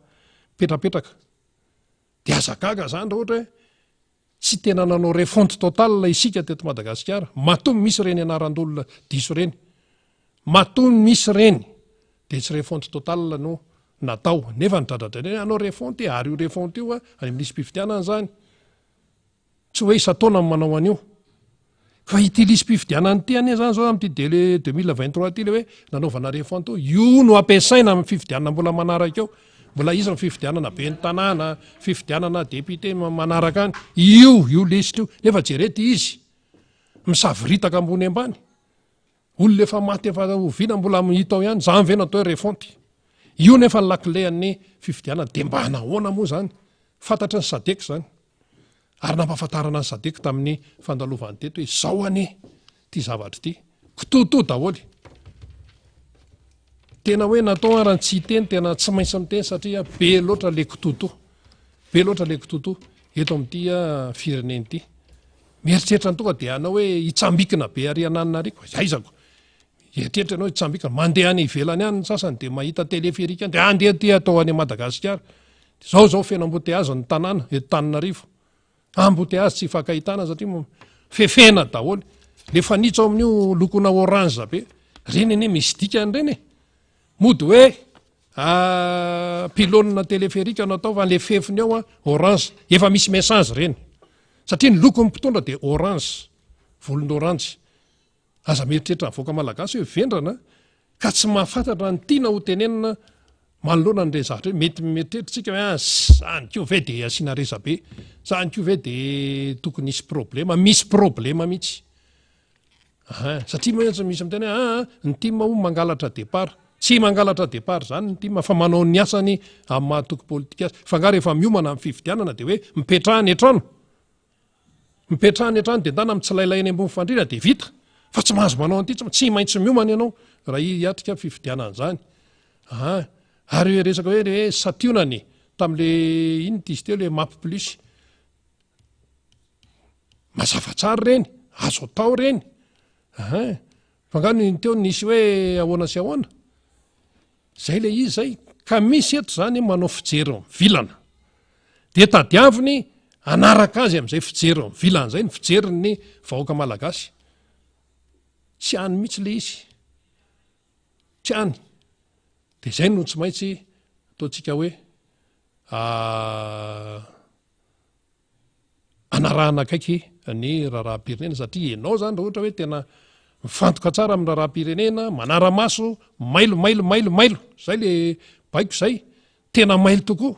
petrapetraka. Dia aza gaga izany raha ohatra hoe Tsy tena nanao refonte totale isika teto Madagasikara, matoa misy ireny anaran-dolona diso ireny. Matoa misy ireny dia tsy refonte totale no natao. Nefa ny dradradraina hoe hanao refonte e, ary io refonte io any amin'ny lisi-pifidianana izany. Tsy hoe isan-taona no manao an'io. Fa ity lisi-pifidianana ity anie izany izao amin'ity délai 2023 ity ilay hoe nanaovana refonte io, io no ampiasaina amin'ny fifidianana mbola manaraka eo. Mbola iza ny fifidianana ben'ny tanàna, fifidianana député manaraka any. Io, io lisitra io. Nefa jereo ity izy, misavoritaka ambony ambany. Olona efa maty efa oviana mbola hita ao ihany, izany ve no atao hoe refonte? Io nefa ny lakile an'ny fifidianana, dia mba nahoana moa izany? Fantatry ny Sadec izany. Ary nampahafantarana ny Sadec tamin'ny fandalovany teto hoe izao anie ity zavatra ity. Kitoatoa daholo. Tena hoe natao ara ny tsy hiteny, tena tsy maintsy miteny satria be loatra le kitoatoa. Be loatra le kitoatoa eto amin'ity ah, firenena ity. Mieritreritra ny tonga dia hanao hoe hitsambikina be ary ananina ariko. Aizako. Hieritreritra ianao hitsambikina. Mandeha any ivelany any ny sasany dia mahita téléphérique any dia andeha aty atao any Madagasikara. Zao zao feno embouteillage ny tanàna eto Tananarivo. Embouteillage tsy ifankahitana satria fefena daholo. Le fanitso ao amin'io lokona orange be. Reny anie misy dikany reny e. Mody hoe ah, pylône téléphérique no atao fa le fefiny ao orange. Efa misy message reny. Satria ny lokon'ny mpitondra dia orange. Volon'orange. Aza mieritreritra ny vahoaka malagasy hoe vendrana ka tsy mahafantatra ny tiana ho tenenina manoloana an'ireny zavatra ireny. Mety mieritreritra isika hoe ah, zany koa ve dia asiana resabe, zany koa ve dia tokony hisy problema. Misy problema mihitsy. Aha, satria mantsy misy miteny hoe ah, ny tim hono mangalatra départ. Tsy mangalatra départ izany ny tim fa manao ny asany amin'ny maha antoko politika azy. Fa angaha rehefa miomana amin'ny fifidianana dia hoe mipetraha any an-trano? Mipetraha any an-trano dia ndana mitsilailay eny ambony fandriana dia vita fa tsy mahazo manao an'ity tsy tsy maintsy miomana ianao raha hiatrika fifidianana izany. Aa ary hoe resaka hoe hoe sationany tamin'le ino ity izy teo le map plus. Mazava tsara ireny, azo atao ireny. Aa fa angaha ny teo nisy hoe ahoana sy ahoana? Zay le izy zay. Ka misy eto zany manao fijery mivilana. Dia tadiaviny hanaraka azy amin'izay fijery mivilana izay ny fijerin'ny vahoaka malagasy. Tsy any mihitsy le izy. Tsy any. Dia zay no tsy maintsy ataontsika hoe ah, anarahana akaiky ny raharaham-pirenena satria ianao zany raha ohatra hoe tena mifantoka tsara amin'ny raharaham-pirenena, manara-maso, mailo, mailo, mailo, mailo, zay le baiko zay, tena mailo tokoa.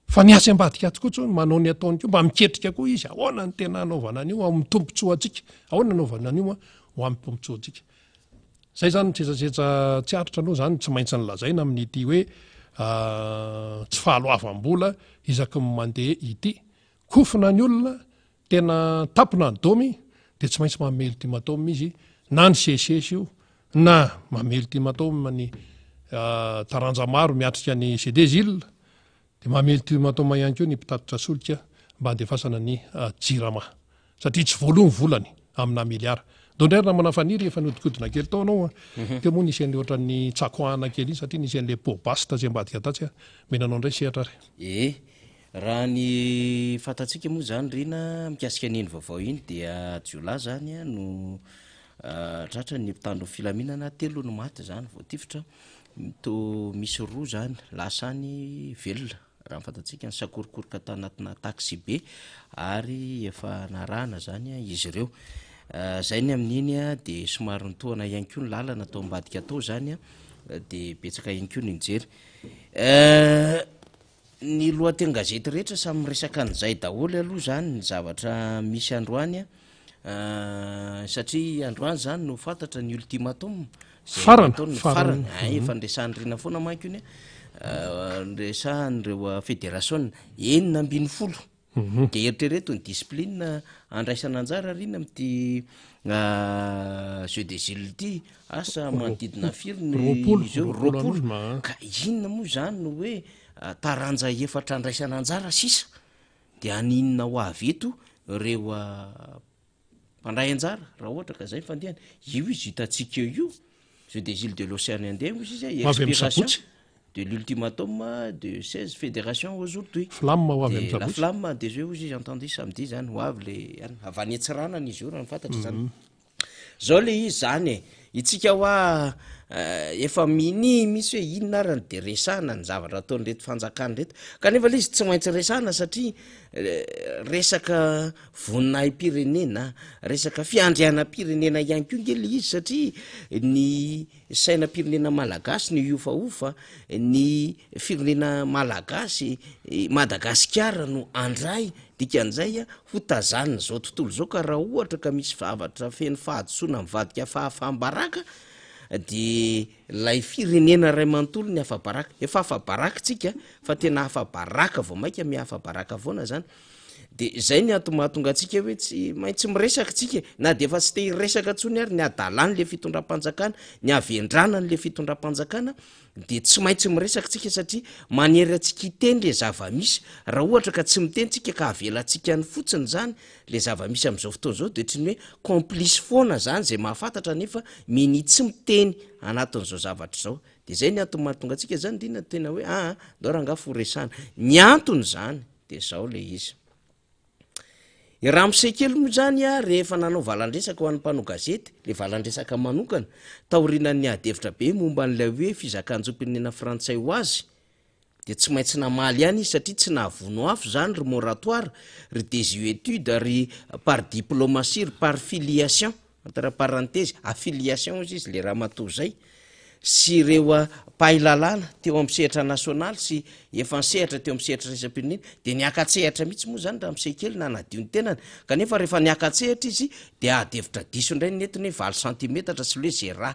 Fa ny atsy ambadika atsy koa tsy hoe manao ny ataony koa, mba miketrika koa izy, ahoana ny tena hanaovana an'io amin'ny tombontsoantsika, ahoana ny hanaovana an'io ho amin'ny tombontsoantsika. Zay zany ny tsetsatsetsa tsy aritra aloha zany tsy maintsy nolazaina amin'ity hoe tsy fahaloavam-bola isaky ny mandeha ity. Kofona ny olona, tena tapina ny domy dia tsy maintsy manome ultimatum izy na ny seces io na manome ultimatum ny taranja maro miatrika ny CDGIL Dia manome ultimatum ihany koa ny mpitatitra solika mba handefasana ny Jirama. Satria tsy voaloa ny volany amina miliara. Ndao indray ry namana Faniry efa nihodinkodina kely tao ianao a. Mhm. Teo moa nisy an'le ohatran'ny tsakoahana kely iny satria nisy an'le pot basse tatsy ambadika tatsy a. Mena anao indray sehatra ary. Ee. Raha ny fantatsika moa izany Rina mikasika an'iny vaovao iny dia jiolahy izany no tratra ny mpitandro ny filaminana, telo no maty izany voatifitra. Toa misy roa zany lasa any velona. Raha ny fantatsika, nisakorokoroka tanatina taxi-be ary efa narahana izany izy ireo. Izay ny amin'iny dia somary nitohana ihany koa ny lalana tao ambadika tao izany dia betsaka ihany koa ny nijery. Ny lohatenin-gazety rehetra samy miresaka an'izay daholo aloha izany ny zavatra misy androany satria androany izany no fantatra ny ultimatum izay Farany, nataony farany. farany. Ay, efa niresahan'i Rina foana manko iny niresahan'ireo federasiona 16. Dia eritrereto ny discipline andraisana anjara Rina amin'ity jeux des îles ity. Asa manodidina firy ny 20, izy eo? 20 20. an'olona, Ka inona moa izany no hoe taranja efatra andraisana anjara sisa? Dia haninona ho avy eto ireo mpandray anjara raha ohatra ka izay ny fandehany? Io izy hitantsika eo io, Jeux des îles de l'Océan Indien hozy izy, Ho avy amin'ny expiration sabotsy. de l'ultimatum de 16 fédérations aujourd'hui. Flamme ho avy amin'ny Dia la sabotsy. flamme des jeux hozy izy entendu samedi izany, ho avy le any, avy any Antsiranana izy io raha ny fantatra izany. Zao le izy zany e, itsika hoa efa minia mihitsy hoe inona ary no de resahana ny zavatra ataon'ireto fanjakana ireto, kanefa le izy tsy maintsy resahana satria resaka voninahi-pirenena, resaka fiandrianam-pirenena ihany koa nge le izy satria ny sainam-pirenena malagasy no hiofahofa, ny firenena malagasy, Madagasikara no handray, dikan'izay ho tazanin'izao tontolo izao ka raha ohatra ka misy zavatra feno fahadisoana mivadika fahafaham-baraka dia ilay firenena iray manontolo ny afa-baraka, efa afa-baraka tsika fa tena afa-baraka vao mainka miha afa-baraka foana zany, de zay ny antony mahatonga antsika hoe tsy maintsy miresaka tsika e, na de efa tsy te hiresaka intsony ary ny hadalany le fitondram-panjakana, ny havendranany le fitondram-panjakana de tsy maintsy miresaka tsika satria manery antsika hiteny le zava-misy, raha ohatra ka tsy miteny tsika ka avelantsika any fotsiny zany le zava-misy am'zao fotoana zao de ohatran'ny hoe complice foana zany zay mahafantatra nefa minia tsy miteny anatin'izao zavatra izao, de zay ny antony mahatonga antsika zany ndrindra tena hoe aa ndao rangaha fo resahana, ny antony zany de zao le izy. I ramose kely moa zany a rehefa nanao valandresaka ho an'ny mpanao gazety, le valandresaka manokana, taorianan'ny ady hevitra be momba an'ilay hoe fizakan-jom-pirenena frantsay ho azy, de tsy maintsy namaly ihany izy satria tsy nahavono afo zany ry moratoire, ry désuétude, ry par diplomatie, ry par filiation. Entre parenthèse, affiliation hozy izy le ramatoa zay, sy ireo mpahay lalàna teo amin'ny sehatra nasionaly sy efa nisehatra teo amin'ny sehatra iraisam-pirenena, dia niaka-tsehatra mihitsy moa zany ramose kely nanadio ny tenany, kanefa rehefa niaka-tsehatra izy dia ady hevitra diso indray ny nentiny hoe valo santimetatra sy le hoe ze raha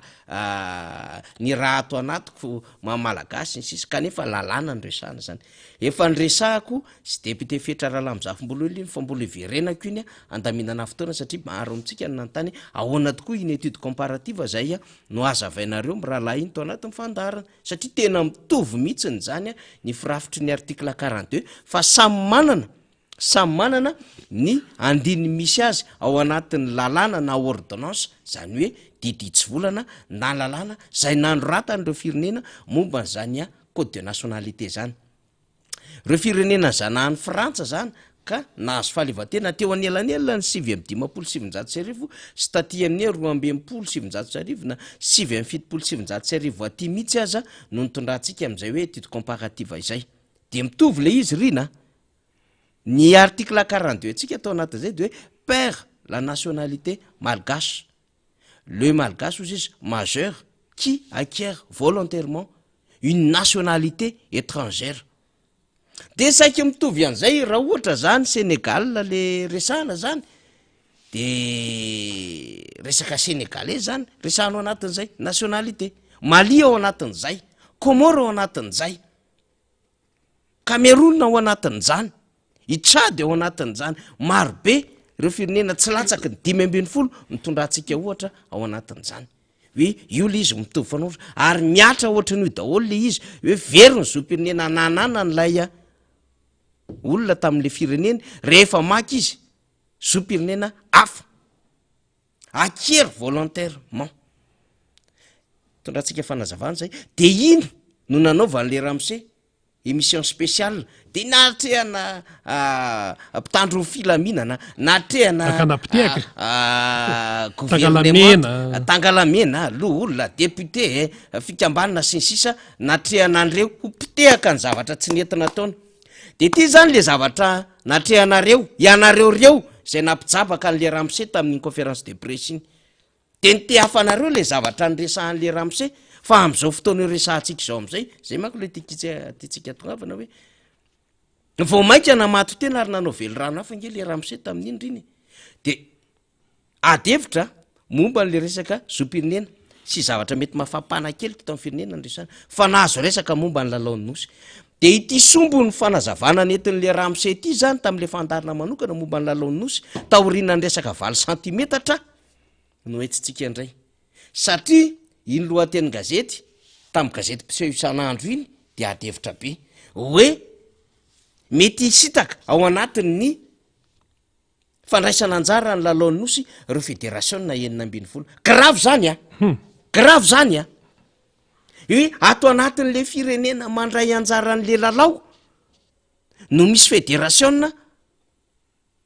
ny raha ato anatiko maha malagasy sy ny sisa, kanefa lalàna no resahana zany. Efa niresahako sy député Fetra Ralamizafimboloina iny fa mbola hiverenako iny handaminana fotoana satria maro amintsika no nanontany hoe ahoana tokoa iny étude comparative izay no hazavainareo mirahalahy iny tao anatin'ny fandaharana satria tena mitovy mihitsiny izany ny firafitry ny article 42 fa samy manana samy manana ny andininy misy azy ao anatin'ny lalàna na ordonnance izany hoe didy hitsivolana na lalàna izay nanoratan'ireo firenena momba an'izany code de nationalité zany. Ireo firenena zanahan'i Frantsa zany ka nahazo fahaleovantena teo anelanelan'ny 1959 sy taty amin'ny 1962 na 1989 aty mihitsy aza no nitondrantsika amin'izay hoe étude comparative izay. Dia mitovy ilay izy Rina a! Ny article 42 antsika tao anatin'izay dia hoe perd la nationalité malgache. Le malgache hozy izy majeur qui acquiert volontairement une nationalité étrangère. De saika mitovy an'izay raha ohatra zany Sénégal le resahana zany de resaka sénégalais zany resahana ao anatin'izay nationalité, Mali ao anatin'izay, Comores ao anatin'izay. Cameroun ao anatin'izany, i Tchad ao anatin'izany, maro be ireo firenena tsy latsaky ny 15 mitondra antsika ohatra ao anatin'izany. Hoe io le izy mitovy fanao ary mihatra ohatran'io daholo le izy hoe very ny zom-pirenena nananan'ilay olona tamin'le fireneny rehefa maka izy zom-pirenena hafa. Acquiert volontairement. Tondrantsika fanazavana zay. De iny no nanaovan'le ramose émission spéciale de natrehana mpitandro ny filaminana, natrehana Nakana mpitehaka. gouvernement, Tangalamena. Tangalamena, loholona, député, fikambanana sy ny sisa, natrehana an'ireo ho mpitehaka ny zavatra tsy nety nataony. Dia ity izany le zavatra natrehanareo, ianareo ireo izay nampijabaka an'le ramose tamin'iny conférence de presse iny. Dia nitehafanareo le zavatra niresahan'le ramose fa amin'izao fotoana io resahantsika izao amin'izay, izay manko le tiantsika tongavana hoe vao mainka namato tena ary nanao velirano hafa ange le ramose tamin'iny r'iny e. Dia Ady hevitra momba an'ilay resaka zom-pirenena sy zavatra mety mafampana kely teto amin'ny firenena no resahana fa nahazo resaka momba ny lalaon'ny Nosy. Dia ity sombin'ny fanazavana nentin'ilay ramose ity izany tamin'ilay fandaharana manokana momba ny lalaon'ny Nosy taorian'ny resaka valo santimetatra no entsintsika indray. Satria iny lohatenin-gazety tamin'ny gazety mpiseho isan'andro iny dia ady hevitra be hoe mety hisintaka ao anatin'ny Fandraisana anjara ny lalaon'ny Nosy ireo federasiona 16. Grave zany a! Grave zany a! Hoe ato anatin'le firenena mandray anjara an'le lalao no misy federasiona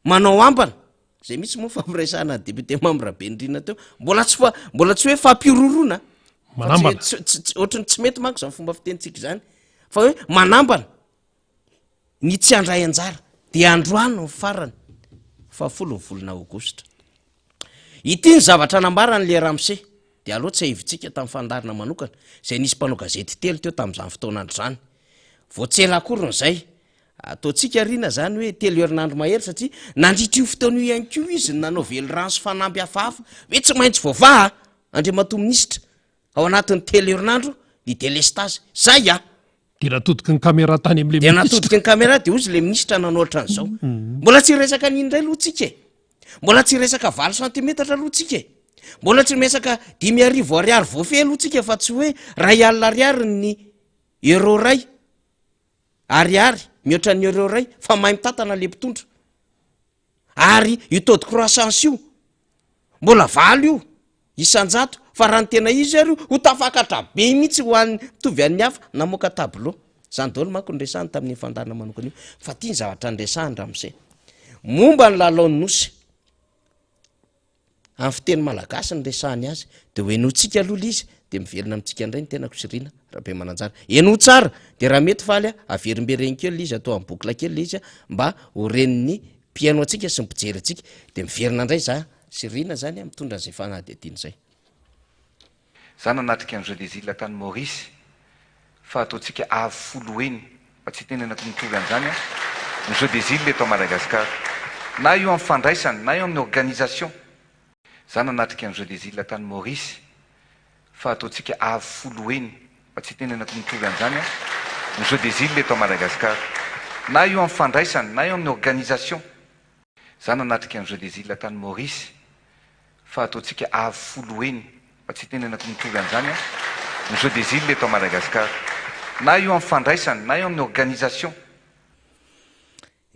manao ambana. Zay mihitsy moa fampiresahana ny député Mamy Rabenirina teo. Mbola tsy fa mbola tsy hoe fampihorohoroana. Manambana. Ohatran'ny tsy mety manko zany fomba fitenintsika izany. Fa hoe manambana. Ny tsy handray anjara dia androany ny farany, fahafolo ny volana aogositra. Ity ny zavatra nambaran'i le ramose, dia aleo tsiahivintsika tamin'ny fandaharana manokana izay nisy mpanao gazety telo teo tamin'izany fotoan'andro izany. Vao tsy ela akoriny izay, ataontsika arina izany hoe telo herinandro mahery satria nandritra io fotoana io ihany koa izy no nanao velirano sy fanamby hafahafa hoe tsy maintsy voavaha Andriamatoa Minisitra ao anatin'ny telo herinandro ny delestazy. Zay a! Dia natodiky ny caméra tany amin'ilay Dia natodiky ny caméra dia hozy ilay minisitra nanao ohatran'izao. Mbola tsy hiresaka an'iny indray aloha tsika e. Mbola tsy hiresaka valo santimetatra aloha tsika e. Mbola tsy miresaka 5000 ariary voafehy aloha tsika fa tsy hoe 1000 ariary ny euro iray. Ariary mihoatra ny euro iray fa mahay mitantana ilay mpitondra. Ary io taux de croissance io, mbola valo io isan-jato, fa raha ny tena izy ary io, ho tafakatra be mihitsy ho an'ny mitovy an'ny hafa, namoaka tableau. Zany daholo manko no resahany tamin'iny fandaharana manokana io. Fa ity ny zavatra niresahany ramose. Momba ny lalaon'ny Nosy. Amin'ny fiteny malagasy no resahany azy, dia ho henointsika aloha ilay izy, dia miverina amintsika indray ny tenako sy Rina Rabemananjara. Henoy tsara, dia raha mety faly a, averimbereno kely ilay izy, atao en boucle kely ilay izy mba ho ren'ny mpihaino antsika sy ny mpijery antsika, dia miverina indray za sy Rina zany mitondra an'izay fanadihadiana izay. Za nanatrika ny jeux des iles tany Maurice fa ataontsika avo folo heny fa tsy itenenako mitovy an'izany an, ny jeux des iles eto Madagascar. Na io amin'ny fandraisana na io amin'ny organisation. Za nanatrika ny jeux des iles tany Maurice fa ataontsika avo folo heny fa tsy itenenako mitovy an'izany an, ny jeux des iles eto Madagascar. Na io amin'ny fandraisana na io amin'ny organisation. Za nanatrika ny jeux des iles tany Maurice fa ataontsika avo folo heny fa tsy itenenako mitovy an'izany an, ny jeux des iles eto Madagascar. Na io amin'ny fandraisana na io amin'ny organisation.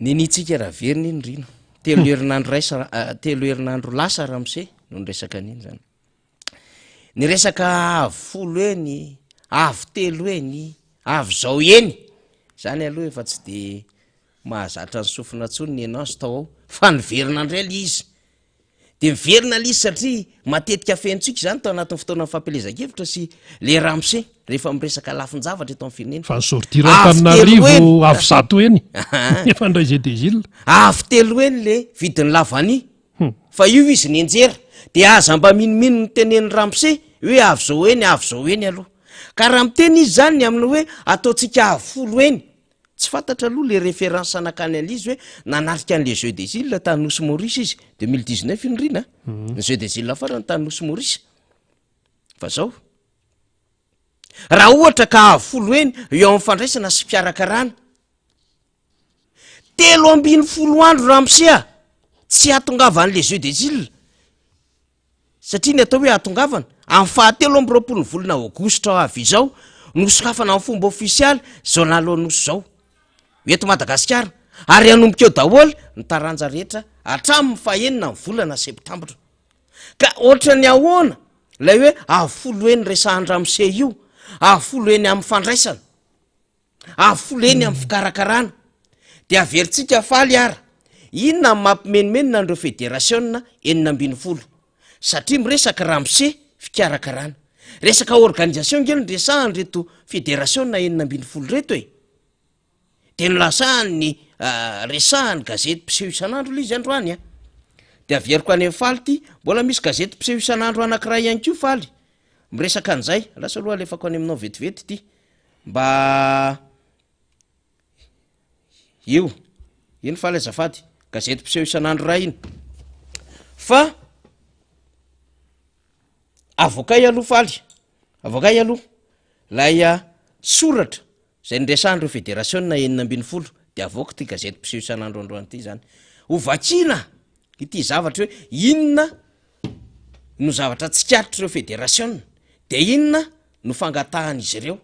Niniantsika raha verina iny Rino. Telo herinandro raisa, telo herinandro lasa ramose no niresaka an'iny zany. Ny resaka avo folo heny, avo telo heny, avo zao heny, zany aloha efa tsy de mahazatra ny sofina intsony ny enance tao ao fa niverina indray le izy. De miverina le izy satria matetika fenontsika izany tao anatin'ny fotoanan'ny fampielezan-kevitra sy le ramose rehefa miresaka lafin-javatra eto amin'ny firenena. Fa ny sortir Antananarivo avo zato heny efa ndray jeux des îles. Avo telo heny le vidin'ny la vanille. Fa io izy nianjera de aza mba minomino ny tenenin'i ramose hoe avy zao eny avy zao eny aloha. Ka raha miteny izy zany ny amin'ny hoe ataontsika avo folo eny, tsy fantatra aloha le référence nakany an'izy hoe nanatrika an'le jeux des îles tany Nosy Maurice izy, 2019 iny Rina a, ny jeux des îles farany tany Nosy Maurice. Fa zao, raha ohatra ka avo folo eny eo amin'ny fandraisana sy fikarakarana, 13 andro ramose a! Tsy hahatongavan'le jeux des îles satria ny atao hoe hahatongavana, amin'ny faha 23 ny volana aogositra ho avy izao no hosokafana amin'ny fomba ofisialy izao lalao nosy izao eto Madagasikara ary hanomboka eo daholo ny taranja rehetra hatramin'ny fahenina ny volana septambra. Ka ohatran'ny ahoana ilay hoe avo folo heny resahan-dramose io, avo folo heny amin'ny fandraisana. Avo folo heny amin'ny fikarakarana. Dia averintsika faly ara. Inona no mampimenomenona an'ireo federasiona 16? Satria miresaka ramose fikarakarana. Resaka organisation nge no resahan'ireto federasiona 16 ireto e! De nolazahan'ny resahan'ny gazety mpiseho isan'andro ilay izy androany a. De averiko any amin'ny Faly ity, mbola misy gazety mpiseho isan'andro anankiray ihany koa Faly miresaka an'izay, lasa aloha alefako any aminao vetivety ity mba io, iny Faly azafady, gazety mpiseho isan'andro iray iny. Fa avoakay aloha Faly, avoakay aloha lay soratra Izay niresahan'ireo federasiona 16 dia avoaka ity gazety mpiseho isan'andro androany ity izany. Ho vakiana ity zavatra hoe inona no zavatra tsikaritr'ireo federasiona dia inona no fangatahan'izy ireo.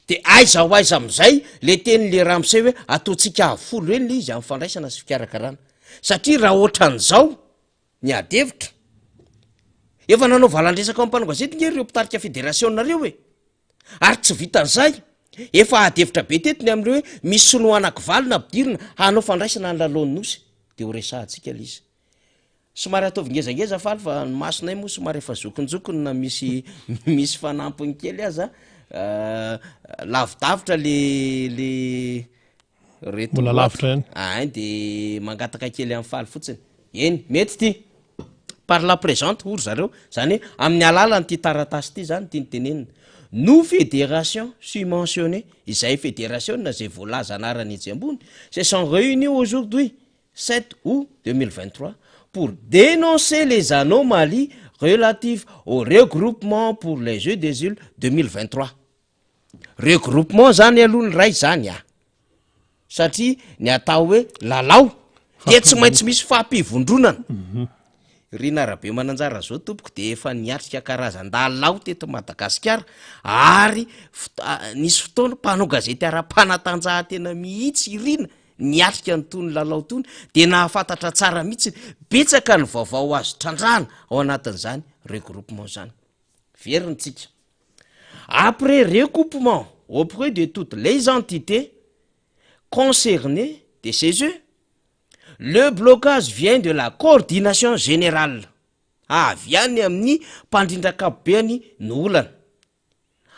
Dia aiza ho aiza amin'izay le tenin'le ramose hoe ataontsika avo folo heny le izy amin'ny fandraisana sy fikarakarana. Satria raha ohatran'izao ny ady hevitra, efa nanao valandresaka amin'ny mpanao gazety nge ireo mpitarika federasiona ireo e. Ary tsy vitan'izay, efa ady hevitra be teto ny amin'ireo hoe misy sinoa anakivalo nampidirina hanao fandraisana ny lalaon'ny Nosy, dia ho resahantsika ilay izy. Somary ataovy ngezangeza faly fa ny masonay moa somary efa zokinjokiny na misy misy fanampiny kely aza, lavidavitra le le Reto Mbola lavitra ihany. Ain de mangataka kely amin'ny faly fotsiny. Eny, mety ity. Par la présente hoy ry zareo, zany hoe amin'ny alalan'ity taratasy ity zany tiany tenenina. Nous fédération susmentionnée, izay federasiona izay voalaza anarana etsy ambony, se sont réunis aujourd'hui, 7 août 2023, pour dénoncer les anomalies relatives au regroupement pour les Jeux des îles 2023. Regroupement zany aloha ny ray zany a! Satria ny atao hoe lalao dia tsy maintsy misy fampivondronana. Rina Rabemananjara zao tompoko dia efa niatrika karazan-dalao teto Madagasikara ary nisy fotoana mpanao gazety ara-panatanjahantena mihitsy i Rina niatrika an'itony lalao itony dia nahafantatra tsara mihitsy, betsaka ny vaovao azo trandrahana ao anatin'izany regroupement zany. Verina tsika. Après recoupement auprès de toutes les entités concernées de ces jeux, le blocage vient de la coordination générale, avy any amin'ny mpandrindra ankapobeny no olana,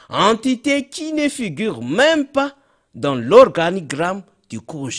entité qui ne figure même pas dans l'organigramme du COJER.